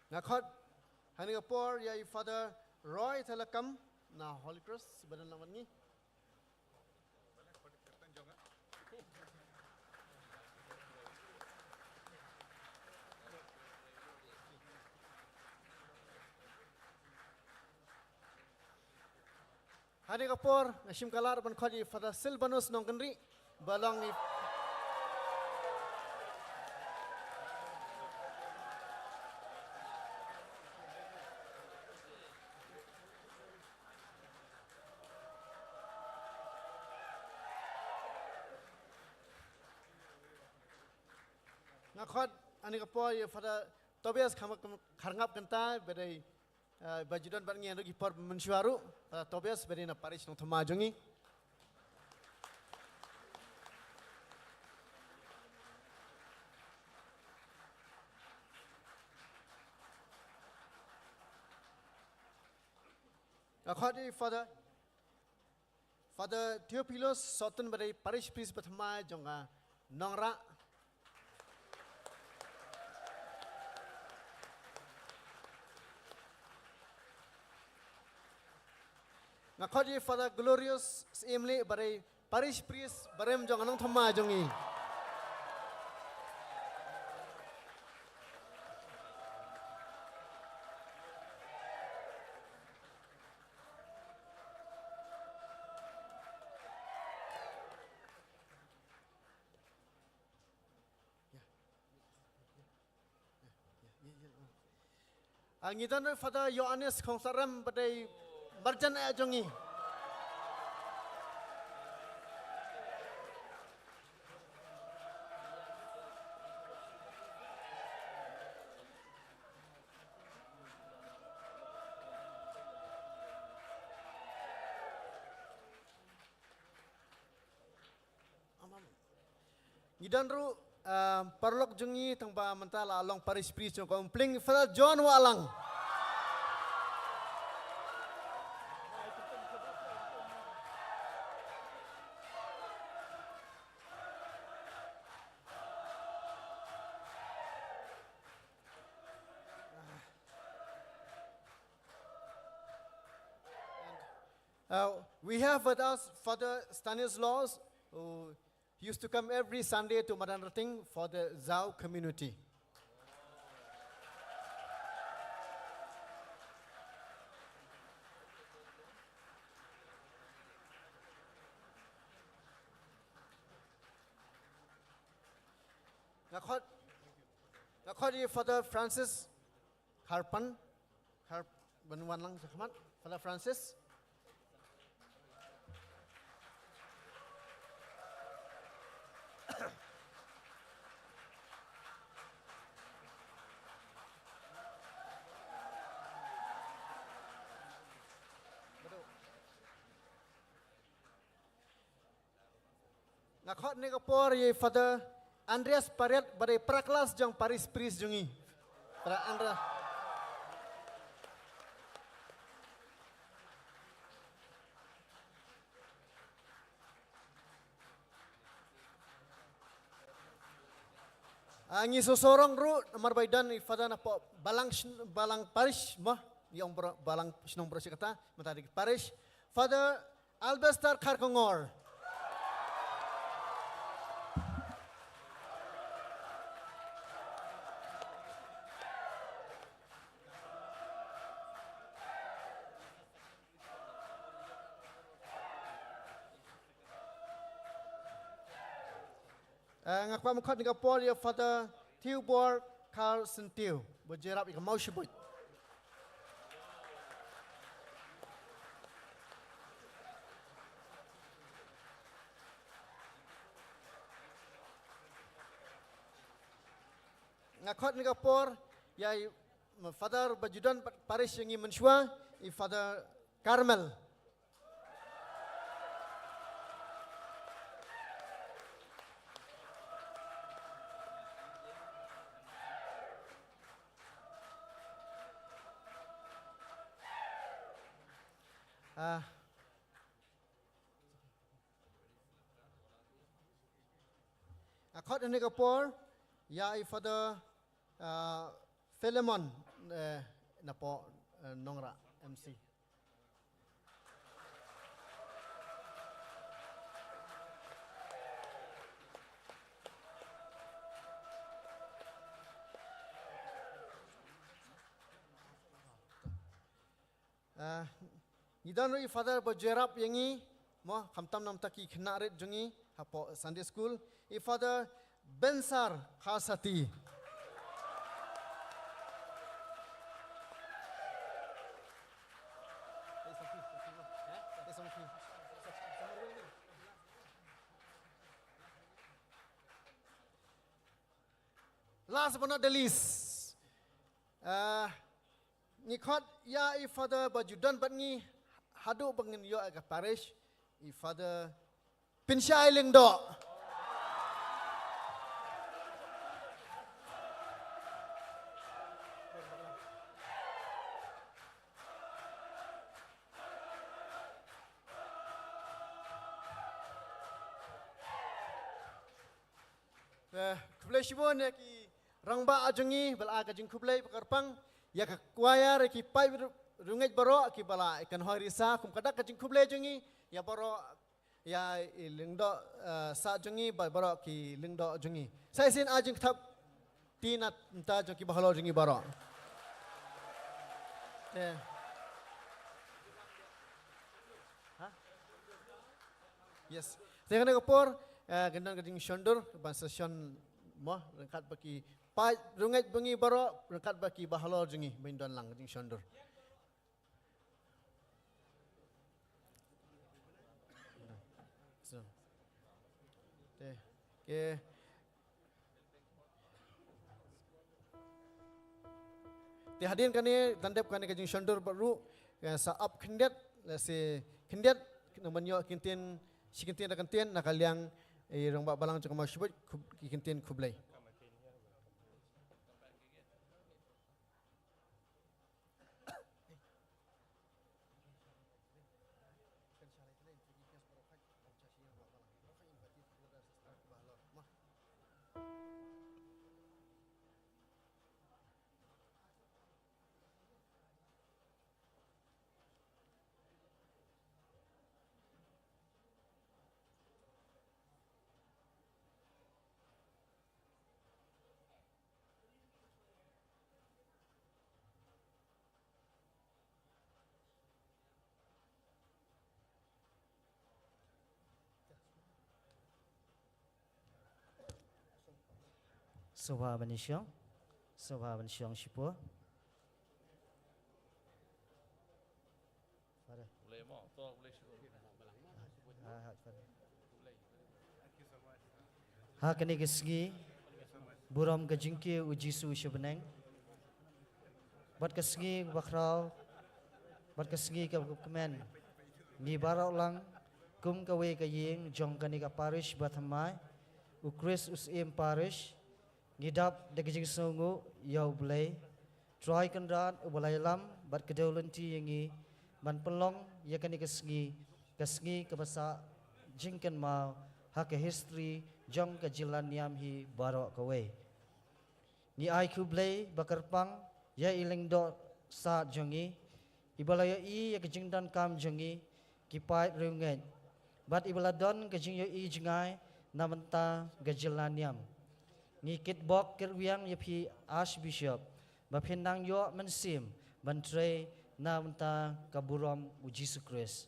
Nga khot ha kane ka por ïa i Father Roy Thalakam na Holy Cross ba don lang bad ngi. Ha kane ka por nga shim ka lad ban khot ïa i Father Silvanus Nongkynrih ba long i Nga khot ha kane ka por ïa Father Tobias Kham-, Kharngap Kynta ba dei, eh, ba ju don bad ngi ha kine ki por mynshuwa ruh, Father Tobias ba dei na Parish Nongthymmai jong ngi. Nga khot ïa i Father Father Theophilus Sohtun ba dei Parish Priest ba thymmai jong ka Nongrah. Nga khot ïa i Father Glorious Syiemlieh ba dei Parish Priest barim jong ka Nongthymmai jong ngi. Ah, ngi don Father Ïoannis Khongsarem ba dei marjan eh jong ngi. Ngi don ruh, ah, paralok jong ngi tang ba mynta la long Parish Priest jong ka Umpling, Father John Wahlang. Uh, we have with us Father Stanislaus, who used to come every Sunday to Madanrating for the Zau community. Nga khot, nga khot ïa Father Francis Kharpan, Khar, ban wan lang shakhmat, Father Francis. Nga khot ne ka por ïa i Father Andreas Pariat, ba dei para klas jong parish priest jong ngi. Father Andreas. Ah, ngi sngewsarong ruh namar ba i don i Father napoh Balang syn-, Balang parish mo, ïa ong bro-, Balang shnong bro shi kata, mynta dei parish. Father Albester Kharkongor. Eh, nga kwah ban khot ne ka por ïa Father Theobor Carl Sentiew, ba jyrap ïa ka Mawshbuit. Nga khot ne ka por ïa i Father ba ju don parish ïa ngi mynshuwa, i Father Carmel. Ah. Nga khot ne ka por ïa i Father, ah, Philemon, eh, napoh, eh, Nongrah M C. Ah, ngi don ruh i Father ba jyrap ïa ngi mo, khamtam namar ki khynnah rit jong ngi hapoh Sunday School, i Father Bensar Khasati. Last but not the least, ah, ngi khot ïa i Father ba ju don bad ngi haduh ba ngin ïoh ïa ka parish, i Father Pynshai Lyngdoh. Eh, khublei shibun ïa ki rangbah jong ngi, ba la ai ka jingkhublei ba kyrpang ïa ka choir, ïa ki paid ru-, rungeit baroh kiba la ïakynhoi risa, kum ka dak ka jingkhublei jong ngi ïa baroh, ïa i Lyngdoh, eh, sah jong ngi bad baroh ki Lyngdoh jong ngi. Sa shisien ai jingthap kti na bynta jong ki bahalor jong ngi baroh. Eh. Ha? Yes. Te kane ka por, eh, ngin don ka jingshondur, ban sa shon mo, ryngkat bad ki paid rungeit ba ngi baroh, ryngkat bad ki bahalor jong ngi, ban don lang ka jingshondur. So. Te, ke. Te hadien kane, tang dep kane ka jingshondur bad ruh, eh, sa ap khyndiat, lehse khyndiat, nang ban ïoh kyntien, shi kyntien da kyntien, na ka liang, eh, rangbah balang jong ka Mawshbuit, khub-, ki kyntien khublei. Sngewbha ban ïashong. Sngewbha ban shong shipor. Father. Ha, ha, Father. Ha kane ka sngi burom ka jingkiew u Jisu sha bneng. Bad ka sngi bakhraw, bad ka sngi kaba kmen, ngi baroh lang Kum kawei ka ïing jong kane ka parish ba thymmai, u Chris u Syiem parish, ngi dap da ka jingsngewnguh ïa U Blei Trai Kynrad uba la ïalam bad kdew lynti ïa ngi ban pynlong ïa kane ka sngi, ka sngi kaba sah jingkynmaw ha ka history jong ka jylla niam hi baroh kawei. Ngi ai khublei ba kyrpang ïa i lyngdoh sah jong ngi, iba la ïohi ïa ka jingdonkam jong ngi ki paid riewngeit, bad iba la don ka jingïohi jngai na bynta ka jylla niam. Ngi kitbok kitrwiang ïa phi Archbishop ba phin nang ïoh mynsiem ban trei na bynta ka burom U Jisu Khrist.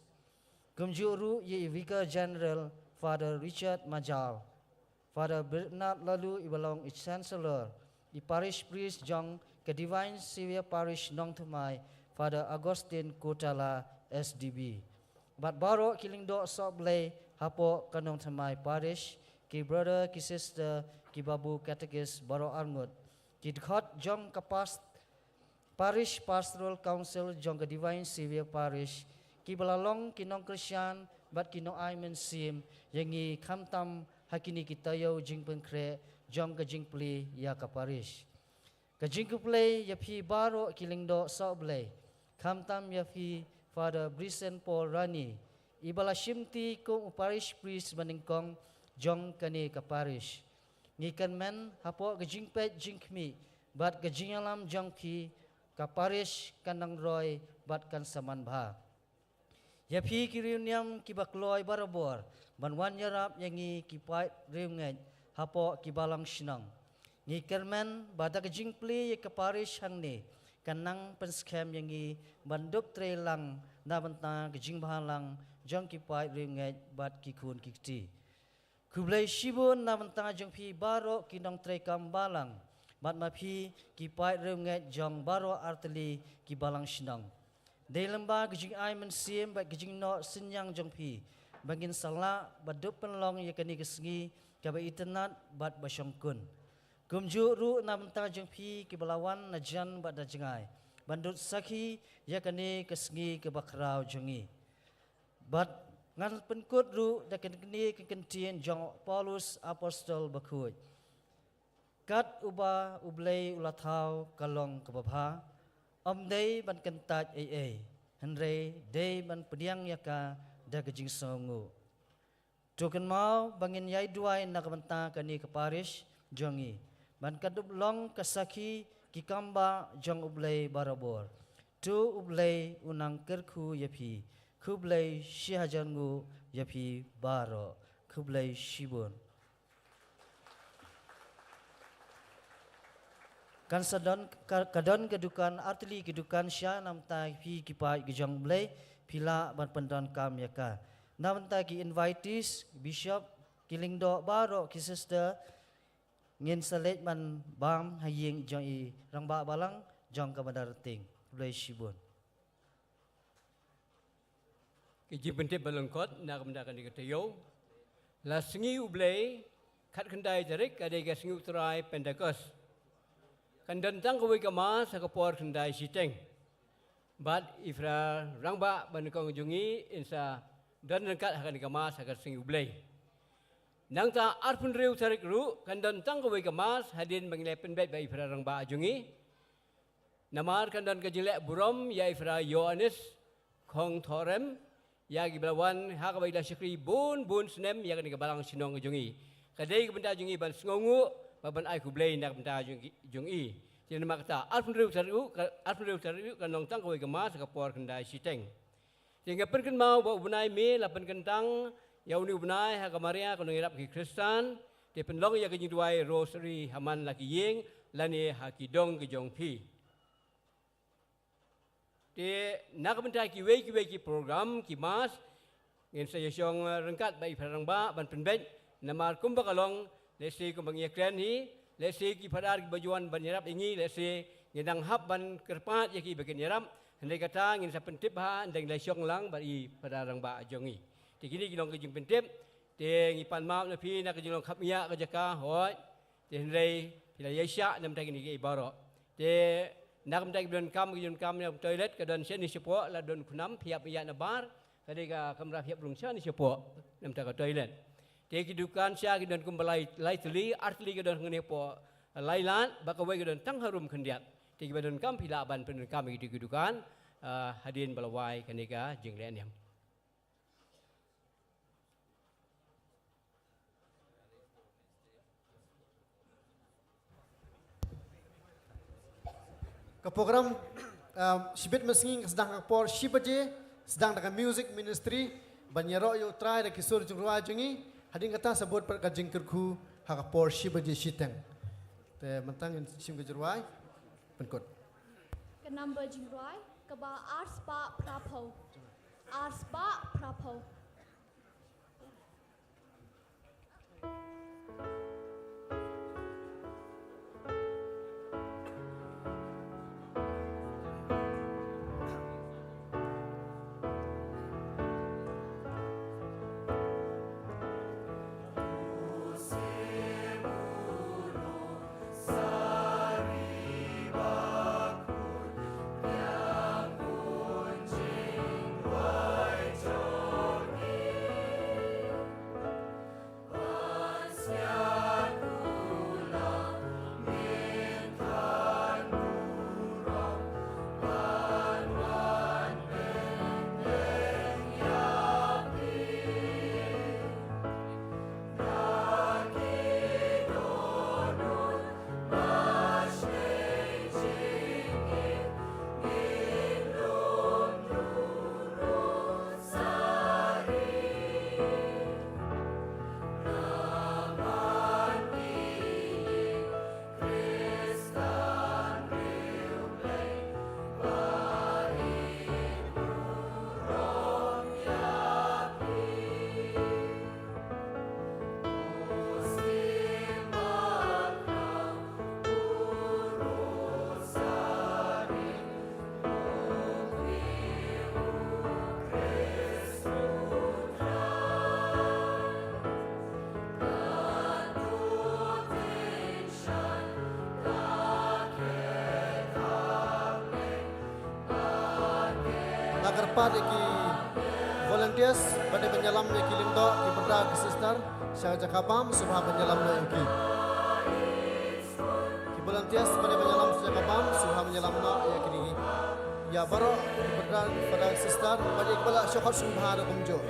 Kumjuh ruh ïa i Vicar General Father Richard Majal, Father Bernard Laloo iba long i Chancellor, i Parish Priest jong ka Divine Saviour Parish Nongthymmai, Father Augustine Kotala S D B, bad baroh ki lyngdoh sohblei hapoh ka Nongthymmai Parish, ki brother ki sister, ki babu katekis baroh arngut, ki dkhot jong ka past Parish Pastoral Council jong ka Divine Saviour Parish, kiba la long ki nongkyrshan bad ki nongai mynsiem ïa ngi khamtam ha kine ki taïew jingpynkhreh jong ka jingplie ïa ka parish. Ka jingkhublei ïa phi baroh ki lyngdoh sohblei, khamtam ïa phi Father Brisen Paul Rani, iba la shimti kum u parish priest banyngkong jong kane ka parish. Ngi kyrmen hapoh ka jingpeit jingkhmih bad ka jingïalam jong phi, ka parish kan nang roi bad kan sa manbha. Ïa phi ki riewniam kiba kloi barabor ban wan ïarap ïa ngi ki paid riewngeit hapoh ki balang shnong, ngi kyrmen ba da ka jingplie ïa ka parish hangne kan nang pynskhem ïa ngi ban dup trei lang na bynta ka jingbhalang jong ki paid riewngeit bad ki khun ki kti. Khublei shibun na bynta jong phi baroh ki nongtreikam balang, bad ma phi ki paid riewngeit jong baroh artylli ki balang shnong. Dei lyngba ka jingai mynsiem bad ka jingnoh synñiang jong phi ba ngin sa lah ba dup pynlong ïa kane ka sngi kaba itynnad bad ba shongkun. Kumjuh ruh na bynta jong phi kiba la wan na jan bad na jngai ban dut sakhi ïa kane ka sngi kaba khraw jong ngi. Bad ngan pynkut ruh da kane ka kyntien jong Paulus Apostol Bakhuid: Kat uba U Blei u la thaw ka long kaba bha, ym dei ban kyntait ei ei, hynrei dei ban pdiang ïa ka da ka jingsngewnguh. To kynmaw ba ngin ïai duwai na ka bynta kane ka parish jong ngi, ban kan dup long ka sakhi ki kambah jong U Blei barabor. To U Blei un nang kyrkhu ïa phi. Khublei shihajar nguh ïa phi baroh. Khublei shibun. Kan sa don ka, ka don ka dukan, artylli ki dukan sha, na bynta phi ki paid ki jong U Blei, phi lah ban pyndonkam ïa ka. Na bynta ki invitees, bishop, ki lyngdoh baroh, ki sister, ngin sa leit ban bam ha ïing jong i rangbah balang jong ka Badarting. Khublei shibun. Ki jingpyntip ba lyngkot na ka bynta kane ka taïew. La sngi U Blei, khatkhyndai tarik, ka dei ka sngi U Trai Pentekost. Kan don tang kawei ka mass ha ka por khyndai shiteng. Bad i Phra Rangbah banyngkong jong ngi in sa don ryngkat ha kane ka mass ha ka sngi U Blei. Nangta arphew hynriew tarik ruh kan don tang kawei ka mass hadien ba ngi la pynbeit bad i Phra Rangbah jong ngi. Namar kan don ka jingleh burom ïa i Phra Ïoannis Khongthorem, ïa kiba la wan ha kaba i la shakri bun bun snem ïa kane ka balang shnong jong i. Ka dei ka bynta jong i ban sngewnguh bad ban ai khublei na ka bynta jong i, jong i. Te namar kata arphew hynriew tarik ruh, ka, arphew hynriew tarik ruh kan long tang kawei ka mass ha ka por khyndai shiteng. Te nga pynkynmaw ba u bnai May la pynkyntang ïa une u bnai ha ka Maria ka nongïarap ki Khristan. Te pynlong ïa ka jingduwai rosary ha man la ki ïing lane ha ki dong ki jong phi. Te na ka bynta kiwei kiwei ki program ki mass, ngin sa ïashong, eh, ryngkat bad i Phra Rangbah ban pynbeit, namar kumba ka long, lehse kumba ngi ïakren hi, lehse ki phadar kiba ju wan ban ïarap ïa ngi, lehse ngi dang hap ban kyrpad ïa ki ba kin ïarap. Hynrei kata ngin sa pyntip bha ynda ngi la shong lang bad i Phadar Rangbah jong ngi. Te kine ki long ki jingpyntip. Te ngi pan map na phi na ka jinglong khapngiah ka jaka, hooid. Te hynrei phi la ïaishah na bynta kine kiei baroh. Te na ka bynta ki ba donkam, ki donkam na toilet, ka don shane shapoh, la don u khnam, phi hap ïaid na bar. Ka dei ka kamra phi hap rung sha ne shapoh, namar ka toilet. Te ki dukan sha ki don kumba lai, lai tylli, ar tylli ki don hangne hapoh lai lad, bad kawei ki don tang harum khyndiat. Te kiba donkam phi lah ban pyndonkam ïa kito ki dukan, ah, hadien ba la wai kane ka jingleh niam. Ka program, um, shibit mynsngi ka sdang ha ka por shi baje, sdang da ka music ministry, ban ïaroh ïa U Trai da ki sur jingrwai jong ngi, hadien kata sa bud pat ka jingkyrkhu ha ka por shi baje shiteng. Te mynta ngin shim ka jingrwai pynkut. Ka number jingrwai kaba ar spah phra phew. Ar spah phra phew. Nga kyrpad ïa ki volunteers ba dei ban ïalam ïa ki lyngdoh, ki brother, ki sister sha ka jaka bam, sngewbha ban ïalam ïa ki. Ki volunteers ba dei ban ïalam sha ka jaka bam, sngewbha ban ïalam noh ïa kine ki. Ïa baroh ki brother, father, sister, bad ïa kiba la shah khot sngewbha ruh kumjuh.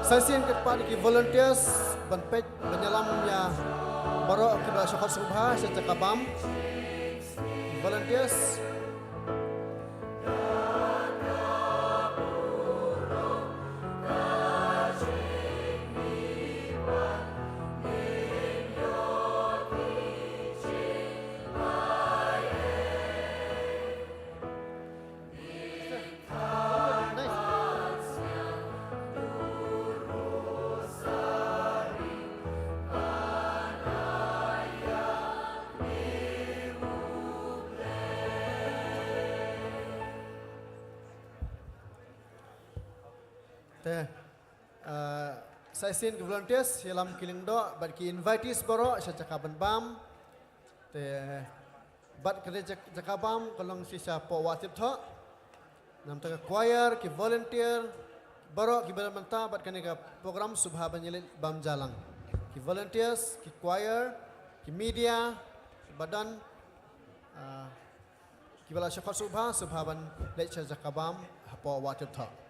Sa shisien kyrpad ïa ki volunteers ban peit ban ïalam ïa baroh kiba la shah khot sngewbha sha jaka bam. Volunteers. Te, ah, sa shisien ki volunteers ïalam ki lyngdoh bad ki invitees baroh sha jaka ban bam. Te, bad ka dei jak-, jaka bam ka long shisha poh Wah Tiptoh. Namar ka choir, ki volunteer baroh kiba don mynta bad kane ka program sngewbha ban ïaleit bam jalang. Ki volunteers, ki choir, ki media, kiba don, ah, kiba la shah khot sngewbha, sngewbha ban leit sha jaka bam hapoh Wah Tiptoh.